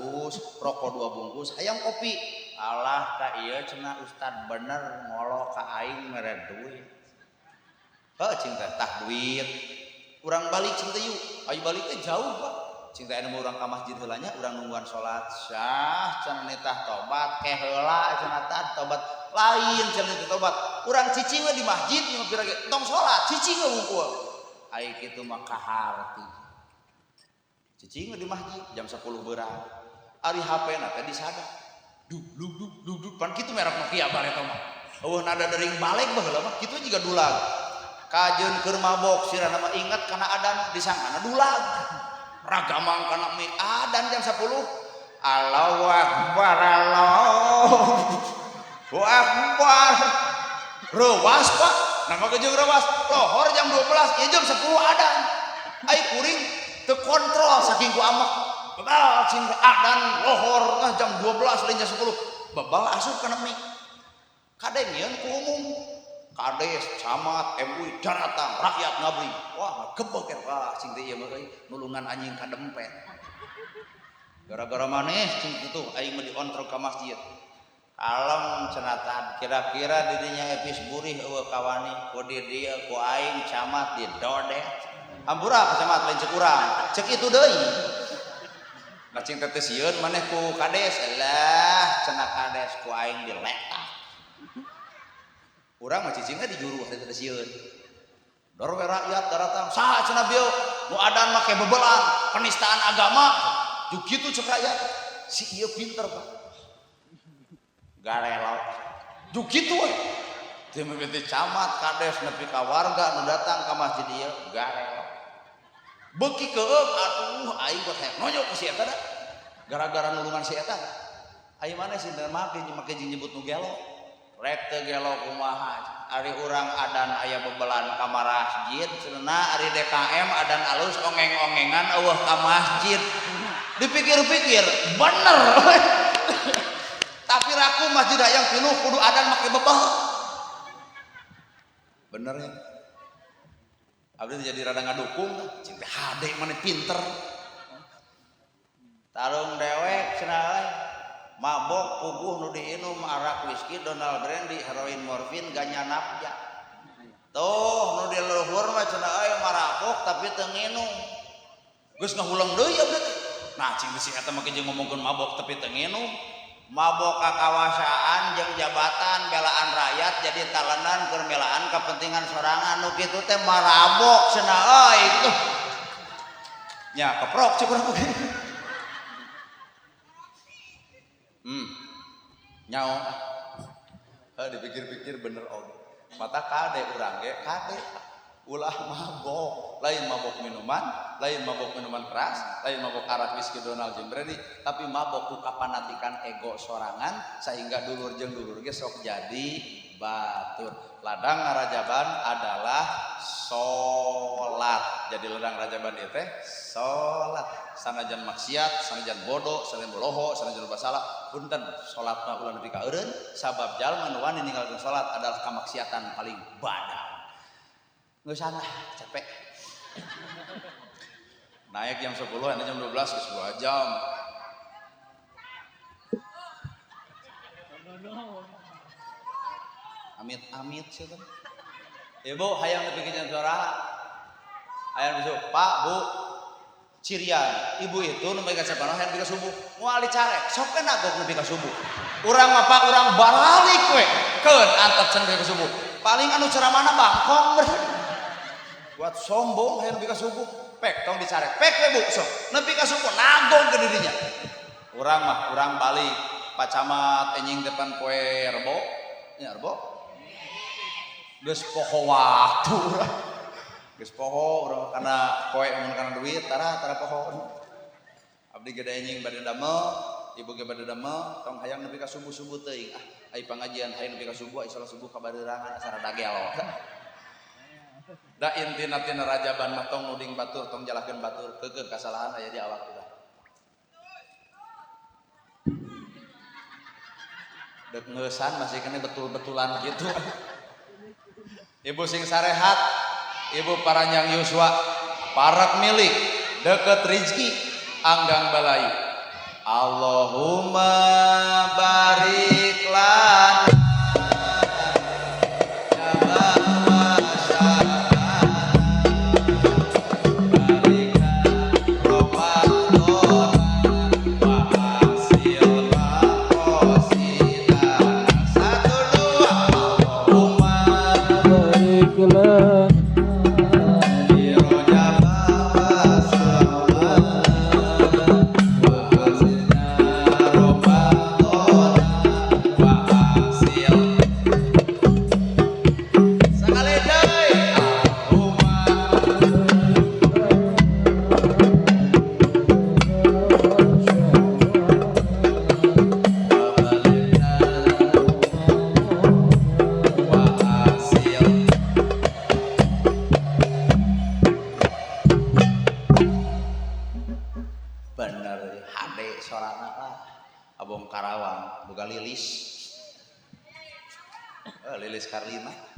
Speaker 1: rokok 2 bungkus, hayang kopi. Alah ta ieu cenah ustad bener ngolo ka aing mere duit. Heuh cing teh tah duit. Urang balik cing teh yuk. Ayo balik teh jauh Pak. Cing teh anu urang ka masjid heula nya urang nungguan salat. Syah cenah nitah tobat ke heula cenah tah tobat. Lain cenah nitah tobat. Urang cicing we di masjid nyeun pira ge tong salat cicing we wungkul. Ai kitu mah kaharti. Cicing we di masjid jam 10 beurang. Ari HP-na teh disada. Duk duk duk duk duk pan kitu merek Nokia bareto mah. Eueuh nada dering balik baheula mah kitu jiga dulag. Kajeun keur mabok sirana mah inget kana adan disangkana dulag. Ragamang kana mie adan jam 10.
Speaker 3: Allahu Akbar, Allahu Akbar. Rewas Pak, nama kejeng rewas. Lohor jam 12, ya jam 10 adan. Ai kuring teu kontrol saking ku amek. Bebal cing adan lohor nah jam 12 lain jam 10. Bebal asup kana mik. Kadengeun ku umum. Kades, camat, MUI daratang, rakyat ngabri. Wah, gebek ya. Wah, cing teh ieu mah euy nulungan anjing kadempet. Gara-gara maneh cing kitu aing mah diontrog ka masjid. Kalem cenah tah kira-kira didinya epis burih eueuh kawani ku di dieu ku aing camat didodet. Hampura ka camat lain cek urang, cek itu deui. Nah cing teh sieun maneh ku kades, elah cenah kades ku aing diletak. Urang mah cicingna di juru teh teh sieun. Dor we rakyat daratang, saha cenah bieu nu adan make bebelan, penistaan agama. Juk kitu cek rakyat. Si ieu pinter Pak. Garelo. Juk kitu we. Teu mimiti camat kades nepi ka warga nu datang ka masjid ieu garelo. Beuki keueung atuh aing buat hayang nonyok ka si eta da. Gara-gara nulungan si eta. Aing maneh sinten make make jeung nyebut nu gelo. Rek teu gelo kumaha. Ari urang adan aya bebelan ka masjid cenah ari DKM adan alus ongeng-ongengan eueuh ka masjid. Dipikir-pikir bener. Tapi raku masjid hayang pinuh kudu adan make bebel. Bener ya. Abdi jadi rada ngadukung, cing teh hade maneh pinter. Tarung dewek cenah euy. Mabok puguh nu diinum arak whisky, Donald Brandy, heroin, morfin, ganya napja. Tuh nu di luhur mah cenah euy marabok tapi teu nginum. Geus ngahuleng deui abdi teh. Nah cing si eta mah jeung ngomongkeun mabok tapi teu nginum. Mabok kakawasaan jeung jabatan belaan rakyat jadi talenan keur melaan kepentingan sorangan nu kitu teh marabok cenah euy kitu. Nya keprok cek urang oge. Nyao. Heuh dipikir-pikir bener oge. Mata kade urang ge kade ulah mabok, lain mabok minuman, lain mabok minuman keras, lain mabok arak whisky Donald jeung Brandy, tapi mabok ku kapanatikan ego sorangan sehingga dulur jeung dulur ge sok jadi batur. Ladang ngarajaban adalah salat. Jadi ladang rajaban ieu teh salat. Sanajan maksiat, sanajan bodoh, sanajan boloho, sanajan loba salah, punten salat mah ulah nepi ka eureun sabab jalma nu wani ninggalkeun salat adalah kamaksiatan paling badak. Geus sana, capek. Naik jam 10, ini jam 12, geus 2 jam. Amit-amit sih tuh. Ibu hayang nepi ka jam sabaraha? Hayang besok, Pak, Bu, cirian. Ibu itu nepi ka sabaraha hayang nepi ka subuh. Moal dicarek, sok we nagok nepi ka subuh. Urang mah Pak, urang baralik we. Keun antep cenah nepi ka subuh. Paling anu ceramahna bangkong ber. Buat sombong hayang nepi ka subuh. Pek tong dicarek. Pek we Bu, sok. Nepi ka subuh nagog ke dirinya. Urang mah urang balik. Pak Camat enjing depan poe Rebo. Nya Rebo. Geus poho waktu urang. Geus poho urang kana poe mun kana duit tara tara poho. Abdi ge enjing bade damel, ibu ge bade damel, tong hayang nepi ka subuh-subuh teuing. Ah, ai pangajian hayang nepi ka subuh, ai salat subuh kabareurangan asa rada gelo. Da intina tina rajaban mah tong nuding batur, tong jalahkeun batur, keukeuh kasalahan aya di awak urang. Dek ngeusan masih kene betul-betulan gitu. Ibu sing sarehat, ibu paranjang yuswa, parak milik, deket rizki, anggang balai. Allahumma barik lana. Hade sorana lah. Abong Karawang boga lilis. Eh, lilis Karlina.